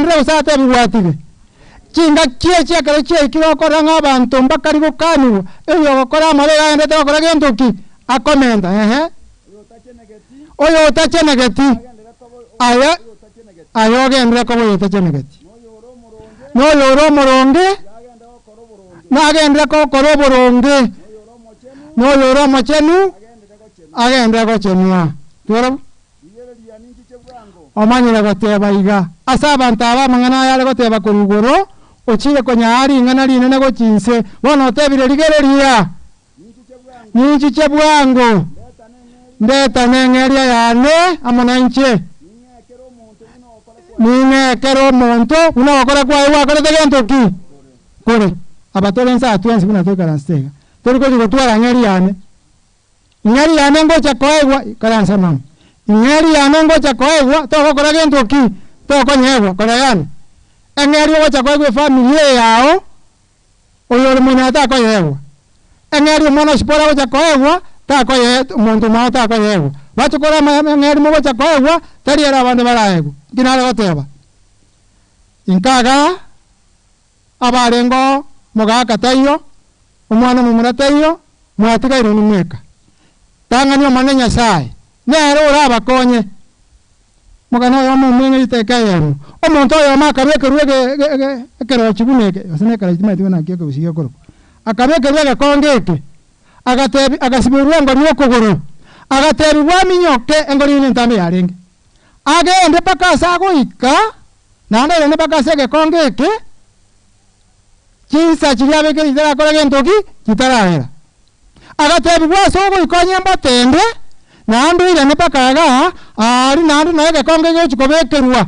Agenderere gose atebigwe atige? Chingaki echi ekero chiaikire okorora ng'a abanto mbakari gokanigwa, oyogokora amabe iga agenderete gokora gento ki? Akomenta, ehe. Oyotachenegeti, aye aye ogenderere koba oyotachenegeti. Na oyore omoronge, nagenderere gokora oboronge, na oyore omochenu, agenderere gochenwa. Twarora? Omanyire goteba iga, Ase abanto aba amang'ana aya are goteba korwa igoro, ochire konyaa ring'ana rinene gochia inse. Bono otebire, Rigereria, ninchiche bwango, ndetane eng'eria yane amo nainche, ning'ekere omonto buna ogokora kwaye gwakorete gento ki? Kore. Aba tore inse aa twensi buna toikaransete iga, tori gochia gotwara eng'eria yane. Ing'eri yane ngocha koegwa, ikaransa mama, ing'eri yane ngocha koegwa, togokora gento ki? Tokonyegwa, kora yane. Eng'eri ogocha koegwa efamiri eye yao, oyo ore monyene takoyegwa. Eng'eri omwana o Sipora agocha koegwa, takoye omonto omwabo takoyegwa. Bachokoro ama eng'eri mogocha koegwa, tari ere abande baraegwe. Nki nare goteba? Inkagaa abarenge omogaka taiyo, omwana omomura taiyo, mwatigaire inwe mweka. Tang'ani Omonene Nyasae, nere orabakonye. Omogano oyomo omweng'e riteka eyemo, omonto oyomo akabekerwa ege ege ege ekerochi buna eke, gose na ekerochi timanyeti buna naki ekegusii gekorokwa, akabekerwa egekonge eke, agatebi agasiberwa engori okogoro, agatebigwa aminyoke engori eyio nentambe yarenge, agende mpaka ase agoika, naende airane mpaka ase egekonge eke, Chinsa chiria abekire chitarakora gento ki? Chitarahera. Agatebigwa ase ogoika onye mbatende, naende oirane mpaka igaa, aria naende noo egekonge gegochia kobekerwa.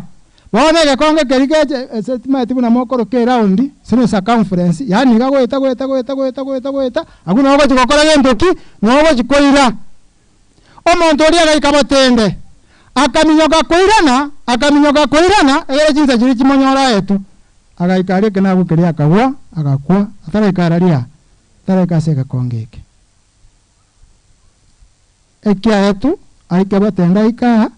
Bono egekonge keria geche ase timanyeti buna mokoroka eround, ase ne circumference, yaani iga goeta goeta goeta goeta goeta goeta, abwo noo ogochia gokora gento ki? Noo ogochia koira. Omonto oria agaika botende, akaminyoka koirana, akaminyoka koirana, egere chinsa chiria chimonyore aetwe. Agaika aria ekenago keria akagwa, agakwa, ataraika araria, ataraika ase egekonge eke. Ekiaetwe, aike botende aike aa,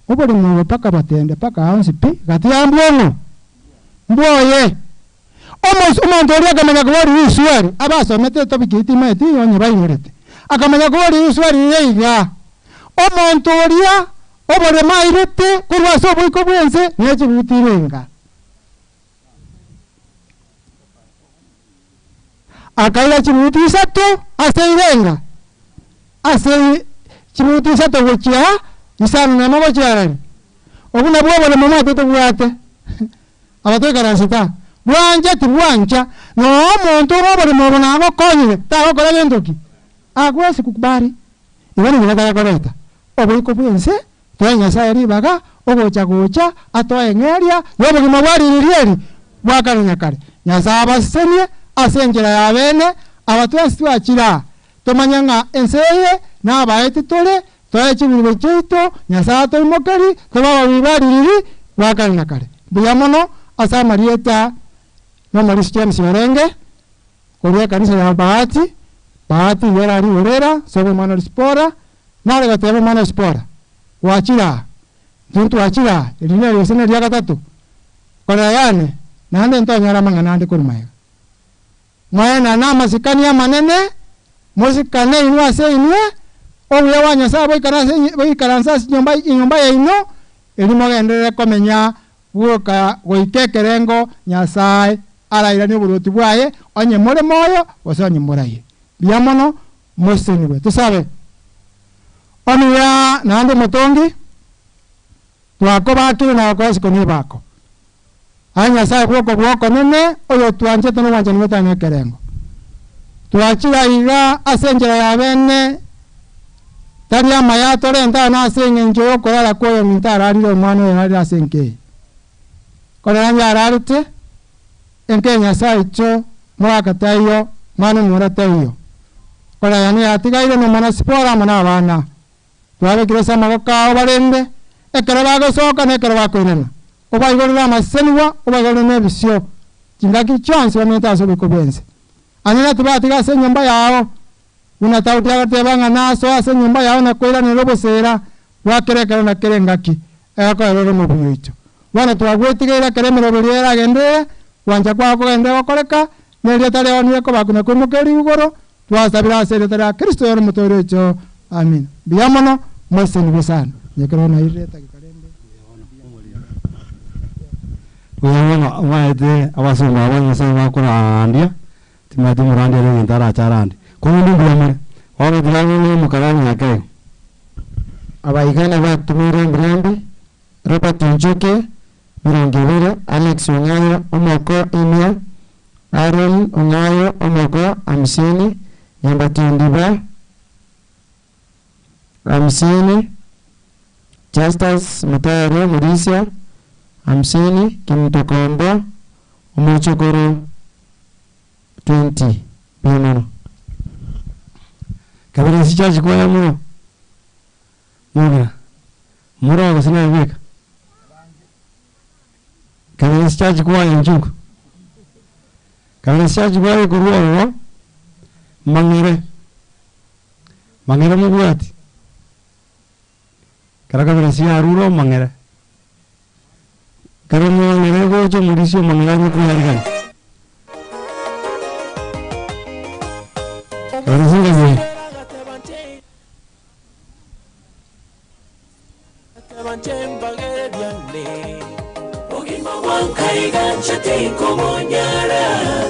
oborimo obo mpaka botende mpaka aa onsi pi, gati ya mbwong'o, mbwoye. Omos omonto oria akamanya koba riusu eri, abasomete etopic eyio timaeti onye bainyorete, akamanya koba riusu eri rire igaa. Omonto oria oboremo airete korwa ase oboiko bw'ense, ne chibuti ire enga. Akaira chibuti isato ase irenga, ase chibuti isato gochia isano nemo gochia arari. Obwo nabwo oboremo omanyete tobwate, aba toikaransete aa, bwancha tibwancha, nonya omonto ore oboremo obo nagokonyire, tagokora gento ki? Hawezi kukubali. Igo nigo batakoreta oboiko bw'ense Toe Nyasae ribaga ogocha gocha atoe eng'eria y'obogima bwa rirorio eri bwa kare na kare. Nyasae abasesenie ase enchera ya bene, aba twensi twachire aa, tomanye ng'a ense eye nabaeti tore, toe chiburube chiaito, Nyasae atoimokeri, tobe ababuya ba ririri bwa kare na kare. Mbuya mono ase amarieta n'Omorisia James orenge korwa ekanisa ya Bahati, Bahati iga erarigorera, sobo omwana Sipora, Nare goteba omwana o Sipora, Gwachire aa, intwe ntwachire aa, eri neri gose neria gatato, korera yane, naende ntonyore amang'ana ande korwa magega. Moenane amasikani amanene, mosikane inwe ase inwe, obuya bwa Nyasae boikaranse boikaranse ase chinyomba enyomba yaino, erio mogenderere komenya bwoka goika ekerengo Nyasae arairanie oboruoti bwaye, onye more moyo gose onye moraire. Mbuya mono, Mosesenigwe. Tosabe. Omuya naende omotongi, twakobakire na gokoa isiko nebako. Aye Nyasae bw'okobua okonene, oyotwanchete nobwanchani botari nekerengo. Twachire aiga ase enchera ya bene, tari amaya atorente aa nase eng'encho y'okorara kw'oyominto ararire omwana oyo ararire ase enka eye. Korera inche ararete, enka ya Nyasae oito, Mogaka taiyo, mwana omomura taiyo. Korera yane yatigaire nomwana Sipora amo nabana. Twabekire ase amaboko ao barende, ekero bagosoka na ekero bakoirana. Obaigorere amasesenigwa, obaigorere nebisio, chingaki chionsi bamenyete ase oboiko bw'ense. Anyene tibatiga ase enyomba yao, buna Daudi agateba ng'a nasoe ase enyomba yao na koiranera oboseera bwa kera ekero na kera engaki, egokoera ore omobuya oito. Bono twagwetigeire ekero emeroberio eragenderere, gwancha kwao kogenderere gokoreka, na erieta riao nigo ekobakwa na koimokereria igoro, twasabire ase erieta ria Kristo oyore omotoori oito. Amina. Mbuya mono, mwesenigwe sana. Onye ekero nairire etageka rende. Buya mono, omanyete abasomba aba Nyasaye bakorandia, timanyeti omorandia ere egento arache arandie. Korende mbuya more, bono tiga ng'e omokarani ake igo. Abaigana batumeire emirambi, Robert Njuki, emerongo ebere, Alex Ong'ayo, omoko emia, Aaron Ong'ayo, omoko hamsini, Nyambati Ondiba, hamsini, Justus Mutere Omorisia, hamsini, Kemunto Kombo, omochokoro, 20. Mbuya mono. Kabere sichachi kwaya mono, mogera, moro gose naye bweka? Kabere sichachi kwaya nchuku. Kabere sichachi kwaya korwa ororo, mang'ere, mang'ere mobwati. Kero kabere siarure omang'ere, kero omong'ere gocha omorisia omong'ere onye koyarigania. Kabere singabuya. Obogima bwankaiga nche tinkobonyara,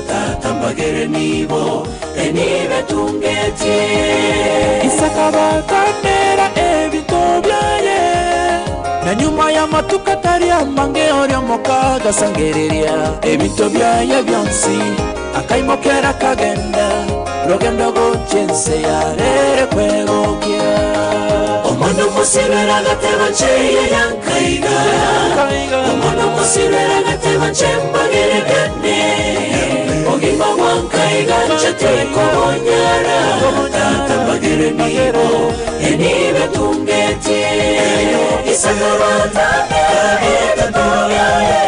Tata mbagere nibo enibetungetie. Isaka bakanera ebinto byaye, na nyuma y'amatuko atari amange oria omoka agasangereria ebinto byaye bionsi, akaimokera akagenda rogendo gochia ense yarere kwegokia. Omwana omosibera agateba ncheye yankaiga, omwana omosibera agateba nche mbagere byane. Obogima bwankaiga nche tinkobonyara, Tata mbagere nibo enibetungetie. Isaka batanera ebinto byaye,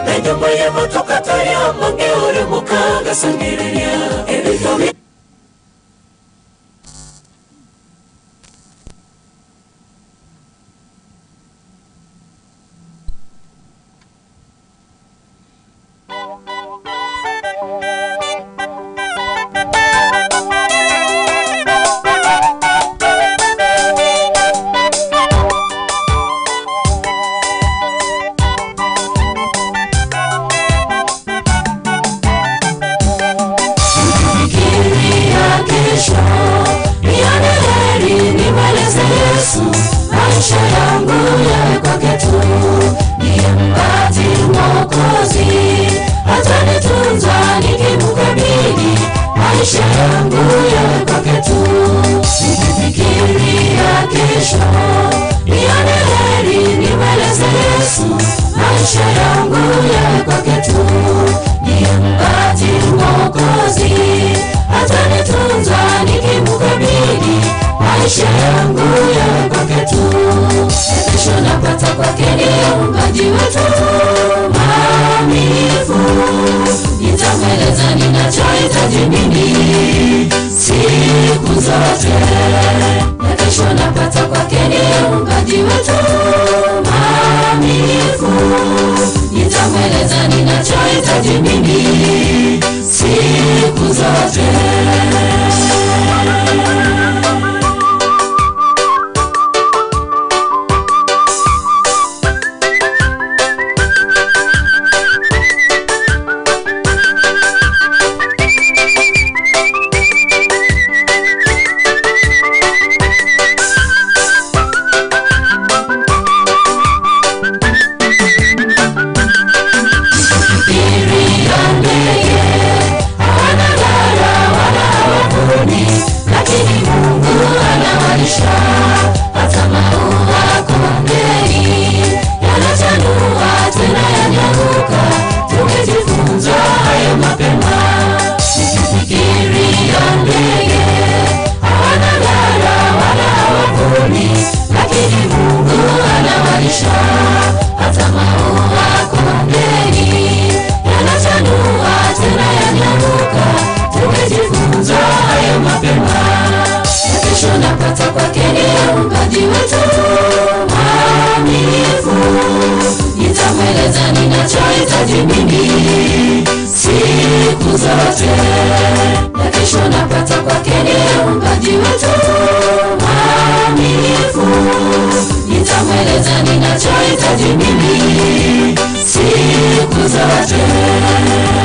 na nyuma y'amatuko atari amange ore mukagasangereria ebinto byaye. Fikiria kesho, nione heri, nimweleze Yesu, maisha yangu yawe kwake tu. Ndiye mpaji Mwokozi, atanitunza nikimkabidhi, maisha yangu yawe kwake tu. Nikifikiria kesho, nione heri, nimweleze Yesu, maisha yangu yawe kwake tu. Ndiye mpaji Mwokozi, atanitunza nikimkabidhi, maisha yangu yawe kwake tu. Kesho napata kwake ndiye muumbaji wetu mwaminifu, nitamweleza ninachohitaji mimi siku zote. Na kesho napata kwake ndiye muumbaji wetu mwaminifu, nitamweleza ninachohitaji mimi siku zote. Fikiria ndege hawana gara siku zote.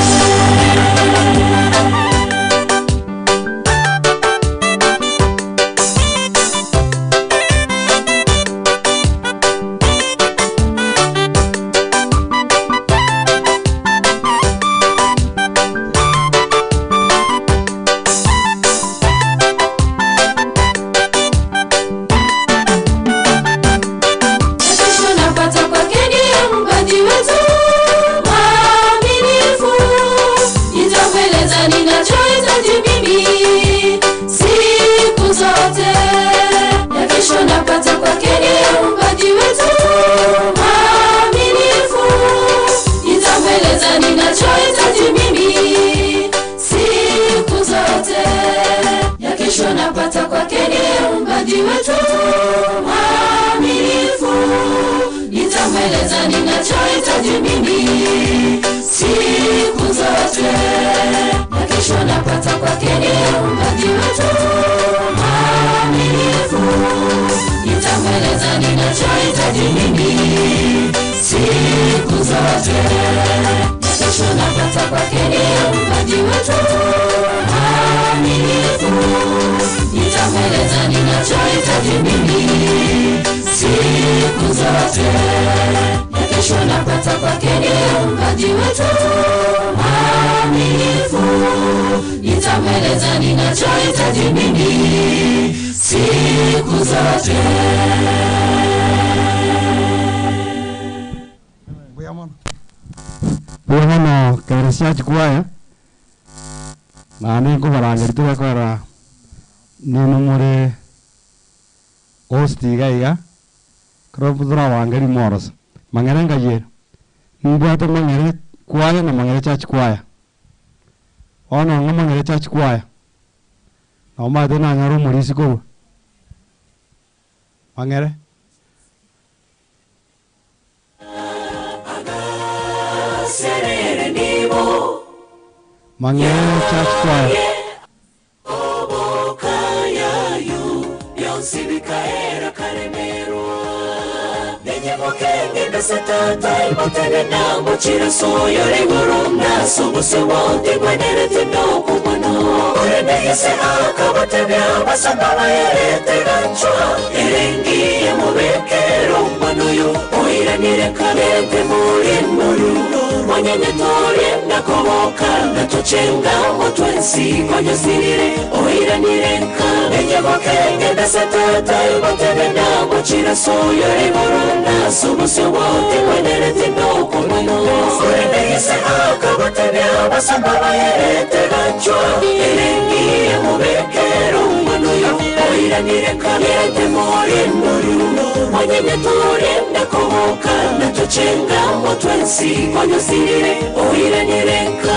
Kesho napata kwake ndiye mpaji wetu mwaminifu. Nitakueleza ninachohitaji mimi siku zote. Ya kesho napata kwake ndiye mpaji wetu mwaminifu. Nitakueleza ninachohitaji mimi siku zote. Ya kesho napata kwake ndiye mpaji wetu mwaminifu. Nitamweleza ninachohitaji mimi siku zote. Ya kesho napata kwake ndiye mpaji wetu mwaminifu. Nitamweleza ninachohitaji mimi siku zote. Ya kesho napata kwake ndiye mpaji wetu mwaminifu. Nitamweleza ninachohitaji mimi siku zote. Ya kesho napata kwake ndiye mpaji wetu mwaminifu. Nitamweleza ninachohitaji mimi siku zote. Buya mono keresia chikwaya naende nkobarangeria togakora ninumore host iga iga kero torabangeria moroso mang'ere nkayere nimbwate mang'ere kwaya na mang'ere church kwaya bono ng'a mang'ere church kwaya nomanyete nanyora omorisi korwa mang'ere. Serere nibo Mang'ere church kwaya. obokayayu byonsi bikaera karemerwa nenyemokenge satata imotene nambo chirasoyo rigurunda sobusobote gwenerete nokumwano oreneyese akabatebya basamba baherete gacwa erengiye mubekero mbanoyo oiranire kabete muri murundo mwanyenye nakoboka natochenga motwensi konyosirire oiranire nka nenyemokenge satata imotene nambo chirasoyo rigurunda sobusobote gwenerete nokumwano oreneyese akabatebya basamba baherete gacwa erengiye mubekero mbanoyo oiranire kabete muri murundo mwanyenye ndakoboka natochenga motwensi konyosirire oiranire nka.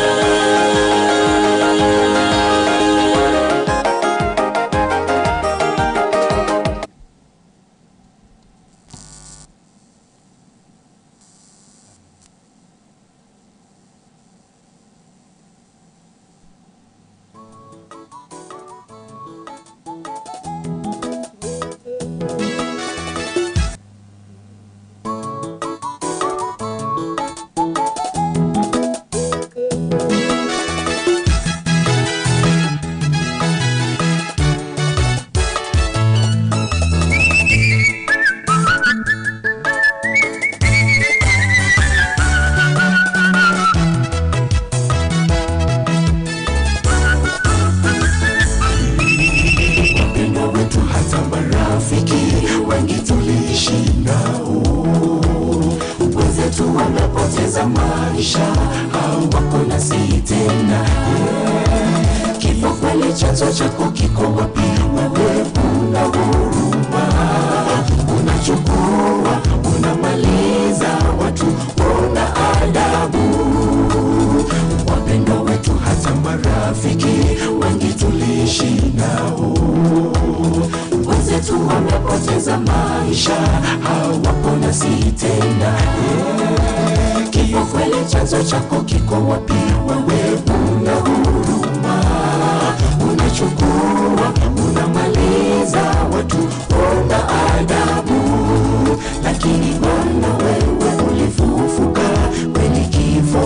Wapendwa wetu hata marafiki wengi tuliishi nao, wenzetu wamepoteza maisha, hawako nasi tena. Yeah. Kifo kweli chanzo chako kiko wapi? Wewe una huruma, unachukua unamaliza watu, una adabu wapendwa wetu hata marafiki wengi tuliishi nao, wenzetu wamepoteza maisha, hawapo nasi tena. Yeah. Kifo kweli chanzo chako kiko wapi? Wewe una huruma, unachukua unamaliza watu, una adabu, lakini Bwana wewe ulifufuka kweli kifo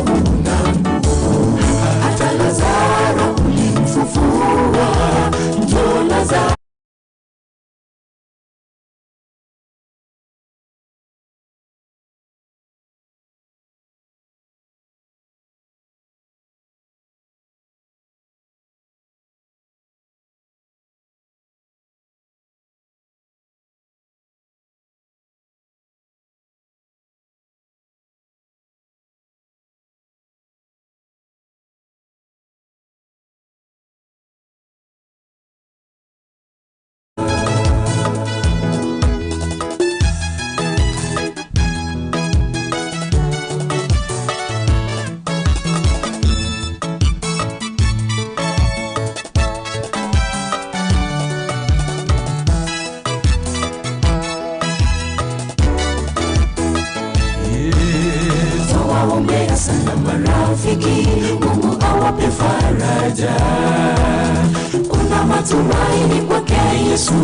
Twawaombea sana marafiki, Mungu awape faraja. Kuna matumaini kwake Yesu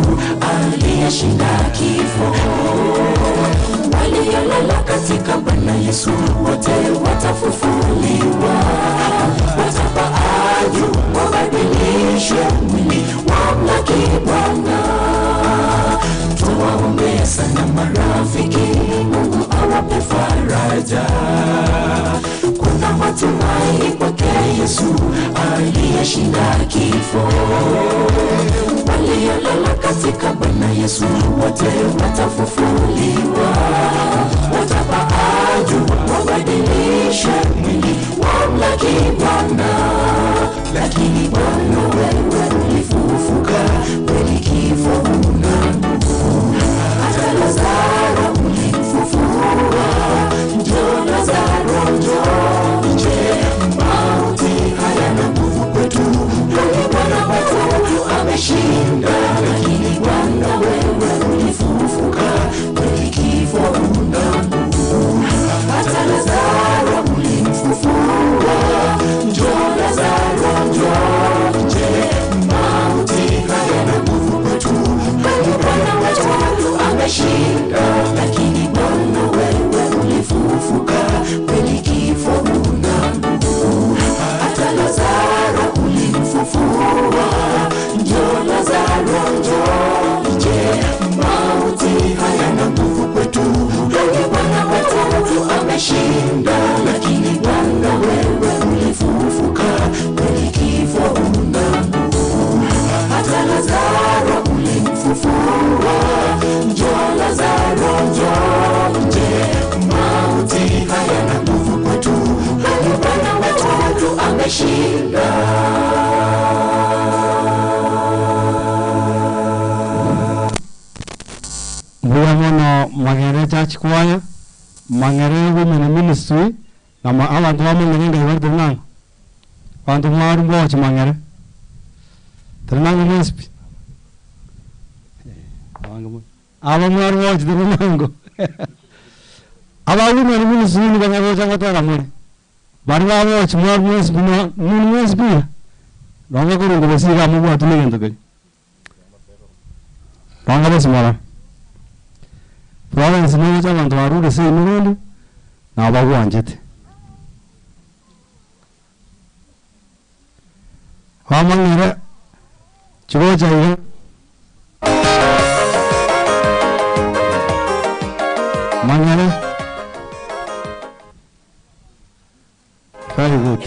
aliyeshinda kifo. Waliolala katika Bwana Yesu wote watafufuliwa, watapaa juu, wabadilishwe mwili, wamlaki Bwana. Tuwaombea sana marafiki, Mungu awape faraja. Kuna matumaini kwake Yesu aliyeshinda kifo. Waliolala katika Bwana Yesu wote watafufuliwa, watapaa juu, wabadilishwe mwili, wamlaki Bwana. Lakini Bwana wewe ulifufuka, kweli kifo huna nguvu. Hata Lazaro ulimfufua, njoo Lazaro, njoo nje. Mauti hayana nguvu kwetu, kwani Bwana wetu ameshinda. Lakini Bwana wewe ulifufuka, kweli kifo huna nguvu. Hata Lazaro ulimfufua, njoo Lazaro, njoo nje. Mauti hayana nguvu kwetu, kwani Bwana wetu ameshinda. Lakini Bwana wewe ulifufuka, kweli kifo huna nguvu. Hata Lazaro ulimfufua, njoo Lazaro, njoo nje. Mauti hayana nguvu kwetu, kwani Bwana wetu ameshinda. Lakini Bwana wewe ulifufuka, kweli kifo huna nguvu. Hata Lazaro ulimfufua, njoo Lazaro, njoo nje. Mauti hayana nguvu kwetu, kwani Bwana wetu ameshinda. Mbuya mono Magere Church Choir, Magere Women Ministry, na ma abantu ba Magere ngai bari terinanga. Bantu mwari mbochi Magere. Terinanga mwesipi. Abange mo. Aba mwari mbochi terinango. Aba Women Ministry ni banyagocha ngotwara muri. Bari babochi mwari mwesipi muni mwesipi. Ronga kurungu bosiga mubwatu negento keri. Ronga bosimara. Florence niwe abantu barure se nurundi nabo bagwanjete bamanyire kigocha iga manyere very good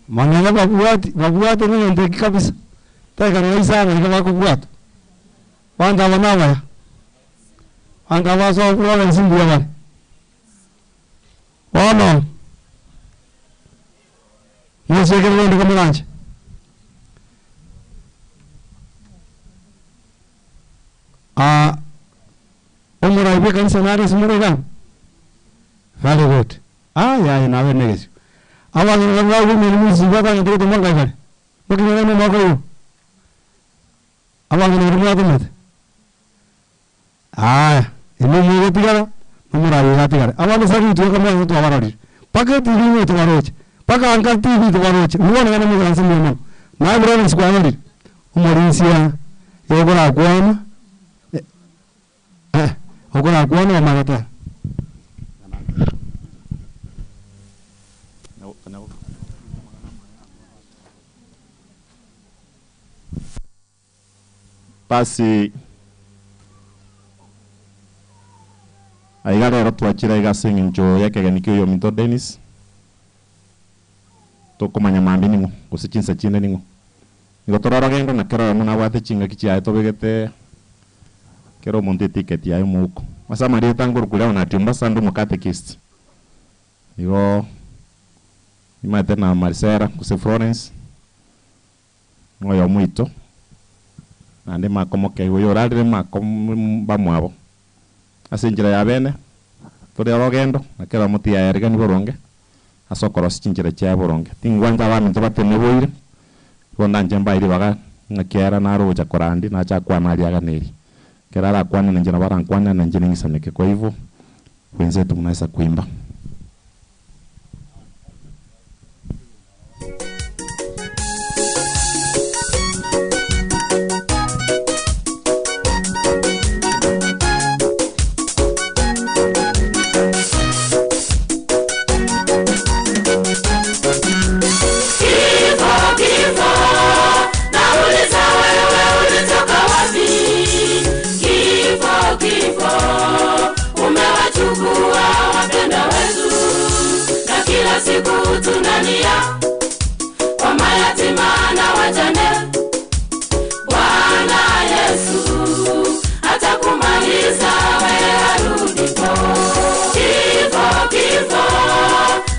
manyere babwati babwate nende kabisa tekana isana bakubwata bantu aba nabaya bantu abasobola Florence mbuya bari bono mwesieke burundi komuranje Ah, omurai bwe kanisa nari simurega very good ah ya nawe negesio abantu bagumire muziba bantu tumangai kare mukimera no makoyo abantu bari aya ino mugotigara nomurayi gatigara abantu sabitu kamwe twabarorire paka tv twabaroche paka anka tv twabaroche muone kana muganse muno na Lawrence kwanarire umurinsia yogora kwana eh ogora kwana omagata Basi aiga rero twachira igase eng'encho ya ekegeni kia oyo ominto Dennis tokomanya mambi ning'o gose chinsa chinde ning'o nigo tororogendo na kero oyomo nabwate ching'aki chiaye tobegete kero omonto eticket yaye omouko ase amarieta ngorokure abo natiomba ande omocatekist igo nimaete na Marcela gose Florence ng'oyo omoito naende makomoke igo yorarire makom bamwabo ase enchera ya bene tore orogendo na kero omotiga yaerigani boronge ase okorosia chinchera chiaye boronge tingwancha abaminto bateme boire igo nanche mbairi baga ng'a kiara naro gocha korandi nacha kwana aria aganeri kera arakwane na inche nabo arankwane na inche ning'isaneke kwa hivyo Wenzetu mnaweza kuimba. Kifo, kifo, nauliza wewe ulitoka wapi? Kifo, kifo, umewachukua wapendwa wetu, na kila siku tunalia kwa mayatima na wajane. Bwana Yesu atakumaliza wewe arudipo. Kifo, kifo,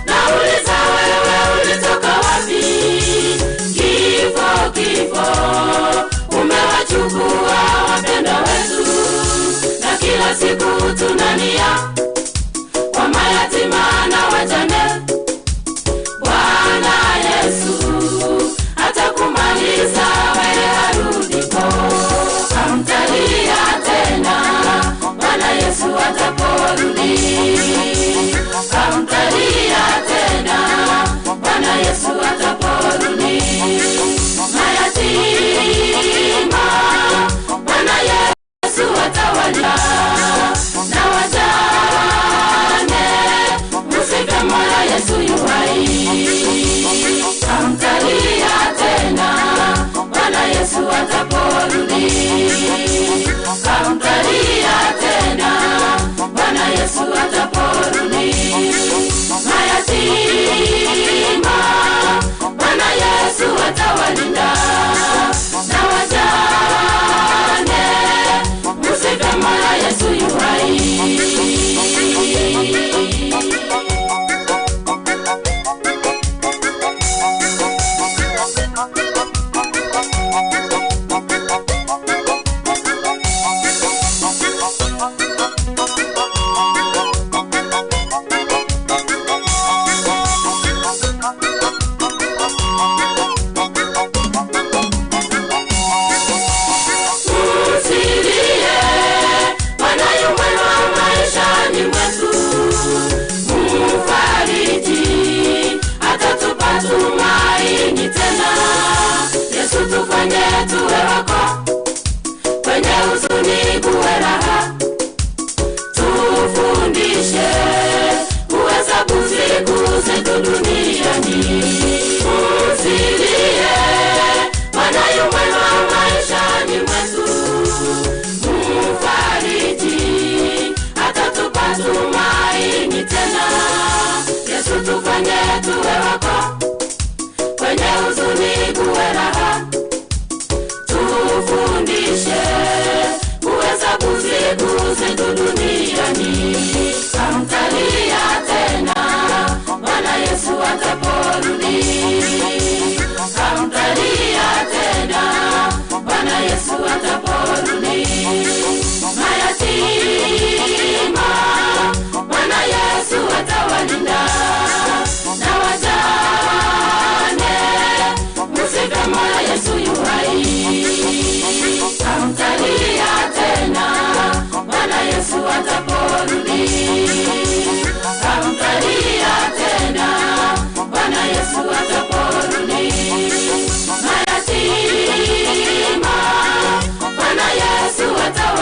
nauliza wewe ulitoka wapi? Kifo, kifo, umewachukua wapendwa wetu, na kila siku tunalia kwa mayatima na wajane. Bwana Yesu atakumaliza wewe arudipo. Hamtalia tena, Bwana Yesu ataporudi. Hamtalia tena, Bwana Yesu ataporudi. Mayatima, Bwana Yesu atawalinda na wajane, msife moyo, Yesu yu hai. Hamtalia tena, Bwana Yesu ataporudi. Hamtalia tena, Bwana Yesu ataporudi. Mayatima, Bwana Yesu atawalinda na wajane, msife moyo, Yesu yu hai. Msilie, Bwana yu mwema maishani mwetu. Mfariji, atatupa tumaini tena. Yesu tufanye tuwe wako, kwenye huzuni kuwe raha. Tufundishe kuhesabu siku zetu duniani. Msilie, Bwana yu mwema maishani mwetu. Mfariji, atatupa tumaini tena. Yesu tufanye tuwe wako, kwenye huzuni kuwe raha. Tufundishe kuhesabu siku zetu duniani. Hamtalia tena, Bwana Yesu ataporudi. Hamtalia tena, Bwana Yesu ataporudi. Mayatima, Bwana Yesu atawalinda na wajane, msife moyo, Yesu yu hai. Hamtalia tena, Bwana Yesu ataporudi. Hamtalia tena, Bwana Yesu ataporudi. Mayatima, Bwana Yesu ataporudi.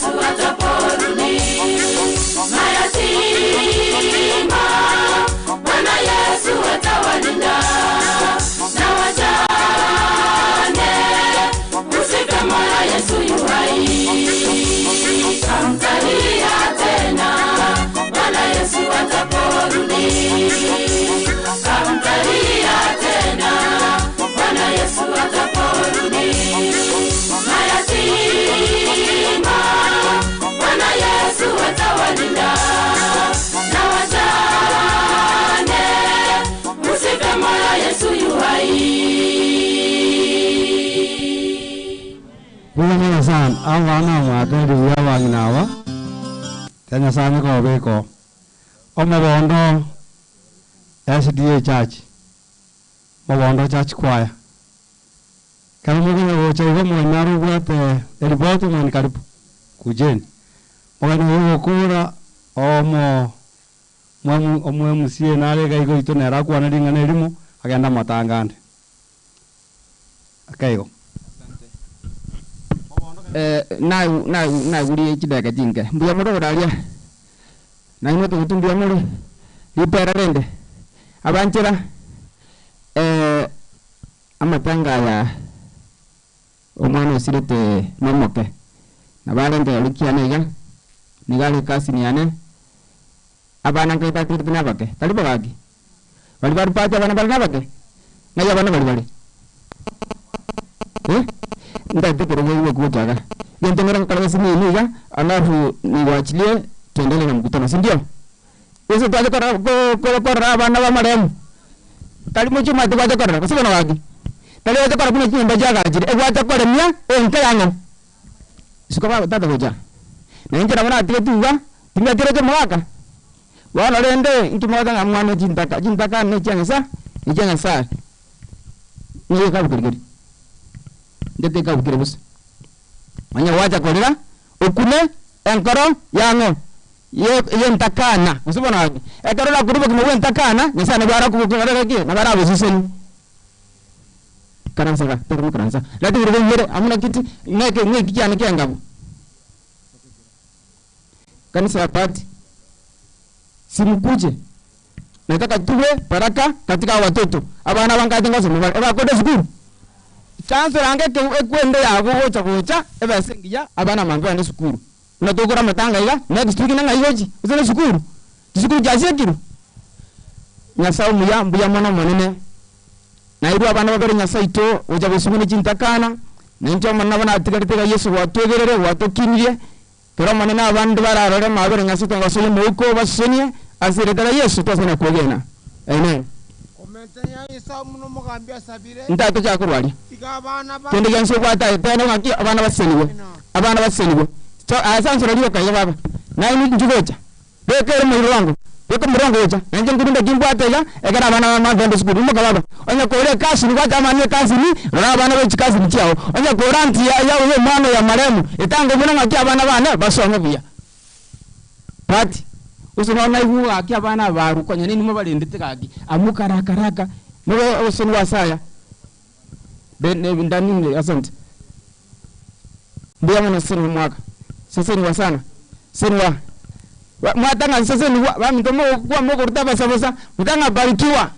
Yesu ataporudi. Mayatima, Bwana Yesu atawalinda na wajane. Msife moyo, Yesu yu hai. Hamtalia tena, Bwana Yesu ataporudi. Hamtalia tena, Bwana Yesu ataporudi. Mayatima, Bwana Yesu atawalinda na wajane. Msife moyo, Yesu yu hai. Buya sana abana mwatende buya abang'ina aba tenyasaye kobeko omobondo SDA church mobondo church choir kama mukonya gocha igo mwenaro obwate eripoti mweni karibu kujeni mogeni gogokora omo mwemu omwemusie nare iga igo ito nera akwana ring'ana erimo agenda amatanga ande akaigo. Eh, na na nagurie chidaka chinke mbuya muri koraria nainwe togutu mbuya muri ripera rende abanchera eh, amatanga aya omwana osirete nomoke nabarente orikiana iga niga ari cousin yane abana nkaitatirete nabake tari bagaki bari barupati abana bari nabake ng'ai abana bari bari eh nitatekere wewe kutoka gentengera nkala simu niga alafu niwachilie tuendelee na mkutano si ndio yesu twaje kora kora kora abana ba maremu tali mucho mate kwaje kora kusibona wagi tali waje kora kuna chinyumba jagajire egwaje kora mya enka yango siko baba tata goja na injira mwana atire tuga tinga tire je mwaka wana rende ntumwaga nga mwana jintaka jintaka ne changasa ne changasa niye kabukirigiri ndete kabukire busa manya wacha korera okune enkoro yang'o ye yentakana usibona wake ekero nakuri bokima bwentakana nyasaye nabwo arakubukireke nabo araboseseni karansa ka termu karansa lati buri bengere amuna kiti ngeke ngeki kyane kyangabo kanisa ya pati simkuje nataka tuwe baraka katika watoto abana bangati ngasoma bakoda sukuru chance range ekwende yabo gocha gocha ebese ngiya abana mambe bande sukuru unatokora matanga iga next week nanga igochi usene sukuru sukuru jasekiru nyasaye muya mbuya mwana monene nairwa abana babere nyasaye ito oja gosumune chintakana nincho mwana bana atigaritega yesu watwegerere watokinie kero monene abandu bararore mabere nyasaye tongasoye mouko basenie asiretera yesu twasana kuogena amen ntato chakurwaria kende gyansi obwata tena ng'aki abana baseniwe abana baseniwe so asansora rioka iga baba naini njugocha bekere muhiro wangu beka murongo ocha nanje nkurunda kimbwata iga ekera abana bamagende sukuru imoka baba onya kore kasi ni kwacha amani kasi ni rora abana bechikasi ni chiao onya kora nti ya ya uyo mwana ya maremu etango buna ng'aki abana bane basome buya pati usonaona ihu gaki abana barukonya nini mubarindete gaki amukarakaraka mube usoni wasaya ndani asante mbuya muno sini mwaka sasa ni wasana sini wa mwatanga sasa ni wa baminto mo kwa mo kuruta basa basa mutanga barikiwa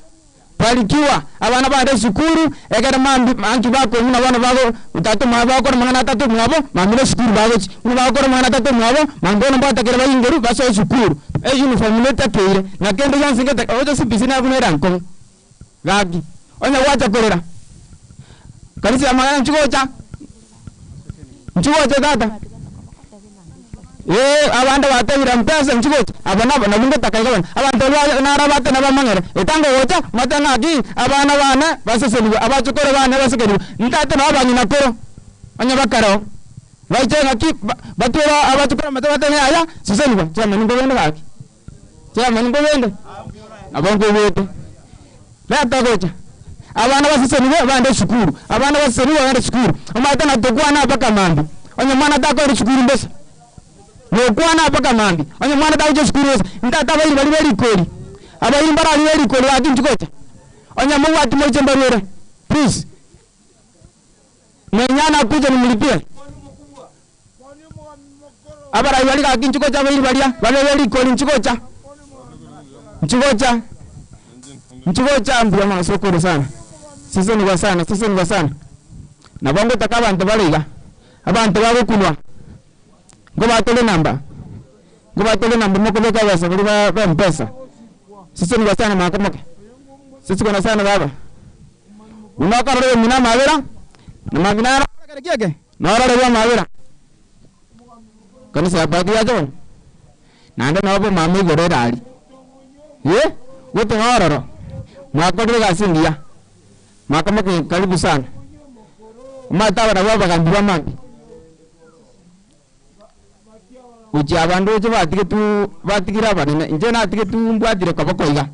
barikiwa abana bande sukuru ekere mambi antu bako muna bana bako utatu mwa bako mwana tatu mwabo mamile sukuru bako muna bako mwana tatu mwabo mangono mbatakere bayingeru baso sukuru e uniform leta keire na kende yansinge ojo sibisi na bunera nko gaki onya wacha korera kanisa ya magana nchugocha nchugocha tata eh abanda batebira mpesa nchugocha aba nabo nabunge takaiga bana abantu nara bate nabamang'era etango gocha matanga ki abana bana baseseniwe abachukore bana basekeniwe ntate nabo banyina koro onya bakarao baiche ng'aki batwera abachukore mate batene aya seseniwe chairman ngobende gaki chairman ngobende abo ngobete leta gocha abana baseseniwe bande sukuru abana baseseniwe bande sukuru omata natokwana paka mambi onye mwana takore sukuru mbesa nokwana paka mambi onye mwana takuche sukuru mbesa ntata abairi bari berikori abairi mbarari berikori gaki nchikocha onye mubwati moiche mbarwere please mwenyana akuje nimlipie. Abarai baria gaki inchuo gocha abairi baria bare be rikori inchuo gocha, inchuo gocha, inchuo gocha mbuya mono sokoro sana, sesenigwa sana, sesenigwa sana. Nabo ngotaka abanto bare iga, abanto bagokunwa, nkobatore enamba, nkobatore enamba mokobeka ebesa baria ba ba mpesa, sesenigwa sana makomoke, sesenigwa sana baba. Buna okorora oyomino amabera, na mambia naro okore kere ki eke? Nororerwe amabera. Kanisa ya Bahati yacha bono, naende nabo bomama igoro ere aria, eh, gote nororo, mwakorire egasi engiya, mwakomoke karibu sana. Omanyete aba nabwo abagambi ba mambia, gochia abanto roche batigetwe batigire abanene, inche natigetwe mbwatire koboko iga.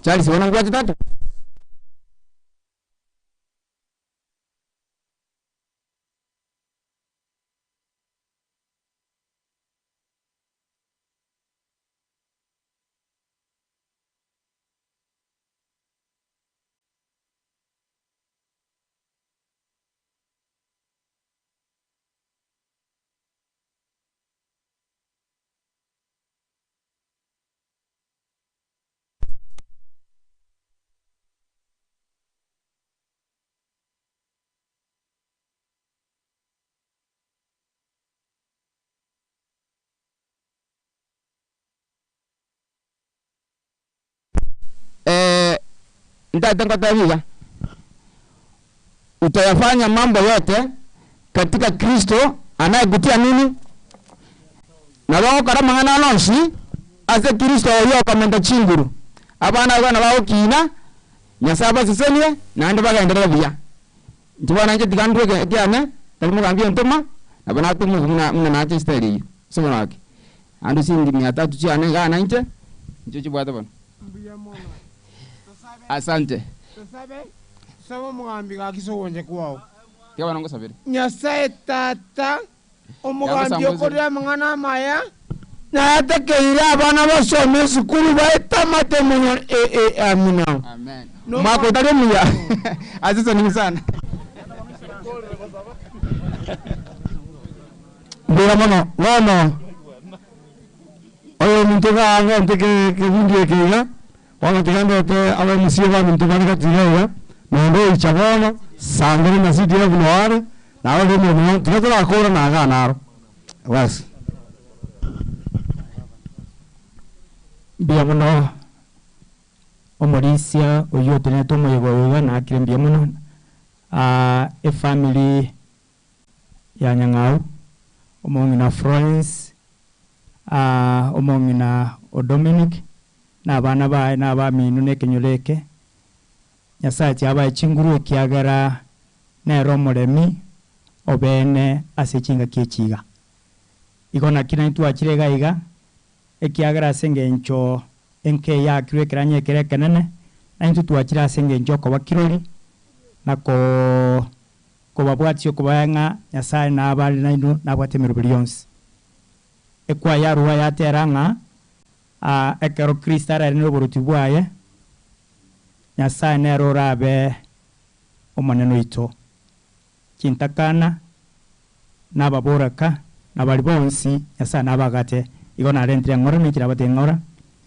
Charles bono ngwachete ata? Eh, ntaete ngotebia iga, utayafanya mambo yote katika Kristo anayekutia nini? Nabo ogokora amang'ana aya onsi ase Kristo oyio okomenta chinguru. Abana abwo nabo bagokina, Nyasae abasesenie, naende bagenderere buya. Inche bono inche tiga ndue ekiane, tari mogambi ontoma, nabo natoma buna buna nacha estyle eyio, ase bono gaki. Naende shilingi mia tatu chiane igaa nainche, inche chibwate bono. Mbuya mono. Tosabe. Asante. Tosabe, tosabe omogambi gaki ase ogoancha kwao. Tiga bono ngosabere. Nyasae Tata, omogambi Yagosamba okorire amang'ana amaya, nayatekeire abana basome esukuru baetamate mono e e amina. Amen. Nomo- Omwaka otari omuya. Aseseniwe sana. Mbuya mono, bono oyominto iga agente kebindi eke iga, bono tiga ndete abamusie baminto bare gati iga iga, naende oicha bono, sangere na CDF buna are, narorire omoremo oo, tiga torakora na igaa naro, basi. Mbuya mono omorisia oyio otenenete omoyega oyo iga nakire mbuya mono, efamiri ya Nyang'au, omong'ina Florence, omong'ina o Dominic, na abana baye na abamino na ekenyoro eke, Nyasaye chiabae chinguru ekiagera nere omoremi obeene ase chingaki echi iga. Igo naki naintwe twachire iga iga, ekiagera ase engencho enke eyakirwe ekeranya ekere ekenene, naintwe twachire ase engencho okoba kirori, na koo kobabwatia okobaya ng'a Nyasae nabare nainwe nabwate emeroberi yonsi. Ekwaya arua yatera ng'a ekero Kristo arairane oboruoti bwaye, Nyasae nere orabe Omonene oito. Chintakana, na ababoraka, na baria bonsi Nyasae nabagate. Igo narentire eng'ora, na enchera abate eng'ora,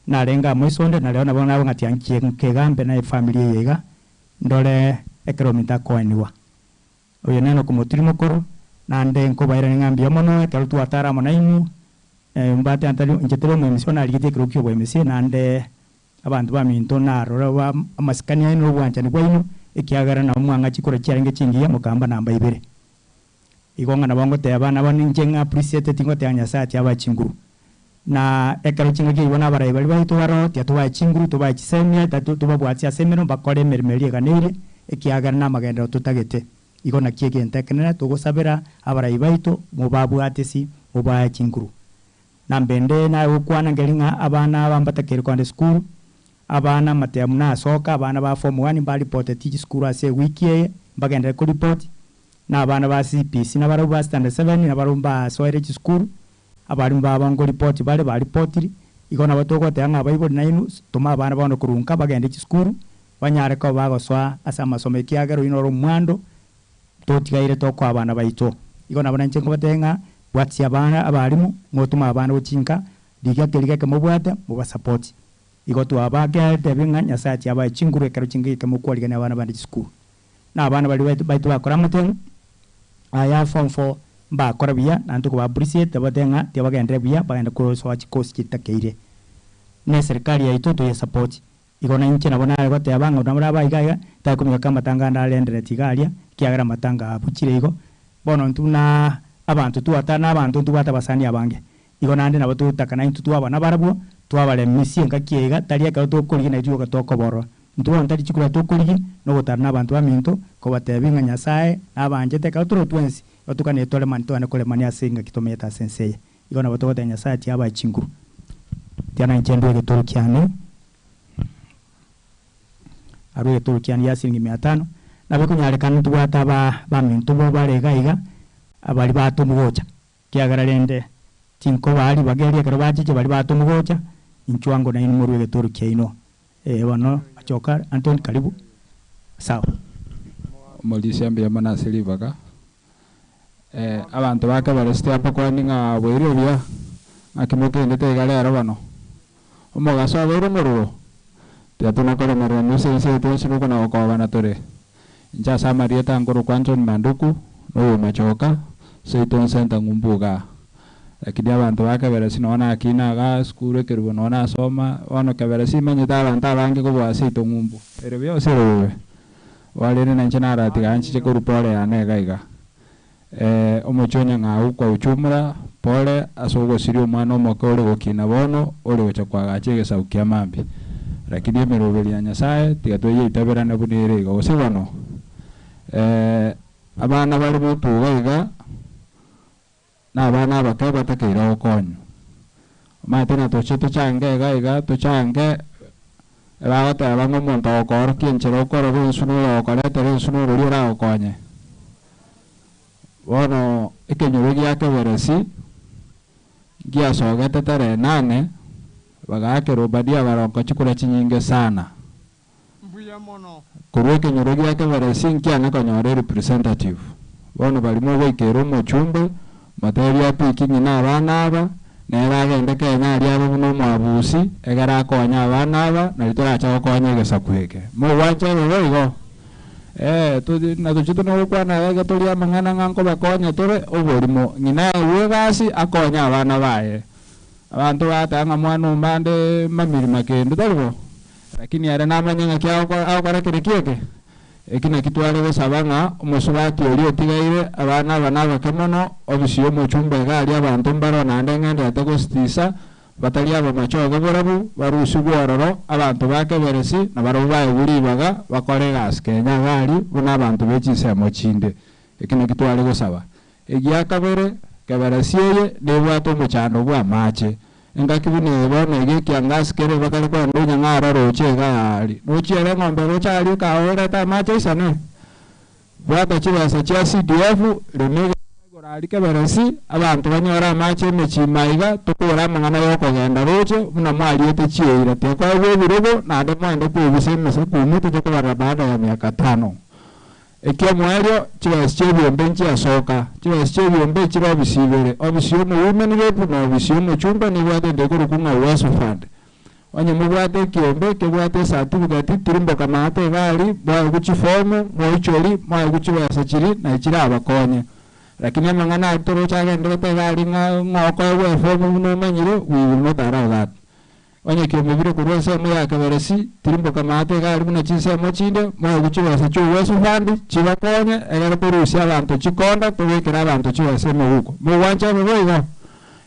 narenge amo isonde, na rero nabo nabang'atia nkie nkegambe na efamiri eye iga, Ndore ekero ominto akoenigwa. Oyo nere okomoturi mokoro, naende nkobairania ng'a mbuya mono ekero twatara amo nainwe, mbate ntari inche tari omoemisi bono narigetie ekerogo kia oboemisi, naende abanto baminto narore ba amasikani aino na obwanchani bwaino, ekiagera nabo mwang'a chikura chiarenge chingiya mokamba namba ibere. Igo ng'a nabo ngoteba nabo ninche ng'a appreciate tingoteba Nyasaye ati abae chinguru. Na ekero chingaki echi bono abarai baria baito baroo tiga tobae chinguru tobae chisemia tatu tobabwatie ase emeremo bakore emeremo eria eganeirie ekiagera namagenderero totagete. Igo naki egento ekenene togosabera abarai baito mobabwate si mobae chinguru. Namba ende naye gokwana nkeri ng'a abana aba mbatakeire kogenda esukuru, abana amatemu nasoka abana ba form one mbaripoteti chisukuru ase ewiki eye mbagenderere koripoti. Na abana ba CPC nabarabwo ba standard seven nabarabwo mbasoere chisukuru, abalimu babo nkoripoti bare baripotiri, igo nabo togoteba ng'a abaibori nainwe toma abana bono korwa nka bagende chisukuru, banyare koba bagosoa ase amasomo ekiagera oyio noro omwando totigaire tokoa abana baito. Igo nabo nainche nkobatebia ng'a bwatisia abana abalimu, motome abana gochia nka, rigia keria geke mobwate, mobasapoti. Igo twabaketebi ng'a Nyasaye achie abae chinguru ekero chinga eke mokwarigania abana bande chisukuru. Na abana baria baito baito bakora amatemu aya form four mbakora buya naende tokoba appreciate tobatebie ng'a tiga bagenderere buya bagende kosoa chikosi chitakeire. Na eserikari yaito toyesapoti. Igo nainche nabo nare goteba ng'a buna more iga iga, ntari kominyoka amatanga ande arendereti iga aria, ekiagera amatanga abuchire igo. Bono intwe buna abanto twatana na abanto ntobwate abasani abange. Igo naende nabo togotaka naintwe twaba nabarabwo, twabaremisia engaki eye iga, tari ekero tokorigia naintwe rioka tokoborora. Intwe bono tari chikura tokorigia, na ogotara nabanto baminto, kobatebia ng'a Nyasae nabanchete ekero tore twensi, igo toganire toremane togende koremania ase engaki tomenyete ase ense eye. Igo nabo togotebia Nyasae tiabae chinguru. Tiana inche ndue egetoro kiane, arue egetoro kiane gia siringi mia tano, nabo ekonyarekana ntobwate aba baminto bo bare iga iga, abaria batomwa gocha, ekiagera rende tinkobaa ribaga erio ekero bachiche baria batomwa gocha, inchuo ango nainwe morue egetoro kiaino. Ee bono machoka Anthony karibu, sawa. Omorisia mbuya mono ase ribaga. Abanto ba Kebaresiti abakwani ng'a boire obuya, ng'aki motendete iga rero bono? Omogaso obeire omororo? Tiga tonakoremerera nusu ense eye twensi nokona gokobana tore. Inche ase amarieta nkorokwa John Manduku, na oyomachoka, seito nsenta ng'umbu igaa. Lakini abanto ba Keberesi nonye nakina igaa esukuru ekerubo nonye nasoma, bono Keberesi imanyete abanto abange kobua seito ng'umbu. Ere buya gose ere bobe? Bono nainche naratiga nchiche korwa pore yane iga iga. Omochie o Nyang'au kwa ujumla, pore ase ogosiria omwana omoke ore gokina bono, ore gocha koagacha egesaku kia mambia. Lakini emeroberi ya Nyasae tiga toyeitaberane buna ere iga. Gose bono, abana bare motuga iga, na abana abake batakeire gokonywa. Omanyete ng'a toche tochange iga iga, tochange, ebagoteba ng'a omonto ogokoorokia enchera okorora enswe na oyogokoretera enswe na oria oragokonye. Bono ekenyoro gia keberesi, ngiasogete tarehe nane, bagaakera Obadia barongo chikura chinyinge sana. Korwa ekenyoro gia keberesi nkiana konyora erepresentative. Bono baria mogoikera omochumbe, motebie apiki ng'ina abana aba, nere agende Kenya aria abe buna omwabusi, egere akonye abana aba, nario torache gokonya egesaku eke. Mogwancha ebe boigo? Ee, tochi natochie tuna gokwana iga iga torie amang'ana ng'a nkobakonya tore oborimo. Ng'ina aegwe egasi akonye abana baye. Abanto bagateba ng'a mwana ombande mamiri makendu, tari bo? Lakini ere namanye ng'aki agokora agokora kere ki eke? Eki naki tware gosaba ng'a omosubati oria otigaire abana aba nabake mono, obisi y'omochumba iga aria abanto mbareo naende ng'enderete gositisa, batari abamachoge borabu, barusigwe ororo, abanto ba keberesi, na barabwo baegwe ribaga bakore egasi kenya iga aria buna abanto be chinsemo chinde. Eki naki tware gosaba. Egia kabere, keberesi eye nebwate omochando bw'amache. Engaki buna eye bono iga ekiangasi kere bakare kogenda onyang'are oroche iga aria. Nochiere eng'ombe roche aria ekawa orete amache aisane? Bwata chibesa chia CDF, rema egento igoro aria keberesi, abanto banyore amache emechie ime aiga, tokore amang'ana yokogenda roche buna mwariete chieira. Tiga koegwa ebirogo naende mwende kwebisa emesaku ime toche kobarora baada ya miaka tano. Eki'omoerio, chibesa chi'ebiombe nchiasoka. Chibesa chi'ebiombe chire obisi ibere, obisi y'omo-women rep na obisi y'omochumba nebwate ende ekorokwa ng'a Uwezo Fund. Onye mobwate ekiombe kebwate ecertificate, tirimboka maate iga aria, mwaegwe chifomu, moichori, mwaegwe chibesa chiria naye chirabakonye. Lakini amang'ana aria toroche agenderete iga aria ng'a ng'a okoegwa efomu buna omanyire, we will not allow that. Onye kiomobire korwa ensemo ya keberesi, tirimboka maate iga aria buna chinsemo chinde, moegwe chibesa chi'Uwezo Fund, chibakonye, egere torusie abanto chikonda, tobekere abanto chibesa emeuko. Mogwancha ebe boigo?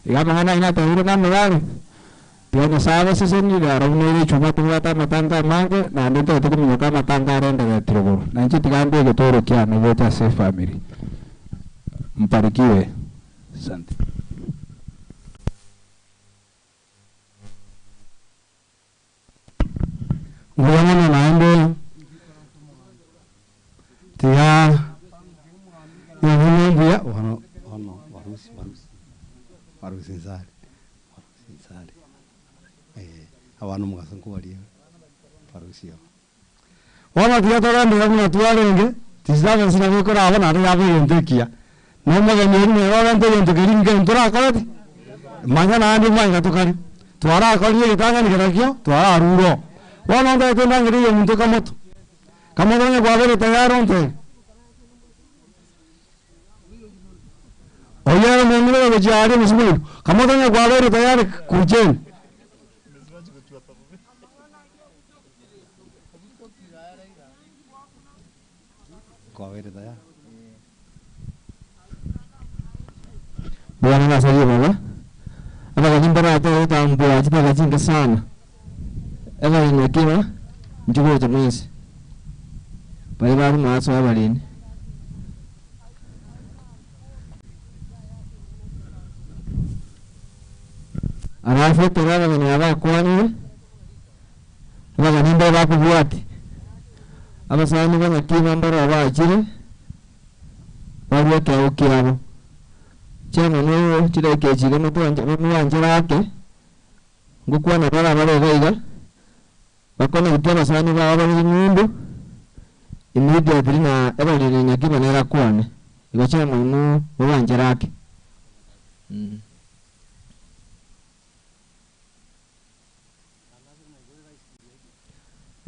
Iga amang'ana ayio natebire namagare? Tiga Nyasae abasesenie, rero buna ere echuma tobwate amatanga amange, naende ntagete kominyoka amatanga arenderetire igoro. Na inche tiga ndue egetoro kiane gocha ase efamiri. Mbarikiwe. Asante. Mbuya mono naende tiga nobuna mbuya bono bono barusi barusi barusi nsare barusi nsare eh abana omogaso nkobaria barusi aba. Bono tiga togenderere buna twarenge, disturbance nabo ekoraba naende yaba egento ekiya. Na omogeni oria nere orente egento keria nkere ntorakoreti, manya naende mwaika tokari, twarakorire egetang'ani kerakio, twararure oo. Bono ntagete ndangerie oyominto kamoto, kamoto onye kwabeire tayari ontebie. Oyio ere omong'ina oyo gochia aria omosubui oino, kamoto onye kwabeire tayari kucheni. Kwabeire tayari. Mbuya mono ase ribaga, abageni mbaratoe gotambua chidaka chinke sana, Evelyn Okima, inchuo gocha mwensi, baria bare moaso abareni. Alafu ekero abageni aba bakwanire, abageni mbare bakobwatia, abasani ba Nyakiba mbare bachire, barue ekeegwa kiabo. Chiang'ana chidaeka echi iga mwanche ake, ngokwana bare abare iga iga, bakonegete abasani bao bare ring'umbu, immediately na Evelyn Nyakiba nere akwane. Igo chiang'ana mobanchere ake.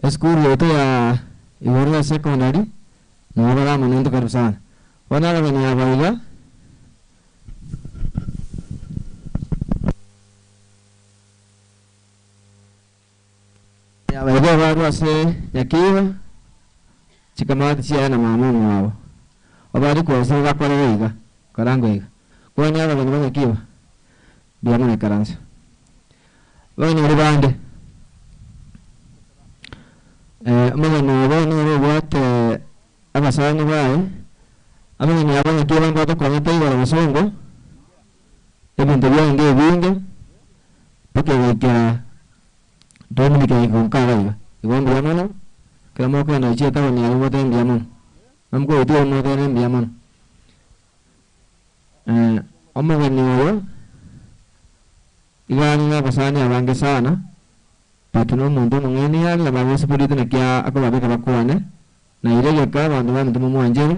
Esukuru yaito ya igoro ya secondary, nabo bare amo naintwe karibu sana. Bono abageni aba iga. Aba iga barwa ase Nyakiba, chikamati chiaye na mama omwabo. Obari kwesire bakorere iga, karangwe iga. Kwania abageni ba Nyakiba, mbuya mono ikaransa. Abageni baria bande, omogeni obo nere obwate abasani baye, abageni aba Nyakiba mbatokonyete igoro bosongo, ebinto biaye ebinge, mpaka egaikera Dominic agaika iga iga. Igo mbuya mono, ekero mokogenda gochia etaoni aria motebe mbuya mono, na mokogotiga motebe mbuya mono. Omogeni oyo, iga are na abasani abange sana, but na omonto omong'aini are nabo agosupportete naki akobabeka bakwane, na ere egeka abanto baminto momwanchere.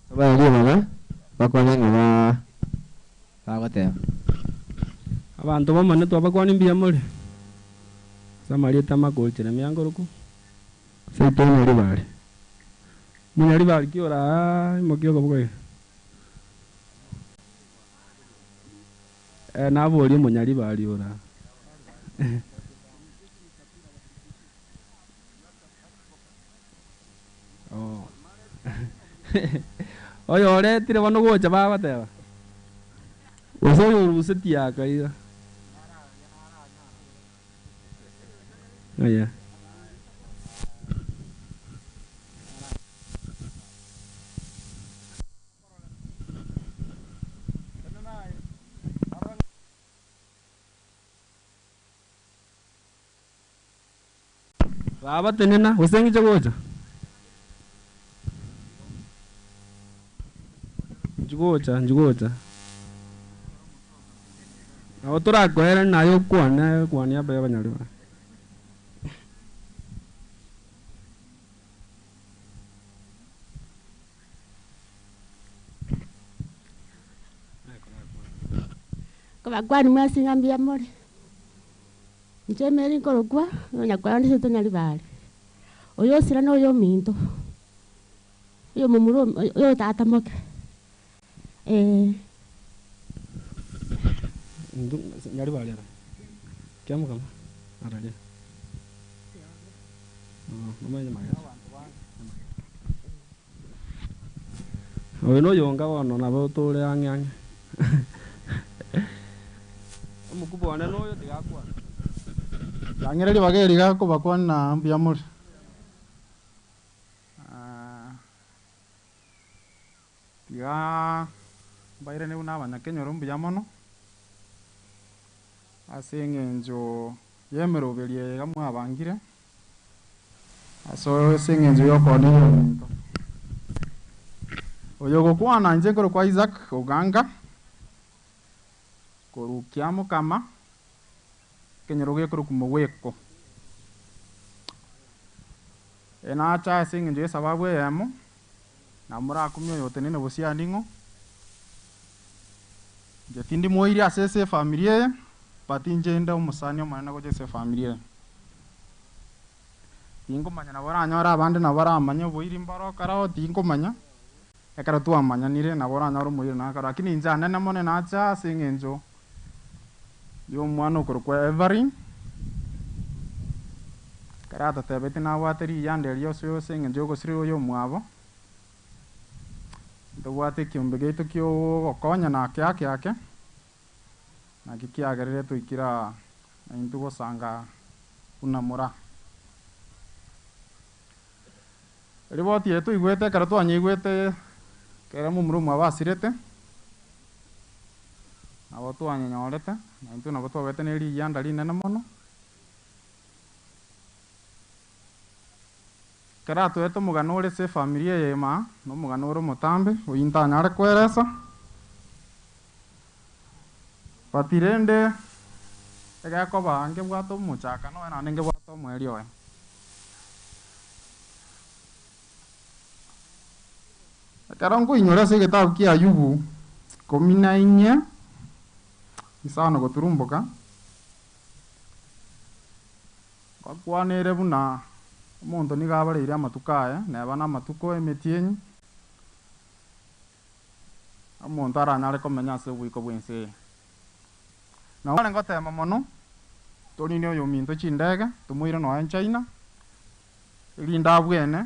Tobae ribaga bakore ng'a bagoteba. Abanto b'Omonene twabakwania mbuya more ase amarieta amakochi na emiangoroku. Seito Nyaribari. Omonyaribari ki ore aa imokia okoboko iga? Eh, naborie omonyaribari ore aa. Oh. Oyoretire bono gocha bagoteba, gose oyorusetie akaira. Oya. Baba tenena, gose ng'iche gocha? Inchu gocha, inchu gocha. Nabo torakoeranie naye okwane kwa niaba ya abanyarwanda. Nkobakwani mwensi ng'a mbuya more. Inche Mary nkorokwa, nonyakoya onde seito Nyaribari. Oyo osira na oyo ominto, oyo momura oyo tata moke, eh. Nyaribari ara, kiamokama araria. Omanye magega. Oyo noyonga bono nabo tore ang'e ang'e. Omokubwa one noyo tiga akwane. Yang'ire ribaga eri iga kobakwana mbuya more. Tiga mbairane buna abanyakenyoro mbuya mono. Ase eng'encho ya emeroberi eye iga mwabangire, ase ase eng'encho ya okonia oyominto. Oyo ogokwana inche nkorokwa Isaac Oganga, korwa Kiamokama, ekenyoro gekorokwa Mogweko. Nacha ase eng'encho ya esababu eyemo, na morakumie oyo otenene bosio ande ng'o, inche tindi moiri ase ase efamiri eye, but inche inde omosani omonene gocha ase efamiri eye. Tinkomanya nabo oranyore abande nabo baramanye oboiri mboro okare oo tinkomanya, ekero twamanyanire nabo oranyore omoiri nakare lakini inche anene mono nacha ase eng'encho ya omwana okorokwa Everine, ekero atotebetie nabwate riyanda erio ase ase eng'encho ya ogosira oyo omwabo, ntobwate ekiombe giaito kia ogokonyana ake ake ake, naki kiagerire toikire aa naintwe gosanga buna mora. Riboti eye toigwete ekero twanyeigwete ekero momura omwabo asirete, nabo twanyenyorete, naintwe nabo twabete na riyianda rinene mono. Ekero atoete omogano ore ase efamiri eye ime aa, na omogano ore omotambe, oyio ntanyare koeresa, but rende egekoba nkebwate omochakano oye naende nkebwate omoerio oye. Ekero nkoinyora ase egetabu kia Ayubu ikomi na inye, isano goturumboka, Nkokwanere buna omonto nigo abareire amatuko aye, neba namatuko emetienyi, omonto aranyare komenya ase oboiko bw'ense eye. Nabo are ngotema mono, torine oyominto chindege, tomoire nonya China, erinde abwene,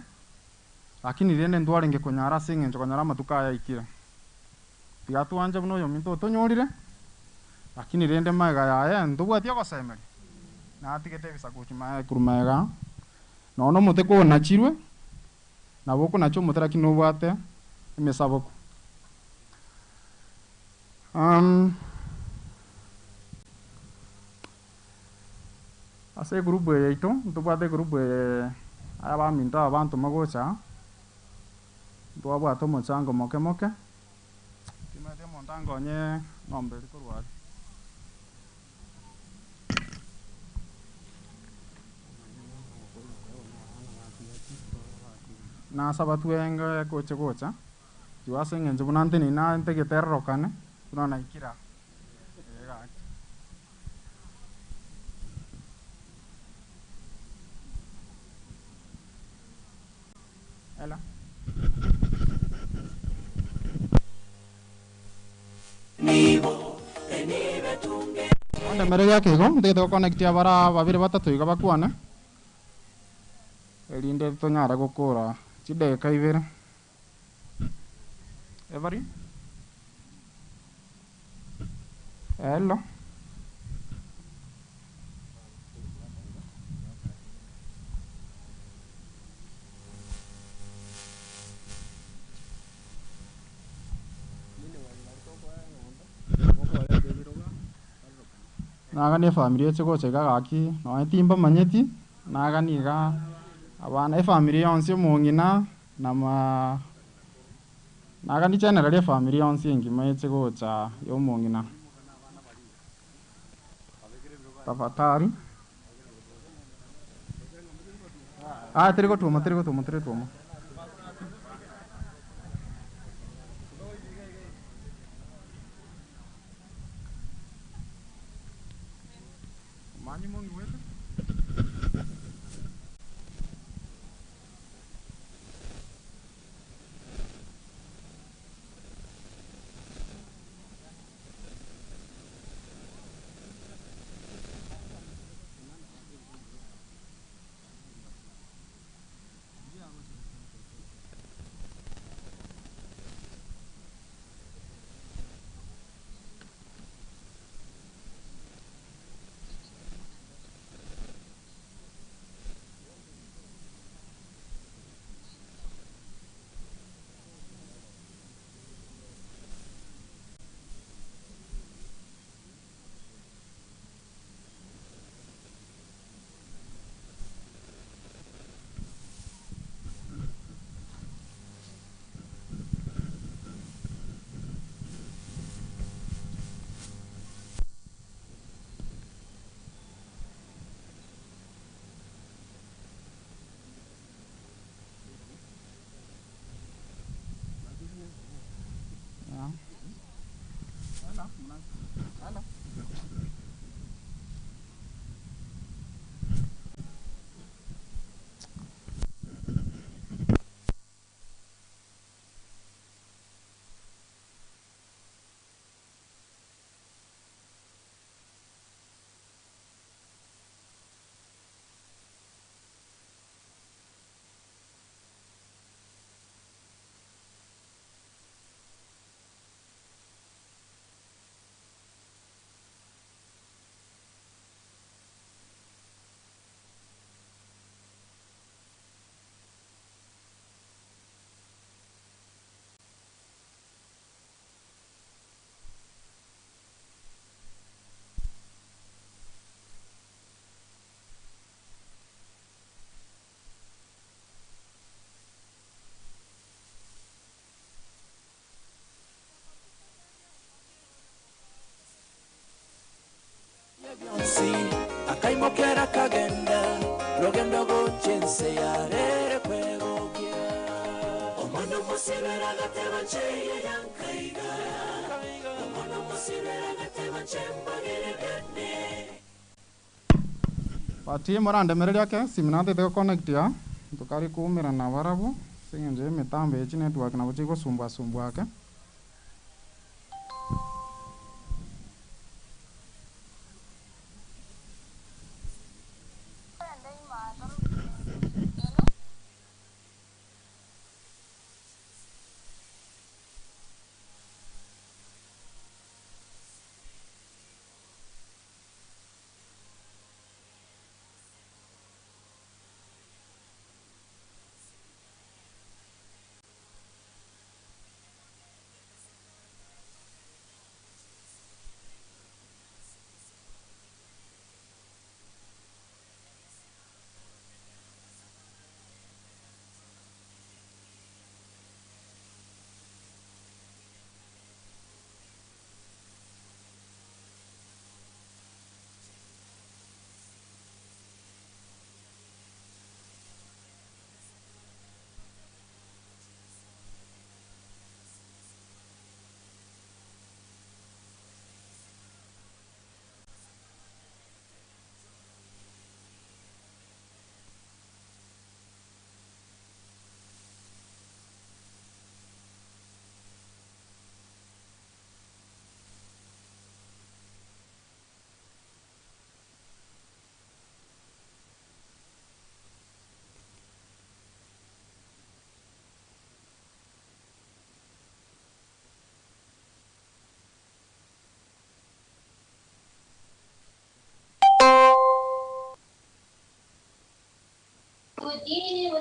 lakini rende ntwarenge konyara ase eng'encho konyora amatuko aye aikire. Tiga twanche buna oyominto otonyorire, lakini rende magega yaye ntobwati ogosemeria, natigete ebisaku gochia magega korwa magega, nonya na omote konachirwe, nabo okonacha omote lakini nobwate emesaboko. Ase egroup eye yaito, ntobwate egroup eye abaminto aba bantoma gocha aa, ntwabwate omochango moke moke, timanyeti omonto ankonye eng'ombe eria korwa aria. Nasaba twenge gocha gocha, igo ase eng'encho buna ntenene naye ntagete erorokane, buna naikire aa, eh gaki. Ela. Ondemereria ake igo, ntagete goconnect abara babere batato iga bakwane, erinde tonyare gokora chidakika ibere. Every Hello. Naganie efamiri eche gocha iga gaki, nonye timbamanyeti, naganie iga abana efamiri yonsi omong'ina na maa naganie generally efamiri yonsi engima eche gocha ya omong'ina. Tafadhali. Ah, teri gotwoma, teri gotwoma, teri gotwoma. Omanyi mong'igwete? Rogendo gochense yarere kwegokia Omwana musibera gateba ncheye yankaiga Omwana musibera gateba nchembagere gane But morandemereria ake simu natete goconnect ya tokari kuumirana barabwo ase eng'encho ya emitambo eye chinetwork nabo chigosumbuasumbua ake.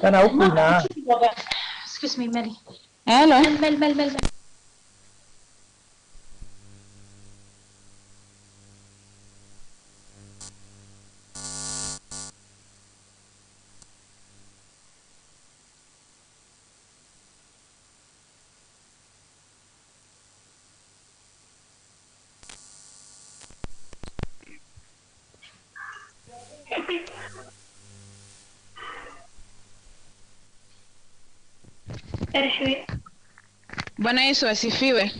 Kana huku na Excuse me, Mary. Hello. Mel, Mel, Mel, Mel. Bwana Yesu asifiwe.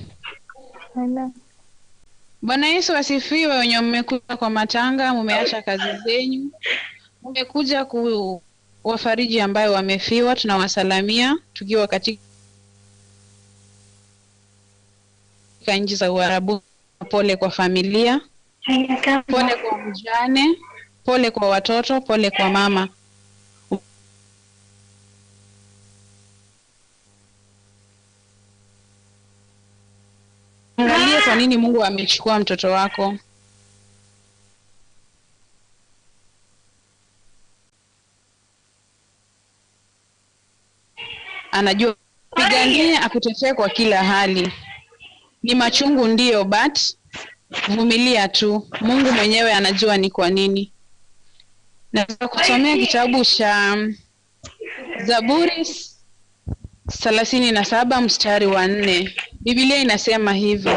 Bwana Yesu asifiwe. Wenye mmekuja kwa matanga, mumeacha kazi zenyu, mmekuja kuwafariji ambayo wamefiwa. Tunawasalamia tukiwa katika nchi za Uarabu. Pole kwa familia, pole kwa mjane, pole kwa watoto, pole kwa mama. Angalie kwa nini Mungu amechukua mtoto wako. Anajua piganie, akutetee kwa kila hali. Ni machungu ndiyo, but vumilia tu. Mungu mwenyewe anajua ni kwa nini. Nataka kusomea kitabu cha Zaburi 37 mstari wa 4. Biblia inasema hivi: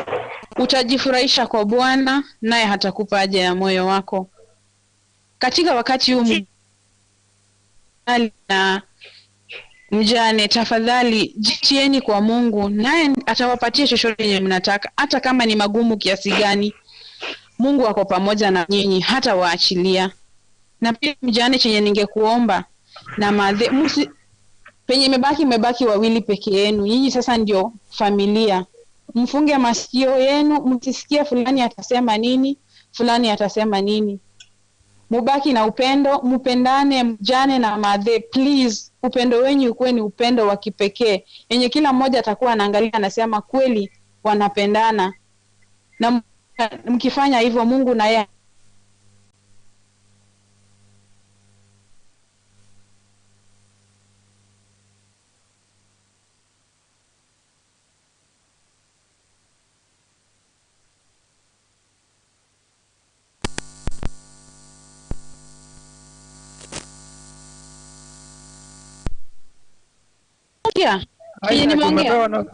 utajifurahisha kwa Bwana naye hatakupa haja ya moyo wako. Katika wakati huu na mjane, tafadhali jitieni kwa Mungu naye atawapatia chochote yenye mnataka, hata kama ni magumu kiasi gani. Mungu ako pamoja na nyinyi, hata waachilia. Na pia mjane, chenye ningekuomba na madhe, msi, penye imebaki imebaki wawili peke yenu. Nyinyi sasa ndio familia, mfunge masikio yenu, msisikie fulani atasema nini, fulani atasema nini. Mubaki na upendo, mupendane, mjane na madhe, please. Upendo wenyu ukuwe ni upendo wa kipekee yenye kila mmoja atakuwa anaangalia anasema kweli wanapendana, na mkifanya hivyo Mungu na yeye Kia, chenye Isaac, nimeongea. umepewa no-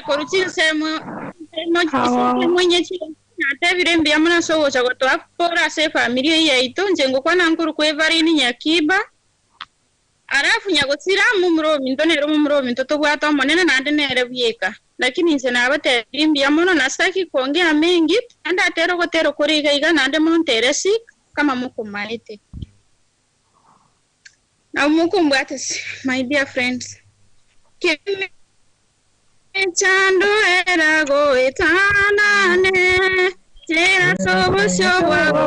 Koru chinsemo ensemo enye natebire mbuya mono ase ogocha gotoa pore ase efamiri eye yaito, inche ngokwana nkorokwa Evelyn Nyakiba, alafu nyagosira momura ominto nere omomura ominto tobwate omonene naende nere bweka. Lakini inche nabatebirie mbuya mono na sitaki kuongea mengi, naende atere ogotera okore iga iga naende montere sick kama mokomaete. Nabo mokombwate my dear friends. Emechando eragoetanane, tera ase obosio bwabo.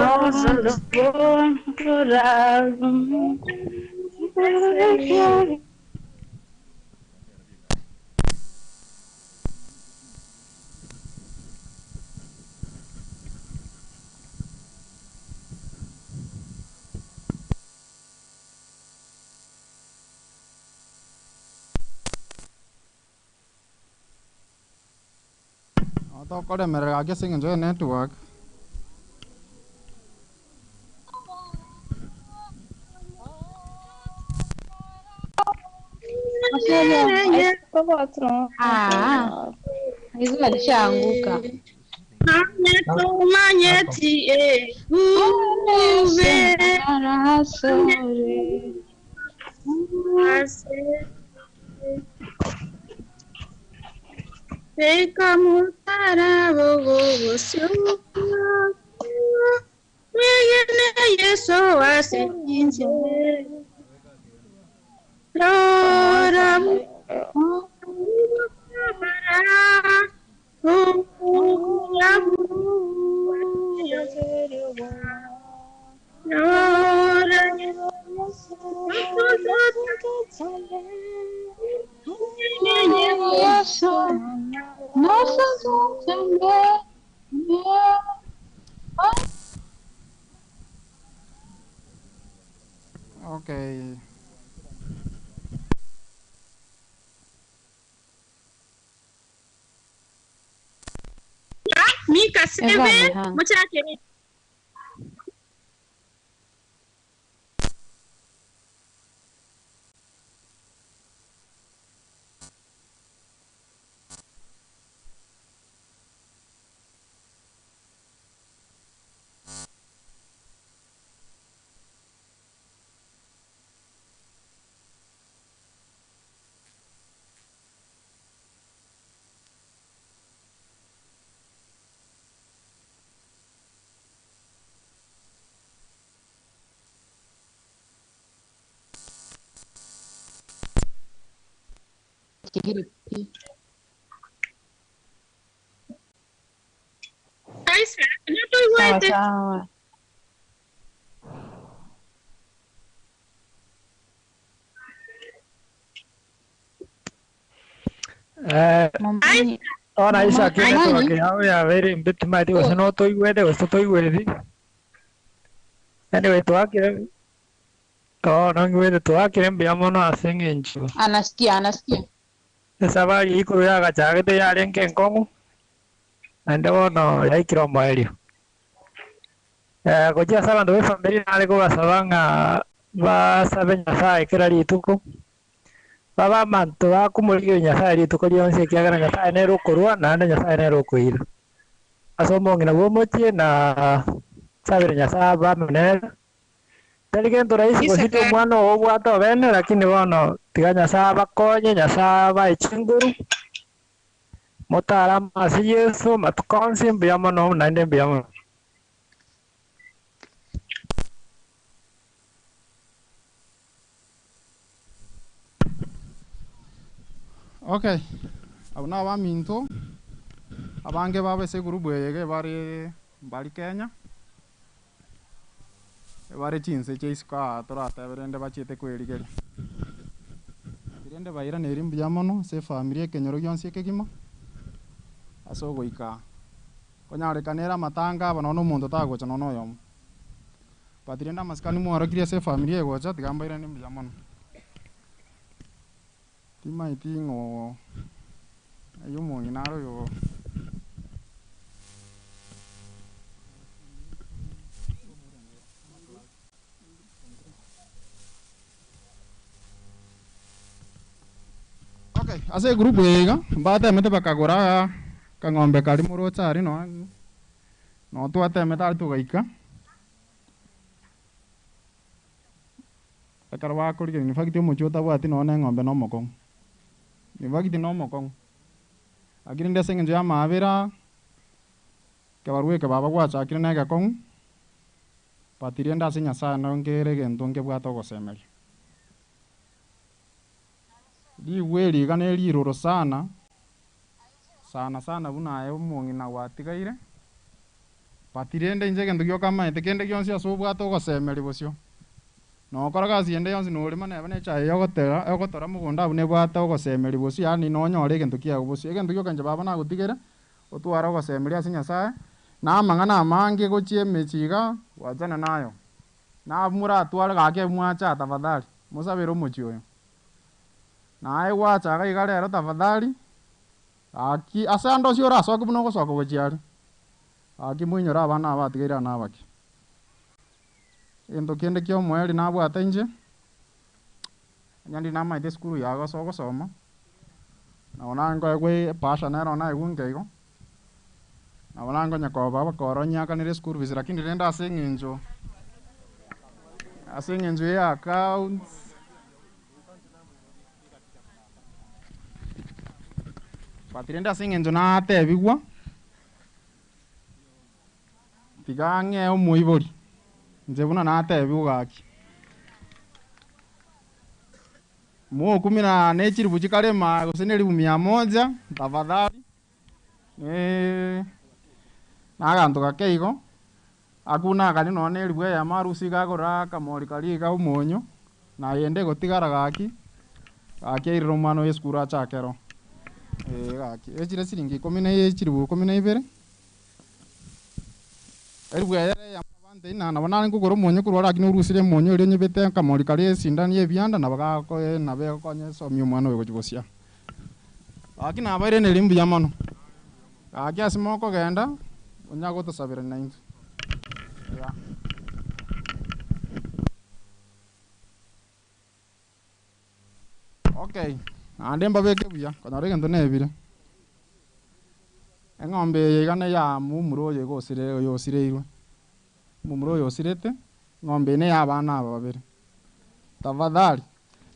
Tokoremerera gaki ase eng'encho ya network. Ah, hizo alishaanguka. Manyeti ube Reka mutarabo bosio Mwegene Yesu wasekinje Rora Okay. Mika 7 Eva, muchakere Aisa, Sawa natoigwete sawa. Eh, Mami, ona Isaac Mama- network Amani? yao yabeire mbe timaeti gose notoigwete gose totoigweti. Anyway twakire oo nongigwete twakire mbuya mono ase eng'encho Anasikia, anasikia. esabari igoro yagachagete yarenge enkong'u naende bono yaikire omoerio. Gochia ase abanto ba efamiri nare kobasaba ng'a basabe Nyasaye kera rituko, babe abanto bakomorigereria Nyasaye rituko rionsi ekiagera Nyasaye nere okorwa naende Nyasaye nere okoira. Ase omong'ina bwa omochie na sabere Nyasaye abame nere, tari gento rahisi gosibia omwana ogo obwate obene lakini bono tiga Nyasaye abakonye, Nyasaye abae chinguru, motare ase Yeso matuko onsi mbuya mono naende mbuya mono. Okay, abo na abaminto, abange babo ase egroup eye iga ebare mbari Kenya, ebare chinse chia isiko aa toratebe rende bachiete koerigeria. Rende bairaneri mbuya mono ase efamiri ekenyoro gionsi ekegima, ase ogoika aa. Konyarekana ere amatanga aba nonya omonto tagocha nonya oyomo. But rende amasikani mwarokirie ase efamiri egocha tiga mbairane mbuya mono. Timaeti ng'o aye omong'ina are oyo. Okay. Okay, ase egroup eye iga, mbatemete bakagora akang'ombe karia moroche aria nonya noo twatemete aria togaika, ekero bakorigereria in fact omochie otabwati nonya na eng'ombe na omokong'u, in fact na omokong'u, lakini rende ase eng'encho ya amaabera, ekebarua eke baba gwachakire na egekong'u, but rende ase Nyasaye naro nkere egento nkebwate ogosemeria. Rigwa eri iga ne riroro sana, sana sana buna aye omong'ina gwatigaire, but rende inche egento gioka amaete kende gionsi ase obwate ogosemeria bosio, nokora gasi ende yonsi norema neba ne echae yogotera yogotora mogondo abwo nebwate ogosemeria bosio yaani nonyore egento kiago bosio. Egento gioka inche baba nagotigere, otware ogosemeria ase Nyasaye, na amang'ana amange gochia emechie igaa, gwachana nayo. Na abwo moratware gaki abwo mwacha tafadhali, mosabere omochie oyo. Naye gwacha iga iga rero tafadhali, gaki ase ande onsi orasoke buna ogosoka gochia aria, gaki moinyore abana aba batigaire aa nabake. Egento kende kia omoerio nabwate inche, onye ndiri namaete esukuru yago ase ogosoma, nabo nankoegwa ebahasha nero naigwe nke igo, nabo nankonya koba bakora nyiakanere eschool fees lakini rende ase eng'encho, ase eng'encho ya accounts. But rende ase eng'encho natebigwa, tiga ng'ee omoibori, inche buna natebigwa gaki. Mokumia na ne chilifu chikare maa gose na elifu mia moja, tafadhali, na aganto gake igo. Akwo nakani nonya na elifu eyemo arusie iga agore akamori karia iga omonyo, na eyende egotigara gaki, gaki airere omwana oye esukuru achake ero, eh gaki. Echire siringi ikomi na chilifu ikomi na ibere, elifu eye ere eyemo nabo ntei na nabo nare nkogora omonyo korwa aro lakini orusirie omonyo oria onyebete akamori karia esindani ya ebianda nabo gakoe nabo egokonya esomie omwana oyo gochia gosia. Gaki nabairaneria mbuya mono. Gaki ase mokogenda, onya gotosabera naintwe. Yeah. Okay, naende mbabeke buya, konyora egento nebire. Eng'ombe eye iga neya momura oyo iga osire oyo osireirwe, omomura oyo osirete, eng'ombe eye neya abana aba babere. Tafadhali,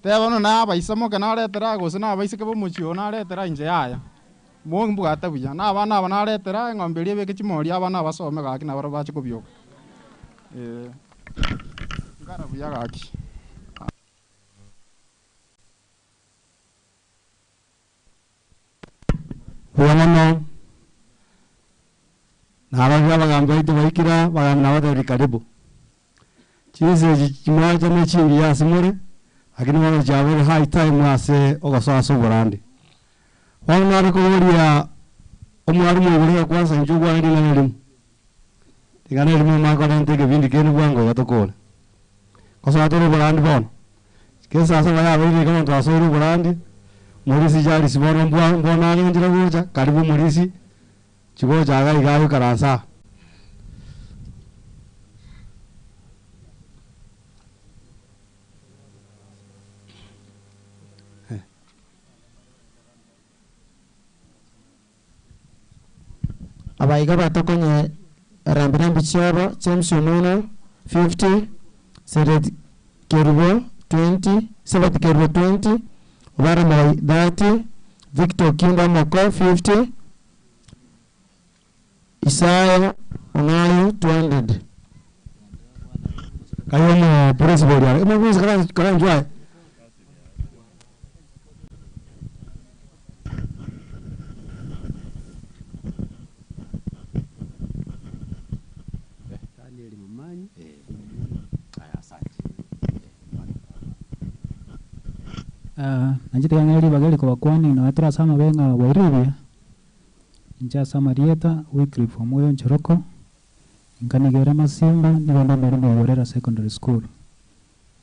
Teba buna nabaise moke naretera gose nabaiseke b'omochie oo naretera inche yaya. Mombwate buya, na abana aba naretera eng'ombe eria ebeke chimori abana abasome gaki nabarabwo bache kobioka. Ee, nkara buya gaki. Buya mono, nabarire abagambi baito baikire aa, abagambi nabatebirie karibu. Chinsa echi chimwacha ne chingiya ase more, lakini bono chiabeire high time ase ogosoa ase oborandi. Bono nare koboria omwalimu oigure ya kwanza inche okwane ring'ana erimo, ring'ana erimo omanye korenta ekebindi kende bwango iga tokore. Gosoa tore oborandi bono, Kesa ase amaya abeire iga omonto asoire oborandi, omorisia Charles bono mbwa mbono agenchire gocha, karibu omorisia, chigocha iga iga agoikaransa aa. Abaiga batokonye rambirambi chiabo, James Omuno, 50, Sereti Kerubo, 20, Sebati Kerubo, 20, Obare Moi, 30, Victor Okindo Omoko, 50, Isaya Ong'ayo, 200. Kaye omo principal oria, omo principal karanchwe aye. Nainche tiga ng'e ribaga eri kobakwania nonya tore ase amabe ng'a bwairire buya, inche ase amarieta Wycliffe Omuya Onchoroko, inka nigo ere Masimba, nigo nde omwalimu o Igorera Secondary School.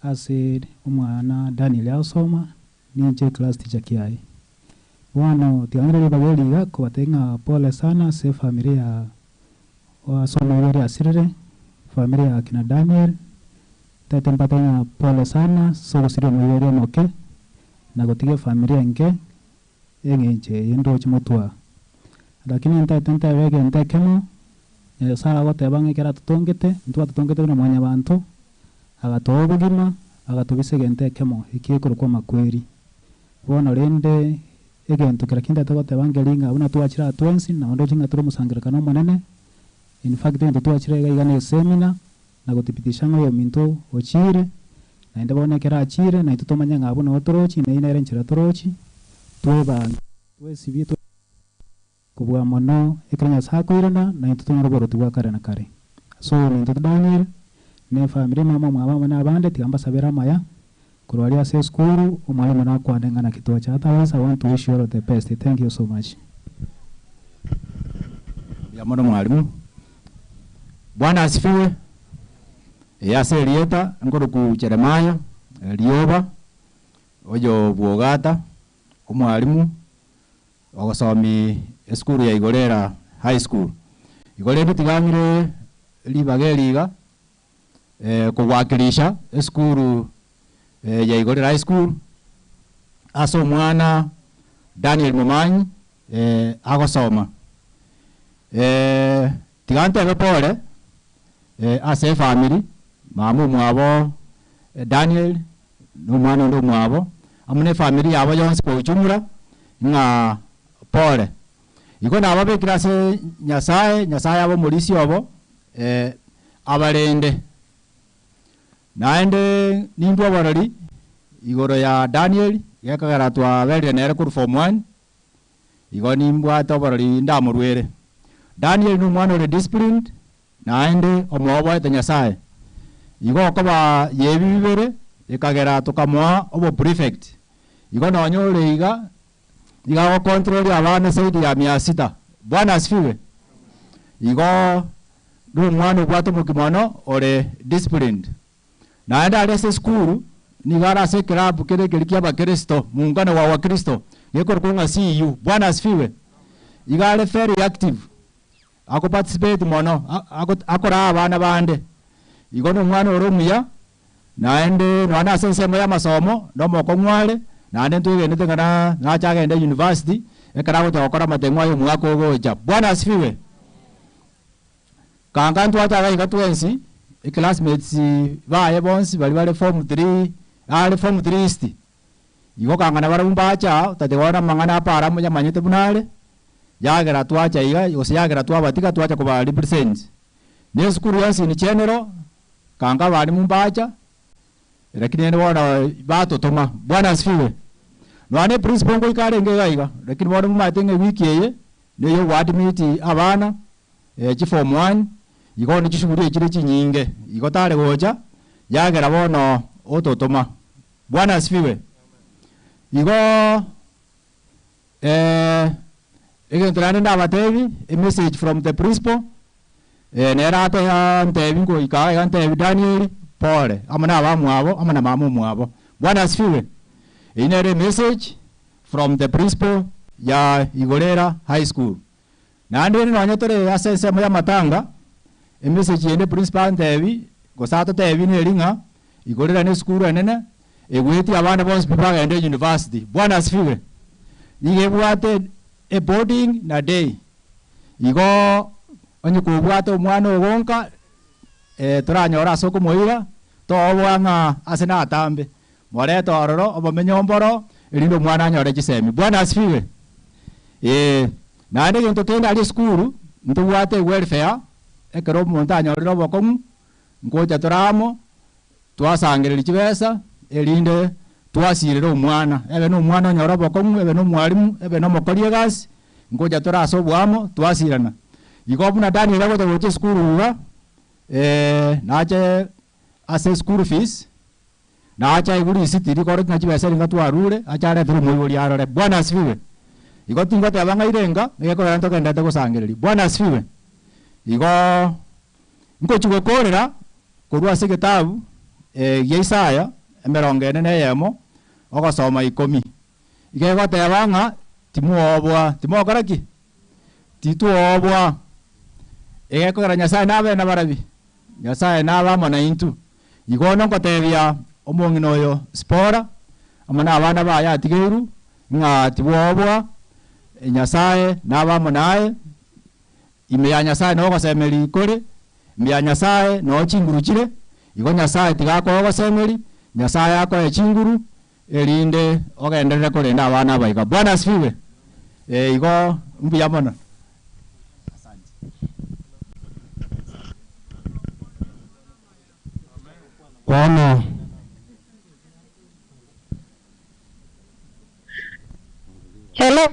Ase omwana Daniel agosoma, ninche eclass teacher kiaye. Bono tiga ng'ire ribaga eri iga kobatebia ng'a pole sana ase efamiri ya ase omoibori asirire, efamiri ya kina Daniel, ntagete mbatebie ng'a pole sana ase ogosiria omoibori omoke, na gotiga efamiri enke. eng'encho eye ndoche motwe aa. Lakini ntaete ntebe egento ekemo, Nyasaye agoteba ng'a ekero atotongete, intwe atotongete buna mwanyabanto, agatoa obogima, agatobisa egento ekemo, ekio gekorokwa amakweri. Bono rende, egento kera kintagete goteba nkeri ng'a buna twachire aa twensi, nabo ndoche ng'a tore omosangererekano omonene, in fact egento twachire iga iga na esemina, na gothibitisha ng'a oyominto ochiire, naende bono ekero achiire, naintwe tomanye ng'a abwo noo torochi, na eyio nere enchera torochi, twebange, twesibie twe. Kobua mono, ekero Nyasae akoirana, naintwe tonyore oboroti bwa kare na kare. Ase oyominto Daniel, na efamiri mama omwabo amo na abande, tiga mbasabere amaya, korwa aria ase esukuru, omwalimu nakwane ng'a naki twacha. Otherwise, I want to wish you all the best. Thank you so much. Mbuya mono mwalimu. Bwana asifiwe. Ee ase erieta nkoroku Jeremiah Rioba, oyo bwogata, omwalimu. Ogosomi esukuru ya Igorera High School. Igo rende tigang'ire ribaga eri iga kowakilisha esukuru ya Igorera High School ase omwana Daniel Momanyi agosoma. Tiga ntebe pole ase efamiri, mama omwabo Daniel na omwana onde omwabo, amo na efamiri yabo yonsi kwa ujumla, ng'a pole. Igo nababekire ase Nyasaye, Nyasaye abe omorisia obo, abarende. Naende nindwe oborori igoro ya Daniel, gekogera twaberire nere korwa form one, igo nimbwate oborori ndamorwere. Daniel na omwana ore disciplined, Naende omooboete Nyasae. Igo okoba y'ebi bibere ekagera tokamoa oboprefect. Igo nonya ore iga, iga agocontrol abana zaidi ya mia sita. Bwana asifiwe. Igo nomwana obwate omokia mono ore disciplined. Naende aria ase esukuru, nigo are ase ekilabu kere keria kia abakristo, muungano wa wakristo, gekorokwa ng'a CU. Bwana asifiwe. Iga are very active. Ako participate mono, akoraa abana bande. Igo nomwana ore omuya, naende nonya ase ensemo y'amasomo, nomokong'u are, naende ntwegenete ng'a na nache agende university, ekero agocha gokora amateng'u aye omwaka ogocha. Bwana asifiwe. Kanga ntwacha iga iga twensi, eclassmates baye bonsi baria bare form three, are form three east, Igo kang'ana barabwo mbache aa, otatiga bono amang'ana apare amonyamanyete buna are, yagera twacha iga, gose yagera twabatiga twacha koba represent. Na esukuru yonsi in general, kanga abalimu mbacha, lakini rende bono batotoma. Bwana asifiwe. Nonya na eprinciple ngoika arenge iga iga, lakini bono momanyete ng'a ewiki eye, neyo ogoadmit abana, chiform one, igo bono chishughuli echire chinyinge, igo tare gocha, yagera bono ototoma. Bwana asifiwe. Igo egento naende ndabatebi, emessage from the principal, nere ate antebi ngoika iga antebi Daniel pole amo na abamwabo amo na mama omwabo. Bwana asifiwe. Eyio nere emessage from the principal ya Igorera High School. Naende rende nonye tore ase ensemo y'amatanga, emessage ende principal antebi, gose atotebi neri ng'a, igorera nesukuru enene, egwetie abana bonsi pi bagende university. Bwana asifiwe. Nigo ebwate eboarding na day. Igo onye kobwate omwana ogonka, toranyore ase okomoira, toboa ng'a ase natambe. Morete ororo obomenyo mboro, erinde omwana anyore chisemi. Bwana asifiwe. Ee, naende egento kende aria esukuru, ntobwate ewelfare, ekero omonto anyorire obokong'u, nkocha tore amo, twasangereria chibesa, erinde twasirere omwana, ebe na omwana onyore obokong'u, ebe na omwalimu, ebe na omokori egasi, nkocha tore ase oboamo, twasirana. Igo buna Daniel agocha gocha esukuru iga, nache ase eschool fees, Nache aigwe risiti rikorokia ng'a chibesa ringa twarure, ache aretere omoibori arore. Bwana asifiwe. Igo tingoteba ng'a irenga, egekogera ntogenderete gosangereria. Bwana asifiwe. Igo ngochia gokoorera korwa ase egetabu gia Isaya emerongo ene na eyemo, ogosoma ikomi. Iga egoteba ng'a timwoboa, timokora ki? Titwoboa. Egekogera Nyasaye nabe nabarabi, Nyasaye nabe amo naintwe. Igo bono ngotebia omong'ina oyo Sipora, amo nabana baye atigeirwe, ng'a tibwoboa. Nyasaye nabe amo naye, ime ya Nyasaye noo ogosemeria kore, ime ya Nyasaye noo chinguru chire, igo Nyasaye tiga akoe ogosemeria, Nyasaye akoe chinguru, erinde ogenderere korenda abana aba iga. Bwana asifiwe! Eh, igo mbuya mono. Bono. Hello,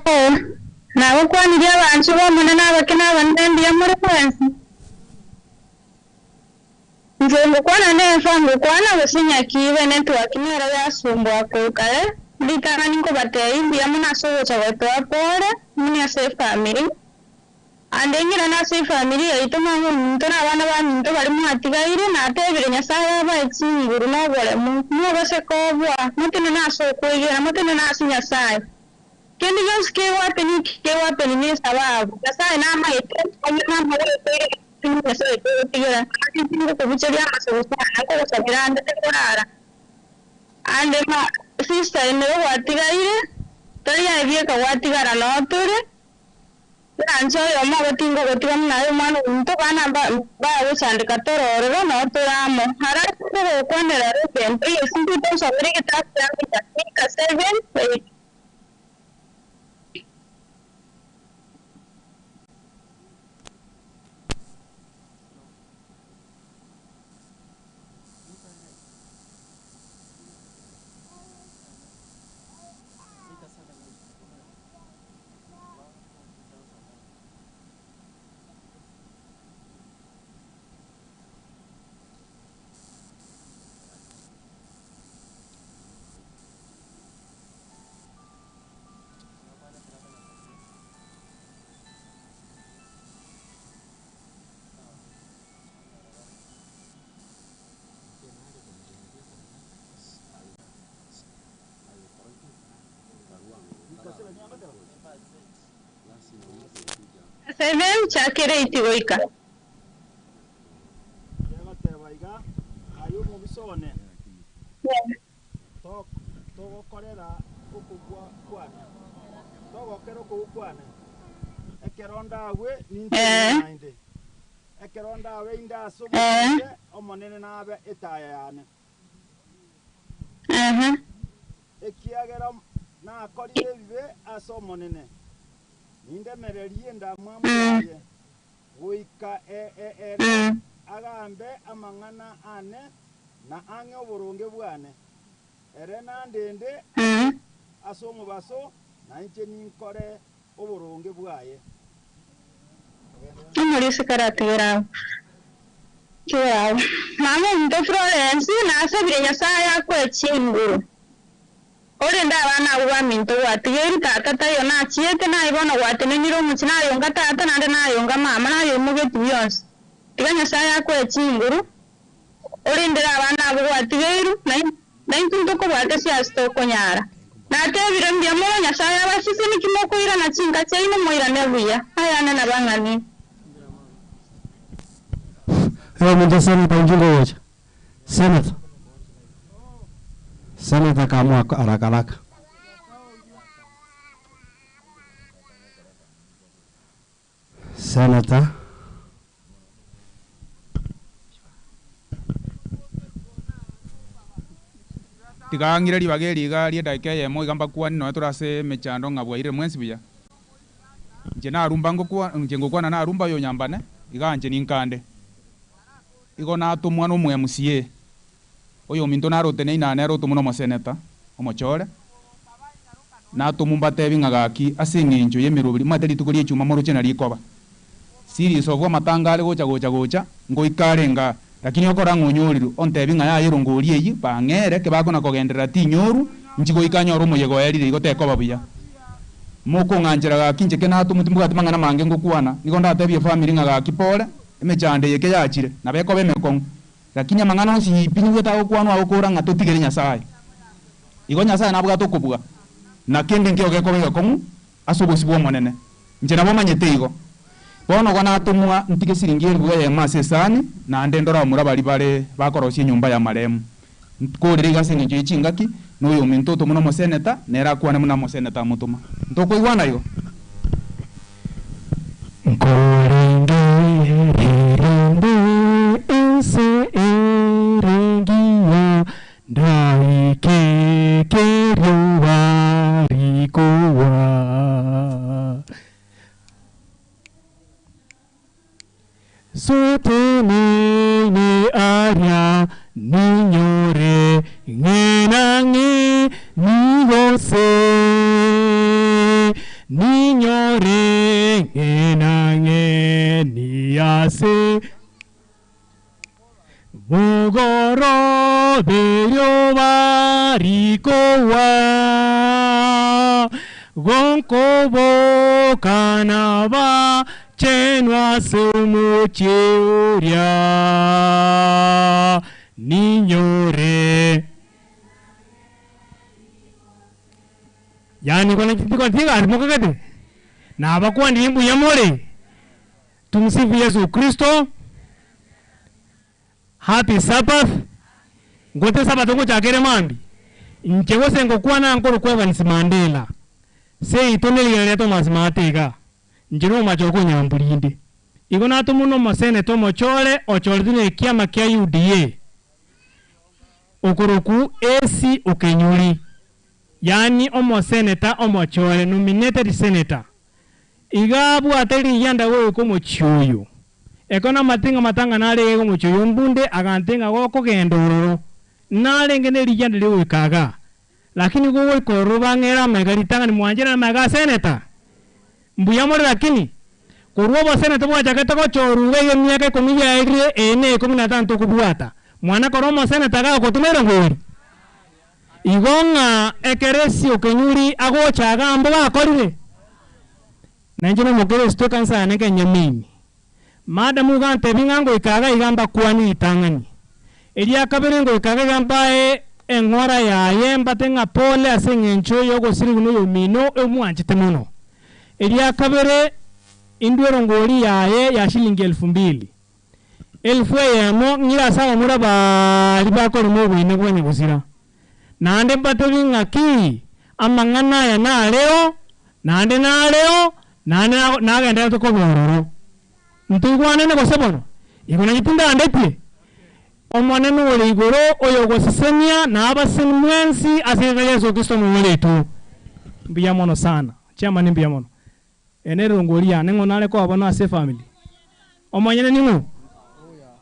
nagokwanirie abanchwa b'Omonene abake na abanene mbuya more mwensi? Inche ngokwana nensa ngokwana gose nyakiibe network nero yasumbua korwa kare, ritang'ani nkobatebia mbuya mono ase ogocha gotoa pore muna ase efamiri, Ande ng'irane ase efamiri yaito mama ominto na abana baminto baria mwatigaire, natebire Nyasae abae chinguru na oboremu, mobase kobua, motenene ase okwegena, motenene ase Nyasae. Kende gionsi kegwapeni kegwapeni nesababu, Nyasae namaete, oyio namagoro koireka ase Nyasae togotigera, ase inche ngokobucheria amasabo sana, nkogosabera ande tekorara. Ande ma sister ime gwatigaire, tari aye bieka gwatigara noo tore. Inche oyomo obo tingogotiga buna aye omwana ominto, bana mbagochandeka tore ororo, nao tore amo. Arase togokwanera Reuben, Yesu ntwete onsomere egetabu kia Mika, Mika 7, 8. 7 chakera 8 goika. Kegoteba iga, Aye omobisa one, togokorera okogwa kwane, togokera okogwa kwane, ekero ndagwe nintenene naende, ekero ndabe inde ase oboronge, Omonene nabe etaya yane. Ekiagera nakorire ebibe ase Omonene, nindemererie endamwamu yaye, goika ere agambe amang'ana aane na ang'e oboronge bwane. Ere nandende ase omobaso, na inche ninkore oboronge bwaye. Omorisia karatigere agwo, tigera agwo. Mama ominto Florence, nasabire Nyasaye akoe chinguru, orende abana abwo baminto gwatigeiri tata taiyo nachiete, naye bono gwatenenire omochie nayonga tata naende nayonga mama, nayoimogetie bionsi. Tiga Nyasaye akoe chinguru, orendere abana abwo gwatigeirwe, na intwe ntokobwate ase tokonyara. Natebire mbuya mono Nyasaye abasesenie ki mokoirana chinka chiaino moirane buya. Ayane nabang'ani. Oyominto Senator inki ngogocha? Senator. Senator kamua haraka haraka. Senator. Tiga ng'ire ribaga eri iga ri'edaika eyemo iga mbakwanie nonya tore ase emechando ng'a bwairire mwensi buya. Inche narumba ngokwa inche ngokwana narumba oyonyambane, iga inche ninkande. Igo natomwa na omo MCA, oyominto naroteneine aa nere otomwa na omoseneta, omochore, natomwa mbatebi ng'a gaki ase eng'encho y'emeroberi omanyete rituko ria echuma moroche nario rikoba. Series of amatanga are gocha gocha gocha, ngoika arenge aa, lakini okora ng'a onyorirwe, ontebi ng'a yaya erongori eyio, bang'ere, ekebakona kogenderera tinyorwa, inchi goika nyore omoyega oerire igo tekoba buya. Mokong'anchera gaki inche kenatomwa timbwati mang'ana mange ngokwana, nigo ndatebie efamiri ng'a gaki pore, emechando eye keyachire, nabo ekoba emekong'u, lakini amang'ana onsi pi nigo etagokwanwa agokora ng'a totigere Nyasaye. Igo Nyasaye nabwate okobua, na kende nkeigo gekoba egekong'u ase obosio bw'Omonene. Inche nabo manyete igo. Bono igo natomwa ntige siringi elifu eyemo ase esani, naende ndore abamura baria bare bakorosia enyomba y'amaremu. Nkorire iga ase engencho ye chingaki, na oyominto otomwa nomoseneta, nere akwane buna omoseneta amotoma. Ntokoigwana igo? Nkorengererinde ense ere engiya, ndaike kerioba rikogwa. Sotenene aria ninyore ng'e na ng'e nigose, ninyore ng'e na ng'e niase. Bogoro berioba rikogwa, gonkobokana bachenwa ase omochie oria, ninyore. Yaani kona tiko tigari mokagete nabakwanirie mbuya more tumsifu Yesu Kristo. Happy Sabbath. Ngote sabato ngochakere mambi. Inche gose ngokwana nkoro kwa Evans Mandela. Seito nerigena ria Thomas Matega. Inche nomomache okonyamburinde. Igo natomwa na omoseneta omochore ochoretwe na ekiama kia UDA okoroku AC Okenyuri. Yaani omoseneta omochore, nominated senator. Iga abwate rigianda goika omochie oyo. Ekero namate ng'a amatanga nare iga omochie oyo mbunde, agantebia ng'a gokogenda ororo, narenge ne rigianda rigoika igaa. Lakini gogoika ororo bang'ere amaiga ritang'ani mwancherane amaiga a senator. Mbuya more lakini, korwa oboseneta bwachagete gochorwa iga iga emiaka ikomi yaerire eye ne ikomi na tano tokobwata. Mwana kore omoseneta iga agotoma erongori. Igo ng'a ekero esio Kenyuri agocha igaa mbobe akorire? Na inche nomokeresto ekanisa yane nkenyamini. Madam ogantebia ng'a ngoika iga iga mbakwanie ritang'ani. Eria kabere ngoika iga iga mbae eng'ora yaye mbate ng'a pole ase eng'encho y'ogosirigwa noyomino omwanchete mono. Eria kabere indwe erongori yaye ya shilingi elfu mbili. Elfu eyemo ng'ire ase abamura baria bakorema oboina bwa nyagosira. Naende mbatebie ng'aki amang'ana aya nareo, naende nareo, naende nagendererete koba ororo. Ntoigwanane gose bono? Igo nainche tindandetie? Omonene ore igoro, oyogosesenia na abaseni mwensi ase erieta ria Yeso Kristo Omong'ina oito. Mbuya mono sana. Chairman mbuya mono. Eye nerongori yane ng'o nare koba bono ase efamily? Omonyene ning'o?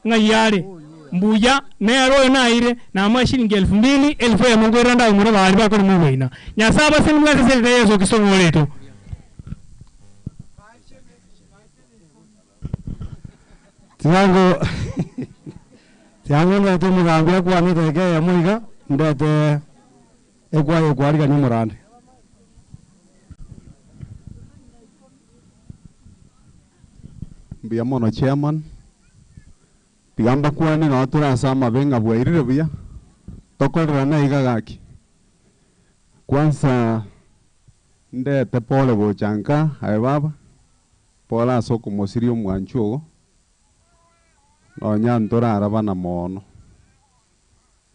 Ng'ai are? Mbuya, nere oyo naeire, namoe shilingi elfu mbili, elfu eyemo nkoirera ndabamura baria bakorema oboina. Nyasae abaseni mwensi ase erieta ria Yeso Kristo Omong'ina oito. Tiango tiango ndete omogambi akwane edageka eyemo iga, ndete ekwaya ekwarigania omorande. Mbuya mono chairman, tiga mbakwane nonye tore ase amabe ng'a bwairire buya, tokorerane iga gaki. Kwanza ndete pole gocha nka aye baba, pole ase okomosiria omwanchwa ogo, nonya ntorarabana mono,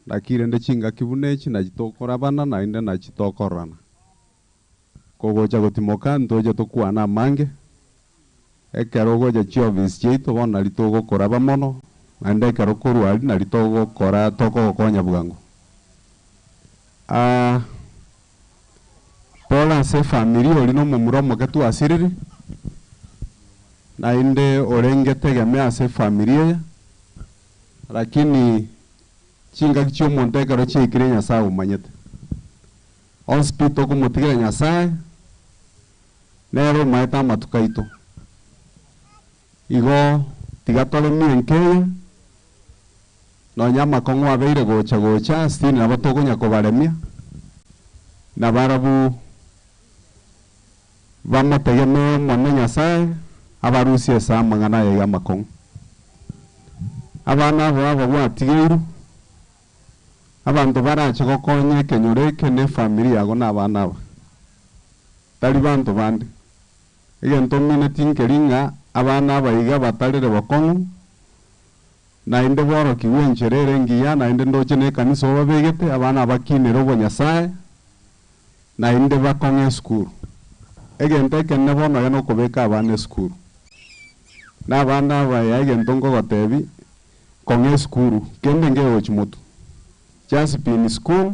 lakini rende chingaki buna echi nachi tokorabana naende nachi tokororana. Kogocha gotimoka ntoche tokwane amange, ekero ogocha chiofisi chiaito bono nari togokoraba mono, naende ekero korwa aria nari togokora tokogokonya bwango. Pole ase efamiri oria na omomura omoke twasirire, naende orenge tegemeo ase efamiri eye, lakini chingaki chia omonto ekero chiaikire Nyasaye omanyete. Onsi pi tokomotigera Nyasaye, nere omaete amatuko aito. Igo tiga toremie enka eye, nonya amakong'u abeire gocha gocha, still nabo tokonya kobaremia, na barabwo bamotegemee Omonene Nyasaye, abarusie ase amang'ana aya iga amakong'u. Abana aba aba gwatigeirwe, abanto barache gokonya ekenyoro eke na efamiri yago na abana aba, tari banto bande. Egento omineti nkeri ng'a abana aba iga batarire bokong'u, naende borokigwe enchera ere engiya, naende ndoche na ekanisa obabegete, abana abakinere obonyasae, naende bakong'e esukuru. Egento ekenene bono oyo nokobeka abana esukuru. Na abana aba ya egento nkogotebi, kong'a esukuru, kende nkegochi motwe. Just be in school,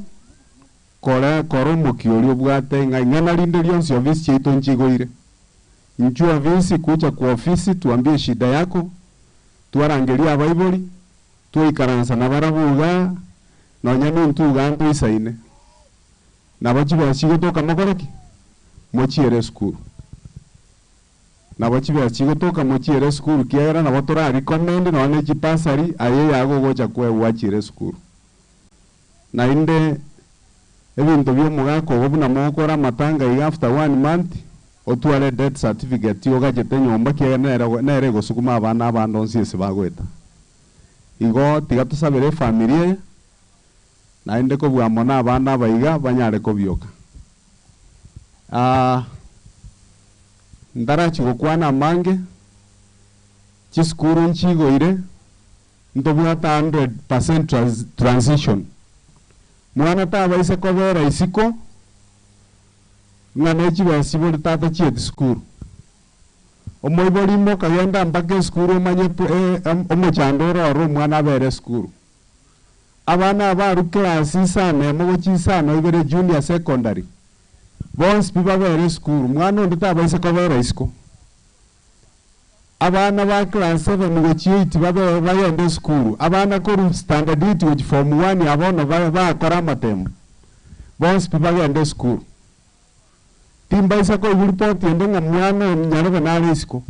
kora kora omokia oria obwate ng'a ing'ana rinde rionsi ofisi chiaito nchigoire. Inchuo ofisi, kucha kwa ofisi, tuambie shida yako, twarangeria abaibori, twaikaransa nabarabwo igaa, nonya na intwe igaa ntoisaine. Nabo chibesa chigotoka mokore ki? Mochiere esukuru. Nabo chibesa chigotoka mochiere esukuru kiagera nabo tora recommend nonya ne chibasari aye yago ogocha koegwa gwachiera esukuru. Naende ebinto bia omogaka ogo buna mogokora amatanga iga after one month, otware death certificate ogachete nyomba kiagera nere nere egosukuma abana abande onsi ase bagoeta. Igo tiga tosabere efamiri eye, naende kobua mono abana aba iga banyare kobioka. Ntarachia gokwana amange, chisukuru nchigoire, ntobwate 100% transition. Mwana tabaisa kobera isiko, ng'a ne chibesa chibori tata chieti sukuru. Omoibori ime okagenda mpaka esukuru omanye omochando ore ororo omwana abere esukuru. Abana aba arwa class isano emo gochia isano ibere junior secondary, bonsi pi babere esukuru, mwana onde tabaisa kobera isiko. Abana ba class seven gochia eight babe bagende esukuru, abana korwa standard eight gochia form one aba bono bakora amatemo, bonsi pi bagende esukuru. Timbaisa koigwa ripoti ende ng'a mwana oyo nyarebe nare isiko.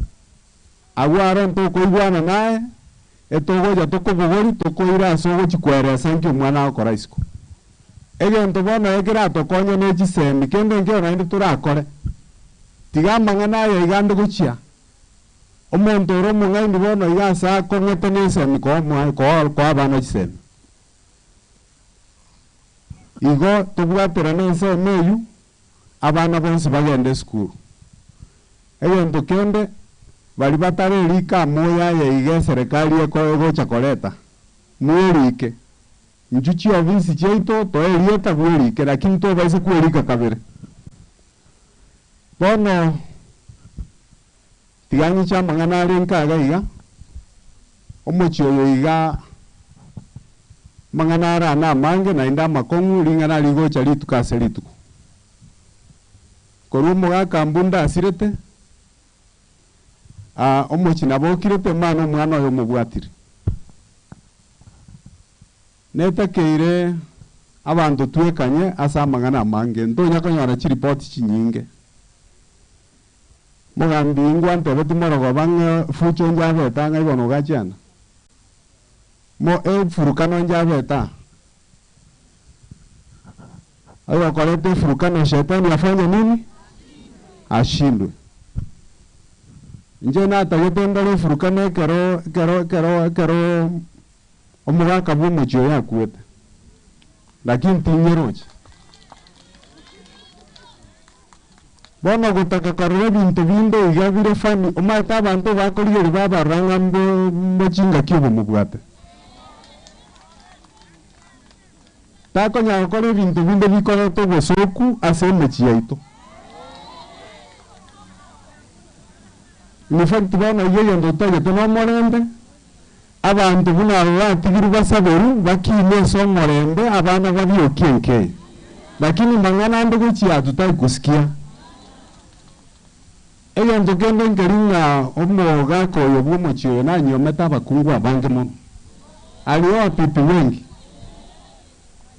Agwo aro ntokoigwana naye, etogocha tokobogori tokoira ase ogochia koeresa nki omwana agokora isiko. Egento bono ekeratokonye ne chisemi, kende nkero naende torakore, tiga amang'ana aya iga ande gochia, omonto ore omong'aini bono iga ase akong'ete na esemi koa koa koa abana chisemi. Igo tobwaterane ensemo eywo, abana bonsi bagende esukuru. Egento kende, baria batarerika amoyo aya iga eserekari eko egocha koreta, mwerike. Inchuo chiofisi chiaito toe erieta bwerike lakini tobaisa kwerika kabere. Bono tiga ng'iche amang'ana are nkaga iga, omochie oyo iga amang'ana are ane amange naende amakong'u ring'ana rigocha rituko ase rituko. Korwa omogaka mbunde asirete, omochie nabo okirete mani omwana oyo omobwatire. Netakeire abanto twekanye ase amang'ana amange, ntonya konyora chiripoti chinyinge. Mogambi ingwantebeti morogoba ng'a fucho njabete ang'a igo nogachiana. Mo efurukano njabete aa. Oyokoreta efurukano shetani afanye nini? Ashindwe. Inche natagete ndore efurukano ekero ekero ekero ekero omogaka bwa omochie oyo akwete, lakini tinyeroche. Bono gotaka korora ebinto binde iga bire funny, omanyete abanto bakorigereria babarora ng'a mbo mbochingaki obo mobwate. Takonyara gokora ebinto binde bikoreta obosoku ase emechie yaito. In fact bono eyio egento totagete na omorembe, abanto buna aba batigirwe basaberwe bakine ase omorembe abana babiokie enka eye. Lakini mang'ana ande gochia hatutaki kusikia. Egento kende nkeri ng'a omogaka oyo bwa omochie oyo nanyomete abakungu abange mono. Alioa pipi wengi.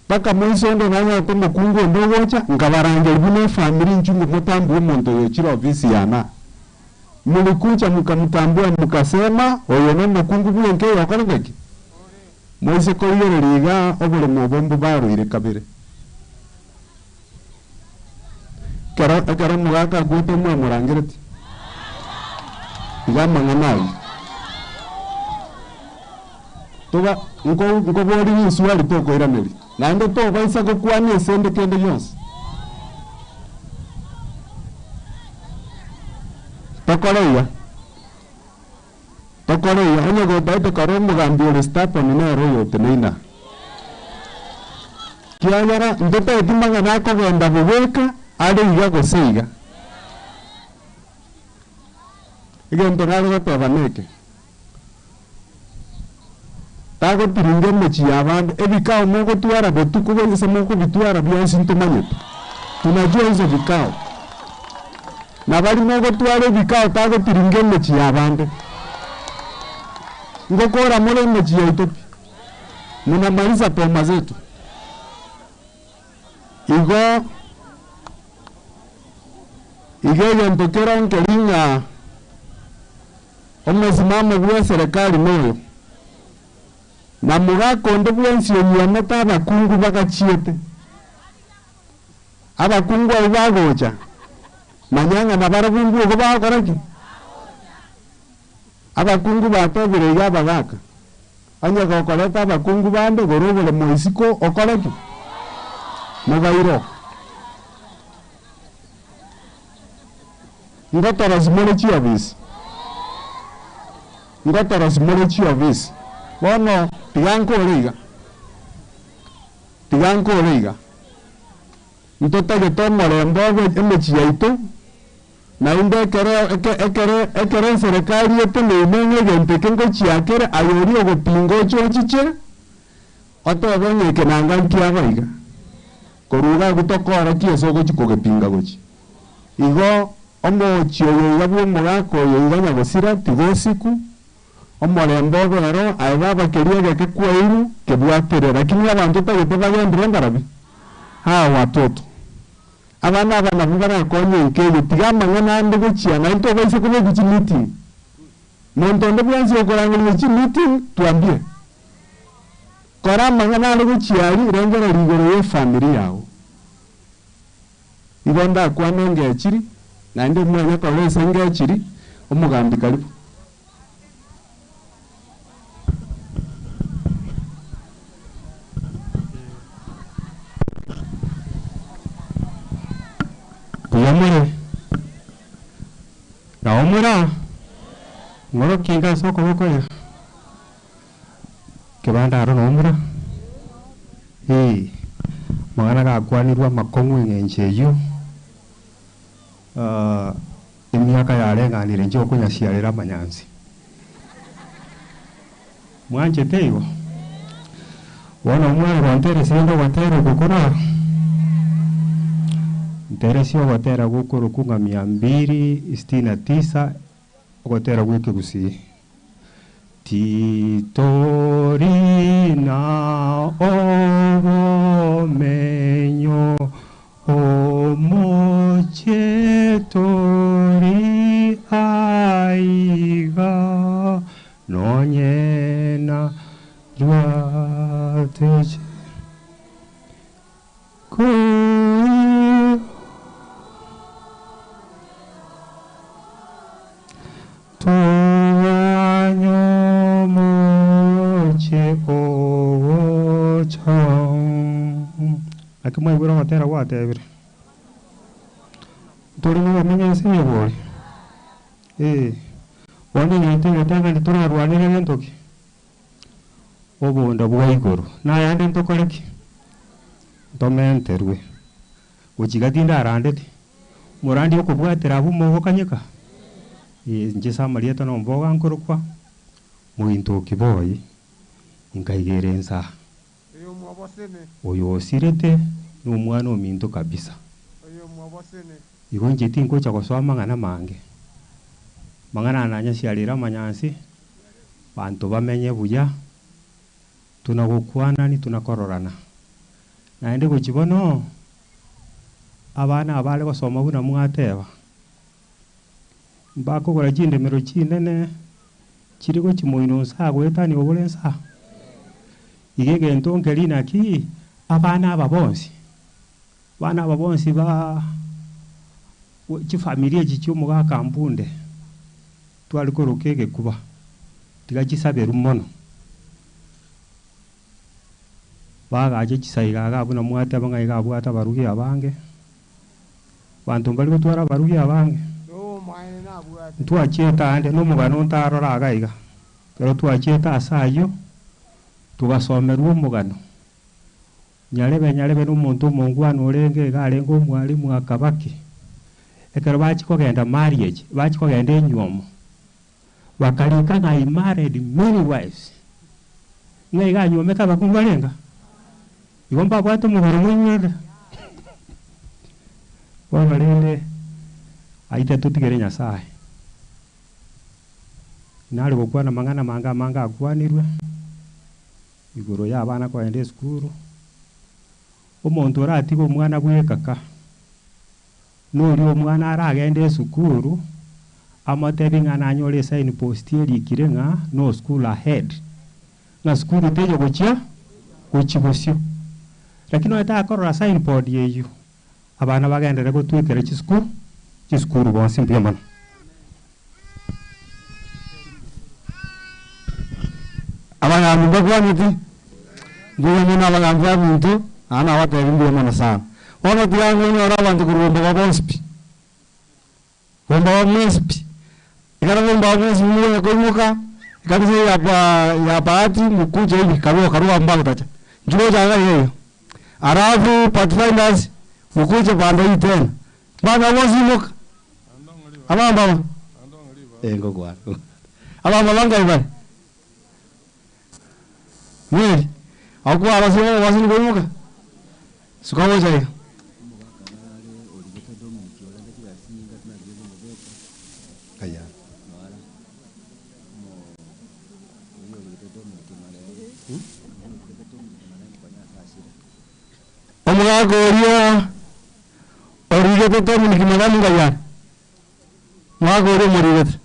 Mpaka moiso onde nanyarete omokungu onde ogocha, nkabarangeria buna efamiri inchuo ngomotambua omonto oyo ochire ofisi yane aa. Mulikucha mukamutambua mukasema, oyo nomokungu bwenka oyo okorete ki? Moise korigereria iga oboremo obo mbobaroire kabere. Ekero ekero omogaka akwete mwamorangeretie? Iga amang'ana ayio. Toba nko nkoborie riswali tokoiraneria, naende tobaisa gokwana esende kende gionsi. Tokore iga, tokore iga, onye gotaete kora omogambi ore stubborn nere oyoteneine aa. Kiagera ntotaeti mang'ana akogenda bobeka are iga gose iga. Egento nare goteba neke, tagotiringa emechie ya abande, ebikao mogotwara botuko gose mokobitwara bionsi ntomanyete. Tunajua hizo vikao. Na baria mogotwara ebikao tagotiringa emechie ya abande. Ngokora more emechie yaito pi, munamaliza boma zetu. Igo, iga egento kero nkeri ng'a omosimamo bwa eserekari noyo, na mogaka onde bwensi onyuomete abakungu bagachiete. Abakungu abwo bagocha, manya ng'a nabarabwo mbwogo bagokora ki? Abakungu batebire iga abagaka, onye gokoreta abakungu bande gora oboremo isiko okore ki? Mobaire oo. Ngotorosi more chiofisi, ngotorosi more chiofisi. Bono tiga nkore iga, tiga nkore iga, ntotagete omorembe obe emechie yaito, naende ekero eke ekere ekero eserekari eteneine ng'a egento eke ngochiakere, aye oria ogopinga oche ochiche, otebe ng'a eke nanga nkiaba iga. Korwa iga abwo tokora ki ase ogochia kogepinga gochia? Igo omochie oyo iga bwa omogaka oyo iga nyagosira tiga osiku, omorembe obe ero, aye baba keria egeke kwairwe kebwatere, lakini abanto otagete bagenderere mbarabi? Hawa watoto. Abana aba nabwo barakonye enka eye, tiga amang'ana ande gochia naende tobaise kobekwa chimeeting. Monto onde bwensi okorangeria chimeeting, twambie. Kora amang'ana are gochia aria, rengereria igoro y'efamiri yao. Igo ndakwane ngechiri, naende omwanya korora ase ngechiri, omogambi karibu. Mbuya more? Nao more aa? Ng'orokie iga ase okoboko iga. Kebanda aro nomura, ee, amang'ana gakwanirwe amakong'u eng'encho eyio, emiaka yareng'anire inche okonyasiarera amanyansi. Mwanchete igo? Bono omwana gonteresia rende ogotera oko korwa nteresie ogotera gokorokwa ng'a mia mbili sitini na tisa, ogotera gwa ekegusii. Titori na obomenyo omochie tori aiga, nonye narwate Toganye omochie ogocha. Naki mwaigure ogotera gwatebire, Ntore nobomenyo ense eye bori? Ee, bono egento egetang'ani torarwanere gento ki? Obonda bwa igoro. Nayande ntokore ki? Ntomenterwe. Gochika tindarandeti, morandie okobwatera abwo mogokanyeka? Ee, inche ase amarieta nomboga nkorokwa, moginto o Kiboi, inkaigera ensaa. Oyo osirete nomwana ominto kabisa. Igo inche tingocha gosoa amang'ana amange. Amang'ana aya nanyasiarire amanyansi, banto bamenye buya, tunagokwanani tunakororana. Naende gochia bono, abana aba bare gosoma buna mwateba, mbakogora chindemero chinene chire gochia moino nsa goetania obore nsa. Iga egento nkeri naki, abana aba bonsi, abana aba bonsi ba chifamiri echi chia omogaka mbunde, tware koroka egekuba, tiga chisaberwe mono. Bagacha chisaiga iga buna mwateba ng'a iga abwate abarugi abange, abanto mbari gotwara abarugi abange. Ntwachiete aande na omogano ntarora iga iga, ekero twachiete ase ayio, togasomerwa omogano, nyarebe nyarebe na omonto omongwana orenge iga arenge omwalimu akaba ki, ekero bachia kogenda marriage, bachia kogenda enywomo. Bakarika ng'a he married many wives. Ng'a iga anywomete abakungu barenga? Igo mbabwate omobere moinyore. Bono rende aite totigere Nyasaye. Nare gokwana amang'ana amange amange akwanirwe, igoro ya abana kogenda esukuru, omonto oratige omwana bwekaka, noria omwana aragende esukuru, amotebi ng'a nanyore esign post erikire ng'a no school ahead, ng'a sukuru teiyo gochia gochia bosio. Lakini onye takorora sign board eywo, abana bagenderere gotwekera chisukuru chisukuru bonsi mbuya mono. Abagambi mbakwaneti, mbuya mono abagambi baminto, naende nabatebi mbuya mono sana. Bono tiga ng'onyore abanto korwa omboga bonsi pi, omboga mwensi pi, ekero omboga mwensi pi mokonya koimoka, ekanisa eye ya ba ya bahati mokuje hivi karua karua mbagotacha, inchuo gocha iga iga iga. Alafu pathfinders mokuje pande hii tena, bana bonsi imoka, abambaba eh ngokwana abambaba nkai bare? Mary, abwo kwarosire obobasi nkoimoka, suka gocha iga. Aya. Omogaka oria origete Dominic Madamu ngai are? Omogaka oria omorigete.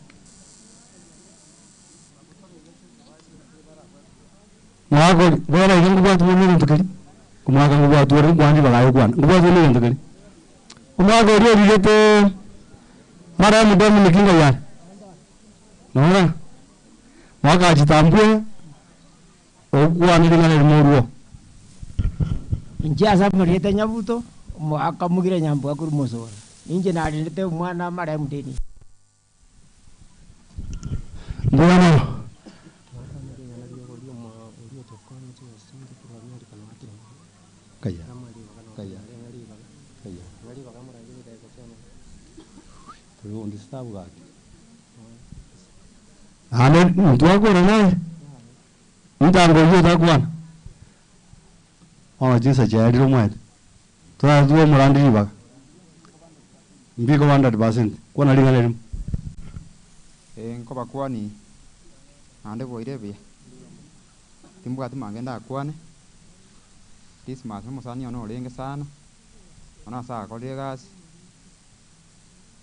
Omogaka oria, bono iga nkobwati mono egento keria, omogaka nkobwati ore nkwane ribaga aye okwane, nkobwati mono egento keria. Omogaka oria origete marehemu Dominic ngai are? Nora? Omogaka achitambue. Ogokwana ring'ana erimo orwo. Inche ase amarieta Nyabuto, omogaka omogire Nyamboga korwa Mosora, ninche narendete omwana marehemu Dennis. Mbuya mono. Naende ntwakora naye. Omotango oyio otakwana, bono chinsa chiarire omanyete, toratwe omorandi ribaga, mbiko 100%, kwana ring'ana erimo. Ee, nkobakwani naende boire buya, timbwati mange ndakwane, Dismas nomosani one orenge sana, mono ase agakorire egasi,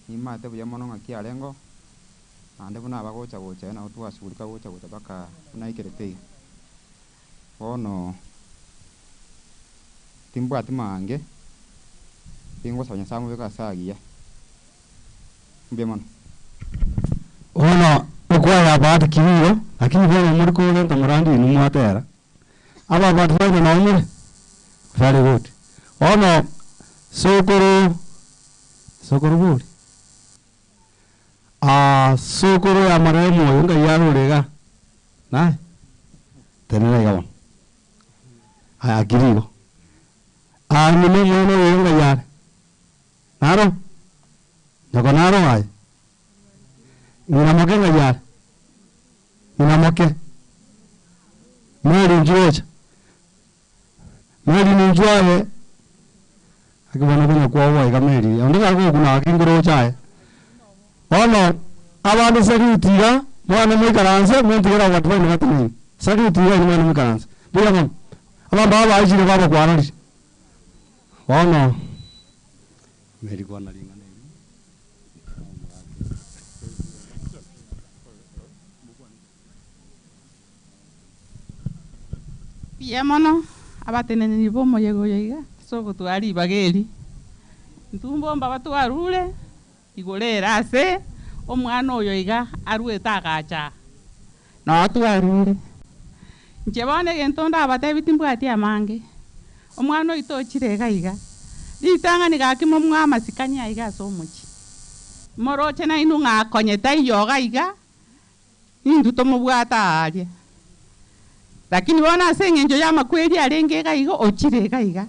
nimanyete buya mono ng'aki arenge oo. Naende buna abagocha gocha nabo twasugurika gocha gocha mpaka buna aikerete iga. Bono timbwati mange, tingosaba Nyasaye amobeke ase agiya. Mbuya mono. Bono okwaya Bahati Kiwiro, lakini bono more kogenta morandi inwe mwatera, aba Bahati baino nabo more? Very good. Bono sokoro, sokoro bori? Aah sokoro ya marehemu oyo ngai arore iga naye tenena iga bono aya akiri igo aah nyuma omwana oyo ngai are naro nyoko naro aye ng'ina moke ngai are ng'ina moke Mary nchigocha Mary ninchwo aye Naki bono konya kwaoboa iga Mary, onde gagokuna gaki nkoroche aye. Bono abande salute iga, mwane moikaranse, montigere abanto baino bateneine. Salute iga inwe mwane moikaranse. Mbuya mono. Abanto aba baichire babakwanarire. Bono Mary kwana ring'ana eri. Mbuya mono abateneneri b'omoyega oyo iga ase ogotwara ribaga eri. Intwe mbomba twarure igoro ere ase omwana oyo iga arwete agacha aa, noo twarure. Inche bono egento ndabatebi timbwati amange, omwana oito ochire iga iga, ritang'ani gaki momwa amasikani aiga ase omochie, moroche nainwe ng'a akonye taiyo iga iga. Intwe tomobwate aaria. Lakini bono ase engencho y'amakweri arenge iga iga, ochire iga iga.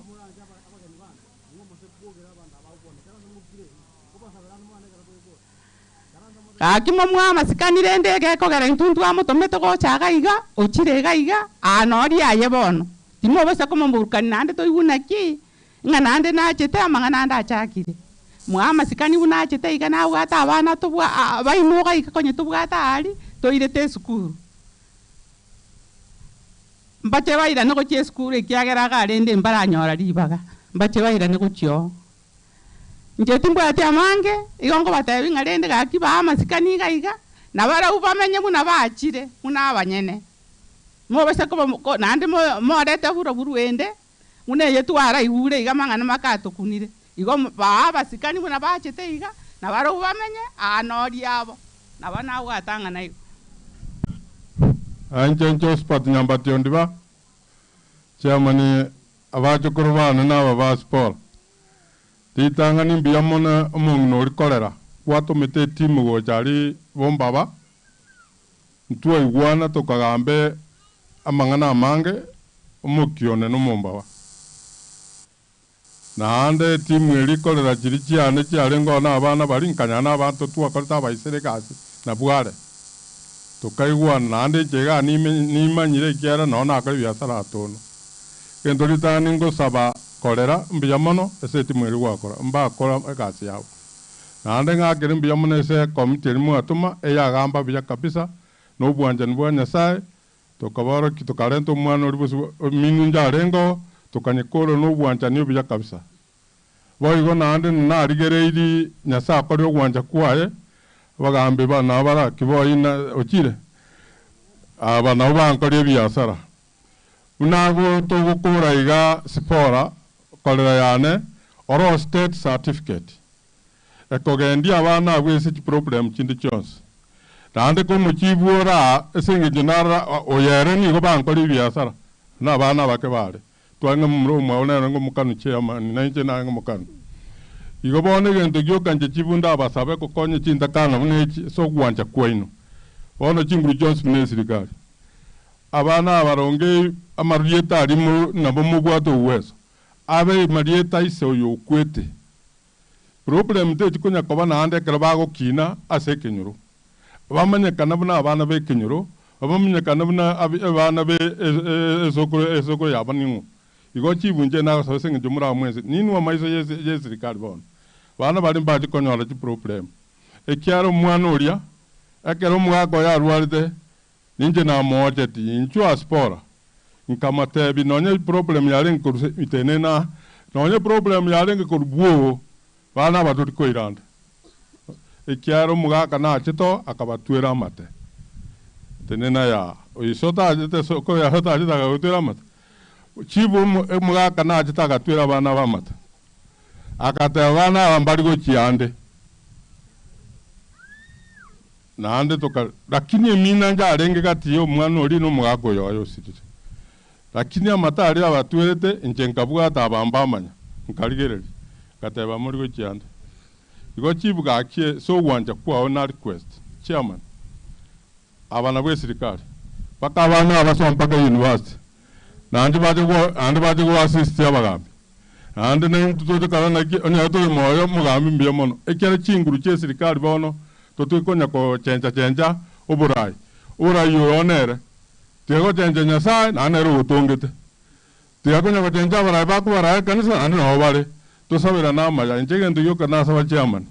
Gaki momwa amasikani rende egekogera intwe ntwamotomete gocha iga iga, ochire iga iga, aa noria aye bono. Timobasa komoburukani naende toigwe naki, ng'a naende nachete amang'ana ande achakire. Mwa amasikani buna achete iga nabwate abana tobwa baino iga iga konya tobwate aria, toirete esukuru. Mbache bairane gochia esukuru ekiagera iga rende mbaranyora ribaga, mbache bairane gochia oo. Inche timbwati amange, igo nkobatebia ng'a rende gaki baa amasikani iga iga, nabarabwo bamenye buna bachire, buna abanyene. Mobasa koba ko naende mo morete buroburu ende, buna eye twaraigure iga amang'ana makatokunire. Igo baa abasikani buna bachete iga, nabarabwo bamenye aa noria abo. Nabo nagwatang'ana igo. Inche Josphat Nyambati Ondiba, chairman abachokoro bane na aba ba Spora. Ritang'ani mbuya mono omong'ina oria korera gwatomete etimu gocha aria Bombaba, ntwaigwana tokagambe amang'ana amange, omokia one na omombaba. Naende etimu eria korera chiria chiane chiarenge oo na abana baria, nkanyora na abanto twakorete abaisere egasi nabwo are. Tokaigwana naende inche igaa nime nimanyire ekiagera nonye nakora ebiasara atono. Egento ritang'ani ngosaba korera mbuya mono ase etimu eria gwakora, mbakora egasi yabo. Naende ng'akere mbuya mono ase ekomiti eria mwatoma, eyagamba buya kabisa, na obwanchani bwa Nyasaye, tokabaorokia tokarenta omwana oria bosio ominwe inche arenge oo, tokanyekora na obwanchani obuya kabisa. Boigo naende narigereirie Nyasaye akore ogwancha kwaye, abagambi ba nabo baraki boyio na ochire, aba nabo bankoria ebiasara. Buna abwo togokora iga Sipora korera yane oro state certificate ekogendia abana abwo ase chiproblem chinde chionsi. Naende komochibu ore aa ase eng'encho narora oyo ere nigo bankoria ebiasara na abana abake bare. Twang'e momura omwabo nere ngomokanu chairman na inche naye ngomokanu. Igo bono egento gioka inche chibu ndabasabe gokonya chintakana buna echi ase ogwancha kwaino. Bono chinguru chionsi buna esirikari. Abana abaronge amarieta aria mo nabo mobwate ouweso, abe amarieta ise oyo okwete. Problem techi konya koba naende ekero bagokina ase ekenyoro. Bamanyekana buna abana ba ekenyoro, bamanyekana buna abana ba esokoro esokoro yabo ning'o. Igo chibunche nagosaba ase eng'encho moramwense, ninwe amaiso ye ye serikali bono. Abana baria mbache konyora chiproblem. Ekiara omwana oria, ekero omogaka oye arwarete, ninche namoocheti, inchuo Aspora, nkamotebia nonye problem yarenge korwa itenena, nonye problem yarenge korwa bwogo, bana aba tori koiranda. Ekiara omogaka nachete oo akabatwera amate. Tenena yaa, oiso tachete soko yaye tachete akagotwera amate. Chibu omo omogaka nachete agatwera abana aba amate. Agateba abana aba mbari gochia ande. Naende toka lakini emina yarenge gati ya omwana oria na omogaka oyo oye osirire. Lakini amate aria abatwerete, inche nkabwata aba mbamanya, nkarigereria, nkateba mori gochia ande. Igo chibu gaki ase ogwancha kwao na request, chairman, aba nabwo esirikari, mpaka abana abasoma mpaka university, naende bache go naende bache go assist abagambi. Naende naintwe toche korora naki onye tore moyo omogambi mbuya mono, ekiagera chinguru chia esirikari bono, totikonya kochencha chencha oborai. Oborai oyo nere, tigagochencha Nyasaye naende nere ogotongete. Tigakonya gochencha abarai bakobaraa ekanisa naende nabo bare, tosaberane amaya. Inche egento gioka nasaba chairman,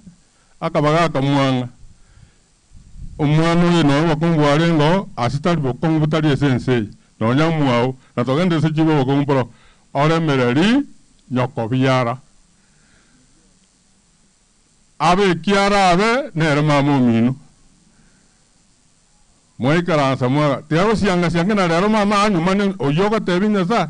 akabaga akamwang'a, omwana oyo nonya obokong'u bwarenge oo, ase tari bokong'u botari ase ense eye, nonya mwao, na togende ase chibo obokong'u mboro, oremereri nyoko biara. Abe ekiara abe nere mama omino. Mwaikaransa mwaga, tiga gosianga sianga na rero mama anyumane oyio ogotebia Nyasaye.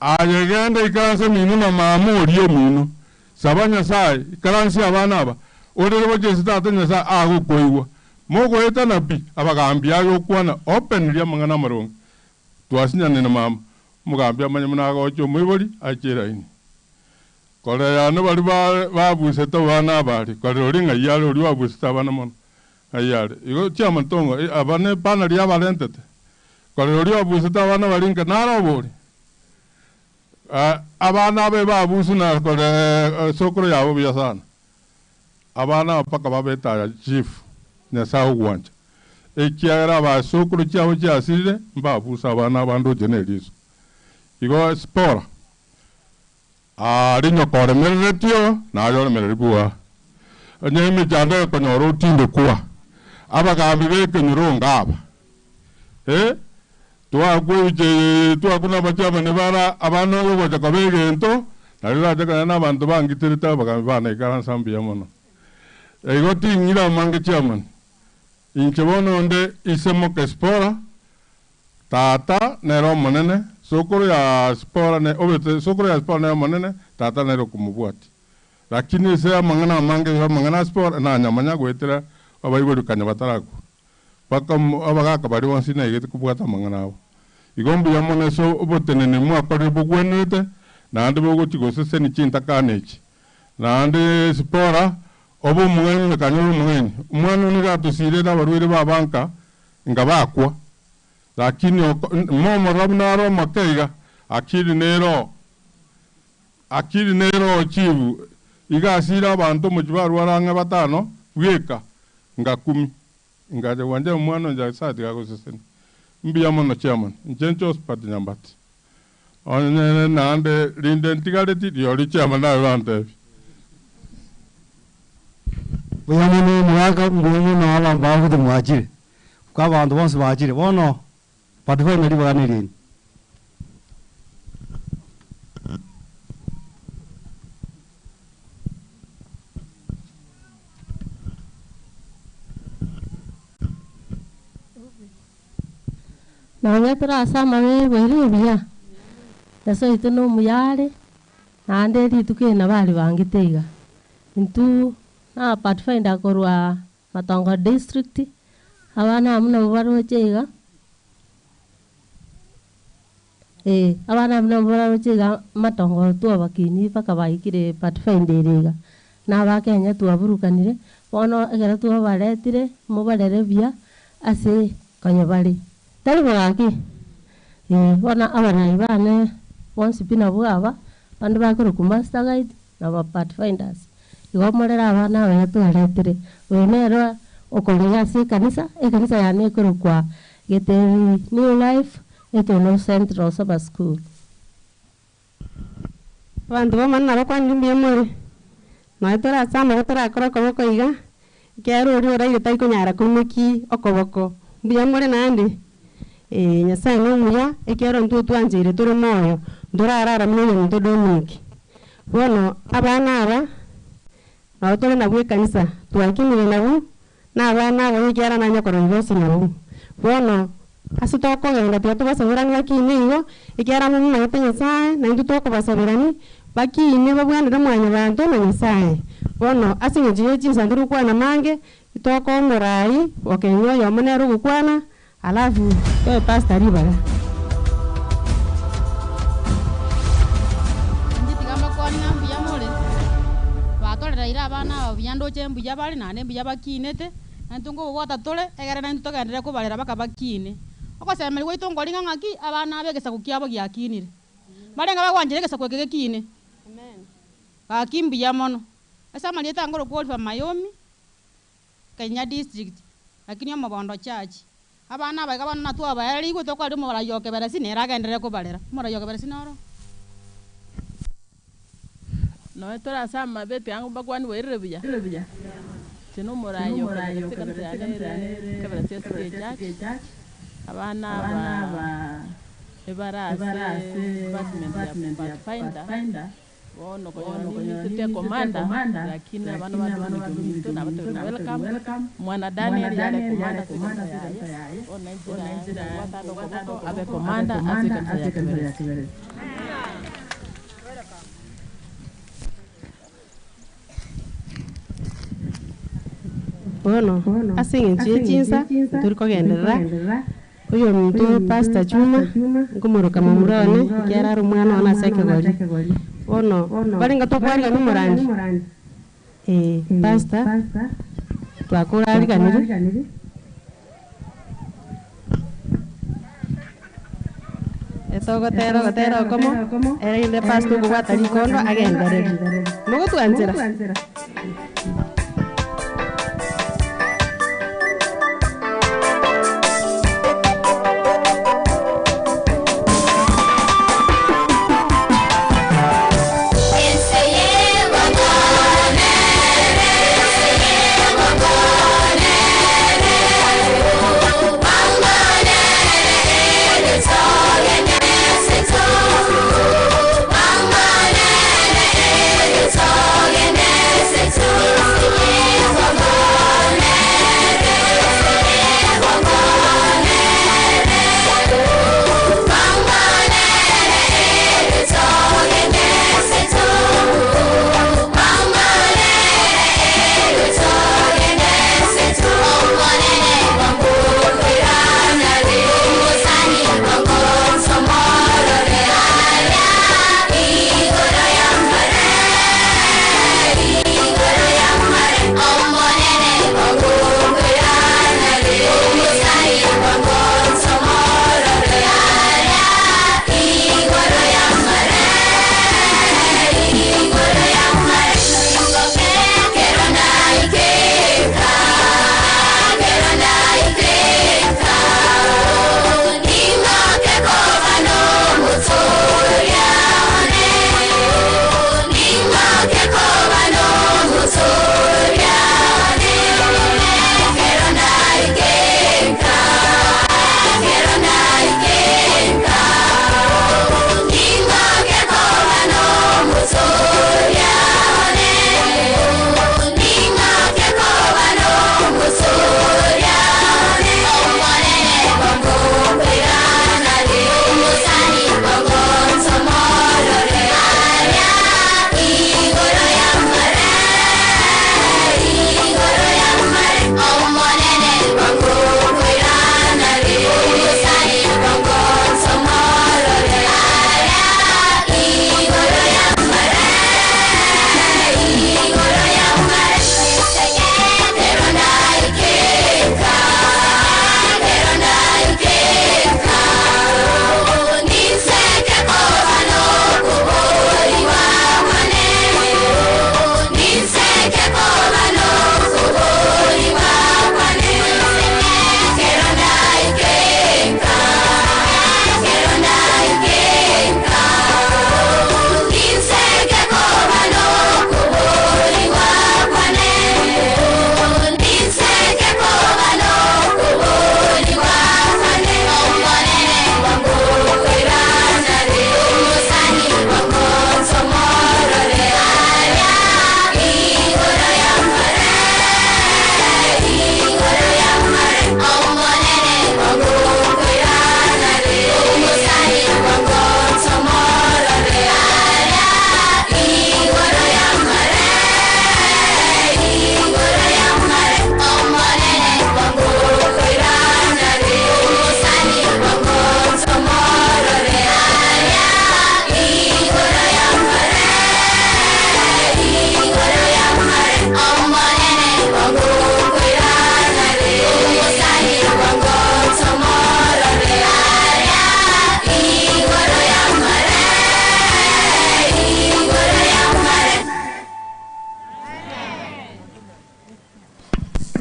Aye genda ikaranse mino na mama oria omino. Saba Nyasaye, ikaransia abana aba, orere gochia ase tata Nyasaye agokoigwa. Mogoetana pi, abagambi aye okwana openly amang'ana amaronge. Twasinyanire mama, omogambi amanye buna agocha omoibori ache eraini. Korera yane baria ba babusete abana aba aria, korera oria ng'ai are oria wabusete abana mono, ng'ai are. Igo chiamantongo aba ne epana riria abarentete, korera oria wabusete abana baria nka naro obori. Abana abe babusu na korera esokoro yabo buya sana. Abana aba mpaka babe etaya chief, Nyasaye ogwancha. Ekiagera abasokoro chiabo chiasirire, mbabuse abana aba ndoche na eriso. Igo Sipora, aria nyoka oremereretio, naye oremereri bua. Onye emechando ekonyora otindekwa, abagambi b'ekenyoro aba, eh, twakwa ebicha eye, twakwa na abachiamani bara, abana oyo ogocha koba egento, nario orache konya na abanto bangiterete abagambi bane ikaransa mbuya mono. Igo ting'ira amange chiamani. Inche bono onde ise moke Sipora, tata nere omonene, sokoro ya Sipora ne obete sokoro ya Sipora nere omonene, tata nere okomobwatia. Lakini ase amang'ana amange iga amang'ana a Sipora nanyamanya goetera abaibori kanya batarakwa. Mpaka abagaka baria bonsi naigete kobwata amang'ana abo. Igo mbuya mono ase oboteneneri mwakorire bogwenerete, naende bogochia gosesenia chintakana echi. Naende Sipora, obe omong'aini kanya ore omong'aini. Omwana one iga atosirete abarwaire ba banka, nkabakwa. Lakini oko momorora buna are omoke iga, akili nero akili nero chief, iga asire abanto omochie barwara ang'e batano, bweka, ngakumi. Ngacha gwancha omwana onye Nyasaye tiga agosesenia. Mbuya mono chairman, inche Josephat Nyambati. Onye naende rinde ntigareti rirorio chairman naye orantebi. Mbuya mono omogaka, mbuya mono abanto bagote mwachire, kwa abanto bonsi bachire, bono pathfinder ribaga na eriaino. Nonya tore ase amabe bwairire buya, Nyasaye oito na omuya are, naende rituko eri nabo aribangete iga. Intwe na pathfinder korwa Matongo district, abana abwo nabo baroche iga, eh, abana abwo nabo baroche iga Matongo twabakinia mpaka baikire pathfinder ere iga. Na abakenya twaburukanire, bono ekero twabaretire, mobarere buya ase konya bare. Tari bo gaki, eh, bono abarai bane bonsi pi nabwo aba, bande bakorokwa master guide, na ba pathfinders. Igo morere abana abaya twaretire, oyo nere okorera ase ekanisa, ekanisa yane ekorokwa Geteri New Life, Etono Central Saba School. Abanto b'Omonene nabakwanire mbuya more, nonya tore ase amaboko torakore okoboko iga, ekiagera oria oraire tari konyara koimokia okoboko. Mbuya more naende, eh, Nyasaye na omuya, ekiagera intwe otwancheire tore moyo, ntorarara buna oyominto Dominic. Bono abana aba, nabo tore nabwo ekanisa, twakinire nabwo, na abana aba ekiagera nanye korora bonsi nabwo. Bono, ase tokogenda tiga tobasaberanie bakine igo, ekiagera momomanyete Nyasaye, na intwe tokobasaberani, bakine babwanere mwanyabanto na Nyasaye. Bono ase eng'encho ya chinsa ntorokwana mange, tokoa omorai, okenya oyomo nere ogokwana, alafu toe pastor ribaga. Inche tiga mbakwanie ng'a mbuya more, batorereire abana aba buya ndoche mbuya bare naende mbuya bakinete, naintwe nkobabwata tore, egere naintwe togenderere kobarera mpaka bakine. Ogosemeria gwaito nkori ng'a ng'aki, abana aba egesaku kiabo giakinire. Barenge bagwanchera egesaku eke gekine, gaki mbuya mono. Ase amarieta nkorokwa Oliver Mayomi, Kenya district, lakini omobondo church. Abana aba iga bono natwabaereirwe tokoria omorai o Keberesi nere agenderere kobarera. Omorai o Keberesi noro. Nonya tore ase amabe tiga mbakwanie bwairire buya, inche na omorai o Keberesi ekanisa yane ere Keberesi SDA Church, abana aba ebare ase department ya Pathfinder, bono konyora ninyitete ekomanda, lakini abana ba Dominic ominto nabatebirie welcome, mwana Daniel yare ekomanda ase ekanisa yaye, bono nenchera nkobwata ande okoboko abe ekomanda ase ekanisa ya Keberesi. Bono, ase eng'encho ya chinsa, ntori kogenderera, oyominto Pastor Juma, nkomoroka momura one, ekiagera are omwana one ase ekegori. Bono, barenge tokwarigania omorandi, eh, pastor, twakorariganire. Etogotera ogotera okomo, erinde pastor okobwata rikondo agendererie. Mogotwanchera?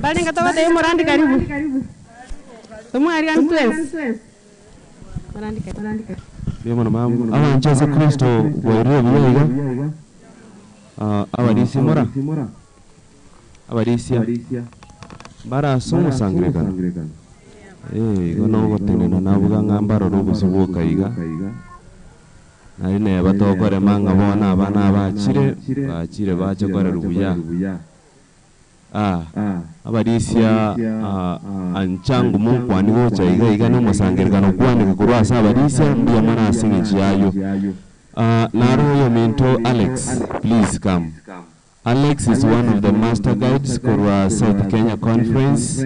Baringa togotebi morandi karibu. Tomwarigani twensi. Morandi karibu. Mbuya mono mama. Abanche ase Kristo bwairire buya iga. Ah, abarisia mora. Abarisia. Mbara ase omosangererekano. Eh, igo nogotenena nabuga ng'a mbarore obosio bwoka iga. Nari neba tokorema ng'a bono abana abachire, bachire bache korerwa buya. Ah, abarisia ah, ancha ngumo nkwani gocha iga iga na omosangererekano kwaneke korwa ase abarisia, mbuya mono ase eng'encho yayo. Ah, naro oyominto Alex, please come. Alex is one of the master guides korwa South Kenya Conference.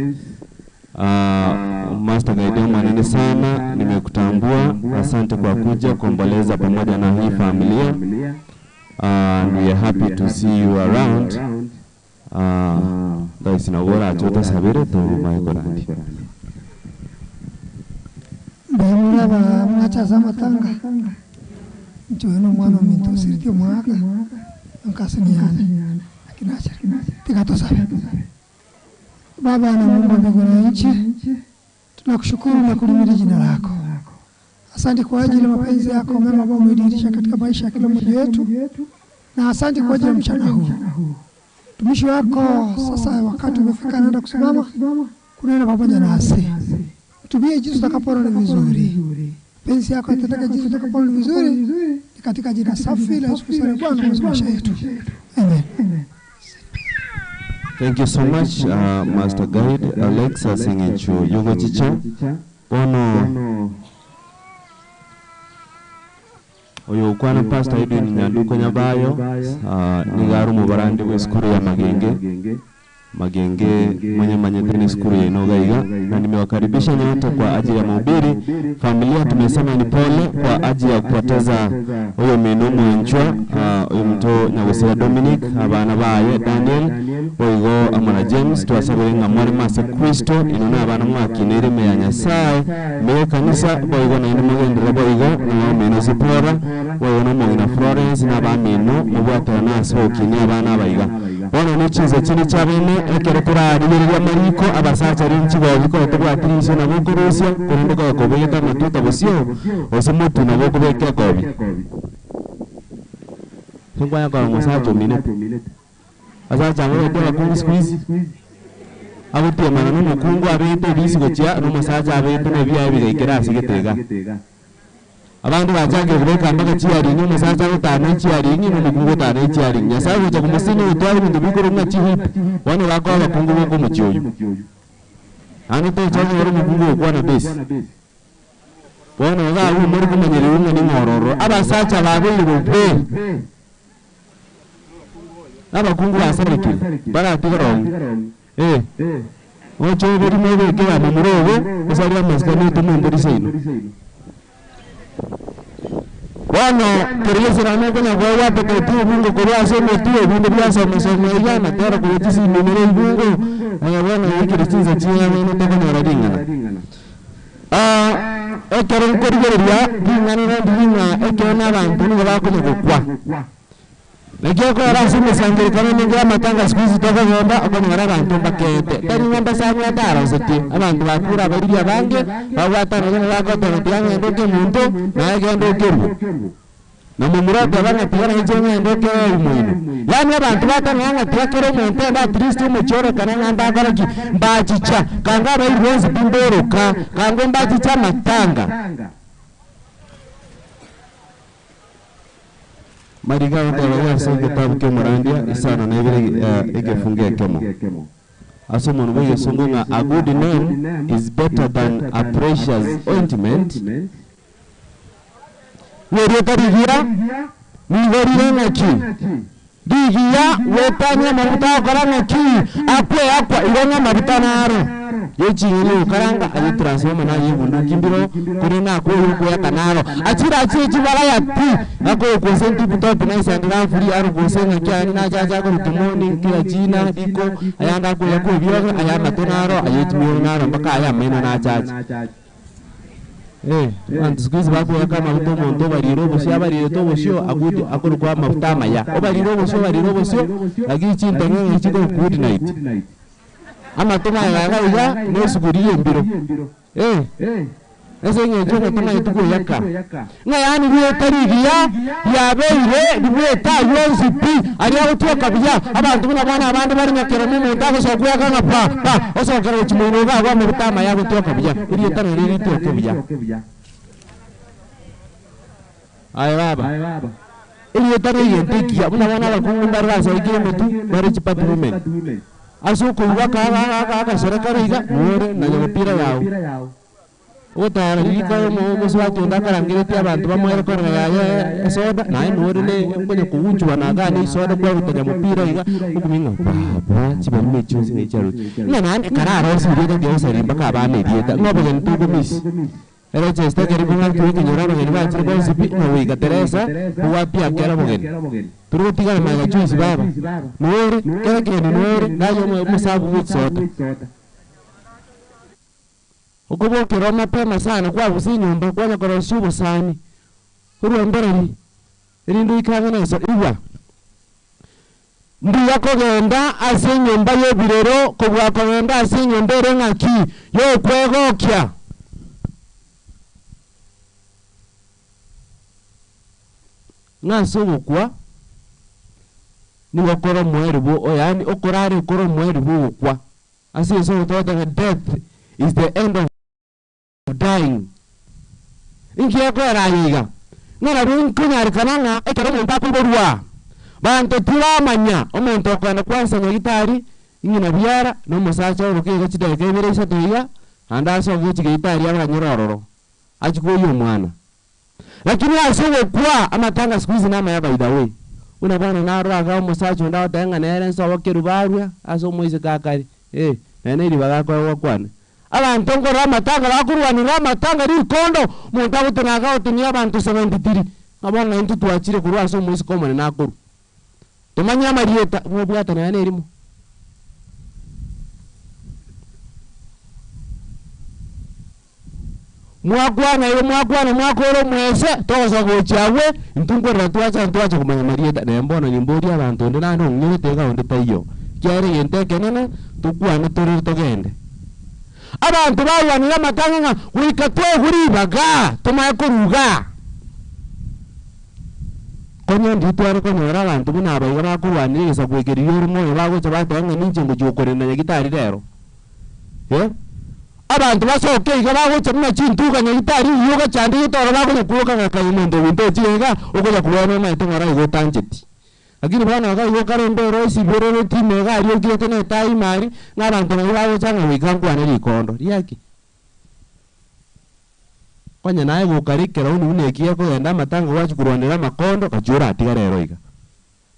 Ah, master guide omonene sana, nimekutambua. Asante kwa kuja kuomboleza pamoja na hii familia. And we are happy to see you around. Ah, guys, nabo orache otosabere torumae korandi. Mbemuraba mwachaza amatanga nchoyo na omwana ominto osiritie omwaka enkasini yane lakini achire tiga tosabe. Baba na Mungu wa mbingu na nchi, tunakushukuru na kulihimidi jina lako. Asante kwa ajili ya mapenzi yako mema ambayo umedhihirisha katika maisha ya kila mmoja wetu, na asante kwa ajili ya mchana huu. Mtumishi wako sasa, wakati umefika, anaenda kusimama kunena pamoja nasi. Tumie jinsi utakapoona ni vizuri, penzi yako yatendeke jinsi utakapoona ni vizuri, ni katika jina safi la Yesu Kristo Bwana na maisha yetu, amen. Thank you so much uh, Master Guide Alex ase eng'encho yogochicha bono oyo okwana Pastor Edwin Nyanduko Nyabayo uh, niga are omobarandi bwa esukuru ya Magenge Magenge mwenye manyete ni sukuru ya Inoga iga, na nimewakaribisha nyote kwa ajili ya mahubiri. Familia tumesema ni pole kwa ajili ya kupoteza huyo mino mwenchwa huyo mto Nyagusira Dominic abana baye Daniel oigo amana James twasabire ng'a mwari mase Kristo ino na abana mwakina ereme ya Nyasaye mbere kanisa boigo naende mogendere boigo na mino Zipora boigo na omong'ina Florence na abamino mobwatana ase okinia abana abaiga bono ne chinsa chinde chiabene ekero torarigereria amariko abasacha rinchi bobi tobwatire inse nabo okorosia korende kobegete amatuta bosio ase omotu nabo okobeka ekobi sinkwanya kora omosacha ominete abasacha abo baria abakungu siku hizi agotiemana na omokungu abete ebisi gochia na omosacha abete na ebiaye bigaikera ase gete iga. Abanto bachakire kobeka mpaka chiaringi omosacha agotana echiaringi na omokungu otana echiaringi Nyasaye gocha komosini gotwara ebinto bikoro buna chihip bono bakoa abakungu boka omochie oyo naende tocha onyore omokungu ogokwana base bono iga abwo more komanyererwa ng'a ning'o ororo abasacha babeire bobe abakungu basarekire baratigara ong'e eh oche oborimo obeke yamomura obo osari amasikani otome embori seino. Bono kerigesera nokonya kwebwateka obungo korwa ase omotwe ebinto biasomesoma iga na tera korwa chisimimire ebungo aya bono yaikire chinsa chiabene tokonyora ring'ana. Ah, ekero nkorigereria ring'ana rende ring'a ekero na abanto nigo bakonya gokwa. Naki okora ase emesangererekano emenge ya amatanga siku hizi tokogenda okonyora abanto mbakete tari ng'a mbasani atarosetie abanto bakure abariri abange babwatana nonya bagoteba tiga ng'ende oke omonto naye genda okerwe na momura oteba ng'a tiga nainche ng'ende oke omoino yaani abanto batang'aa ng'a tiga kera omonto ende at least omochie ororekane ng'a mbakora ki mbachicha kanga abairi bonsi pi mboroka kanga mbachicha amatanga. Mariga agoteba iga ase egetabu kia omorandia isano na ibere egefungo ekemo ase omonwe bwa egesongo ng'a a good name is better than a precious ointment ng'a erieta rigiya nigo rire ng'aki rigiya gwetania amaguta agokora ng'aki akweakwa igo ng'a amaguta naro yeching'eni ogokaranga aye transformer naye ebunduki mbiro kore nakoyo okoyaka naro achire achire chibaraya pi akoyokwose ntip top nice and lovely arokose ng'aki aria nachacha akoruta morning kila china riko ayande akoyakwa ebioge aya amato naro aye chimioro naro mpaka aya amaino nachacha. Eh, abanto siku hizi bakoyaka amaguta omonto obarire obosio abarirete obosio agudi akorokwa amafuta amaya obarire obosio obarire obosio lakini chintong'e chiko good night. Amato maye iga iga na esuguri y'embiro. Eh, ase eng'encho ng'a tomanyeti koyaka. Ng'a yaani rieta rigiya riabeire ribuete aywo onsi pi, aria agotwoka buya, abanto buna bono abande bare nyakeroni omonto agosoka koyaka ng'a pa pa, osokera gochia moino iga agwo amaguta amaya agotwoka buya, erieta nario ritwoke buya. Aye baba, erieta negento ekiya, buna bono abakungu mbare basoekire emetwe, bare chiparty women. Ase okoigwa aka aka agasore kare iga, nore na nyamopira yao. Ogotara riko omosubati onde akarangeretie abanto bamoere korera yaye esoda, naye nore ne nkonya kogunchwana igaa ne esoda kwaruta nyamopira iga, okumia ng'a baba chibarimo echi chionsi ng'ai chiaruete. Ng'a naende kararosie erieta tiagosaria mpaka abana erieta, ng'a obogeni tokomisi. Ere Chester ekero buna twekenyora abageni bachire bonsi pi, na goika Teresa ogwapia kera omogeni. Tore gotigana magega chionsi baba. Nore, kera ekegeni nore, naye omosabu bwe chisoda. Okobokerwa mapema sana kwagusa enyomba, kwanya korosia obosani, orwembereri, erinde oike ang'e na enso. Igwa! Mbuya kogenda ase enyomba y'ebirero kobua kogenda ase enyomba ere ng'aki y'okwegokia. Ng'a ase ogokwa nigo kore omoerio bwo yaani okorara ekore omoerio bw'ogokwa. Ase ense togoteba death is the end of dying. Inki gekoera aye iga? Ng'a nario nkonyarekana ng'a ekero omonto akoiborwa, banto tibamanya omonto okogenda kwansa nyagitari, ng'ina biara, na omosacha oroke iga chidakika ibere isato iga, naende asoke gochia gitari abanyore ororo, achie koyia omwana. Lakini ase ogokwa, amatanga siku hizi namaya by the way. Buna bono narora iga omosacha onde agoteba ng'a nere nsobo kerubo arwe ase omoiseke akare, eh, nere ne ribaga akoegwa kwane. Abanto nkorora amatanga bakorwanera amatanga rikondo, omonto agotena iga agotenia abanto 73, ng'a bono intwe twachire korwa ase omoiseke omonene akorwa. Tomanye amarieta, mobwate nonya nerimo. Mwakwana igo mwakwana mwakora omwese, togosoka gochia abwe, intwe nkorera twacha ntwacha komanya amarieta. Naye mbono nimborie abanto onde naende ong'irete iga onde taiyo. Ekiagera egento ekenene, tokwane torere togende. Abanto barwanire amatanga ng'a goika toegwe ribaga, tomanye koruga. Konya ndiria tware konyora abanto buna aba iga bakorwanera egesaku eke riria ore moyo bagocha bateba ng'a ninche ngochia gokorenda nyagitari rero. Eh? Abanto basoke iga bagocha buna chintuga nyagitari riria ogachandegete oro bakonya kwoka ng'a kai omonto ominto ochire iga okonya kobwana omanyete ng'a ora iga otancheti. Lakini bono iga igo kare mbere osiberere timu iga aria okirete na etai ime aria ng'a abanto nario bagocha ng'a goika nkwane rikondo riaki. Onye naye gokare ekerauni buna eki gekogenda amatanga gwachia korwanera amakondo, gachia oratiga rero iga.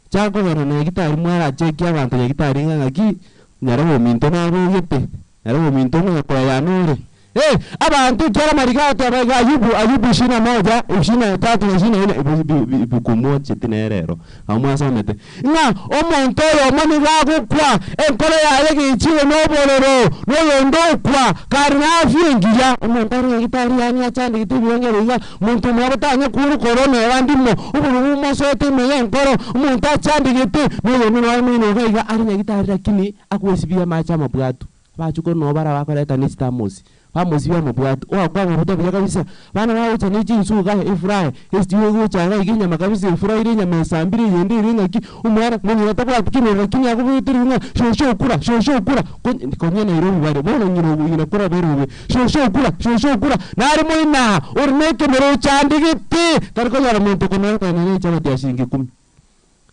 Chaka kogenda na nyagitari mwarachekia abanto nyagitari ng'a ng'aki, nyarebe ominto nabogete, nyarebe ominto ng'a koyana ore. Eh, abanto ekiagera amariko agoteba iga Ayubu, Ayubu ishirini na moja, ishirini na tatu na ishirini na ine, bi- bi- bi- ibuku mocheti nere ero, nabo mwasomete. Ng'a omonto oyomo nigo agokwa, enkoro yaye geichire nobororo, na oyonde okwa kare nafia engiya. Omonto are nyagitari yaani achandegete ebirengero iga, monto omwabo tanya kworuka oro neba ndimo, obororo bomosoete ime y'enkoro, omonto achandegete, na oyonde nonya moino iga iga are nyagitari lakini agwesibia amache amabwatu. Abachukuru nabo baria bakoreta ne chitamosi, bamosibia amabwatu, oakwa amabuta buya kabisa. Bana bagocha ne chinsu iga efuraha, esitimu egocha iga iga enyama kabisa efuraire enyama esambire eyende ere ng'aki, omwana monyene tabwati kebe lakini akoboete ribu ng'a shosho okura, shosho okura, konye konye Nairobi bare, bono ng'ina obo ng'ina kora obere obe, shosho okura, shosho okura, nare moino aa, ore na ekemero ochandegete, tari konyora monto okonorekana nere echabati ya shilingi ikomi.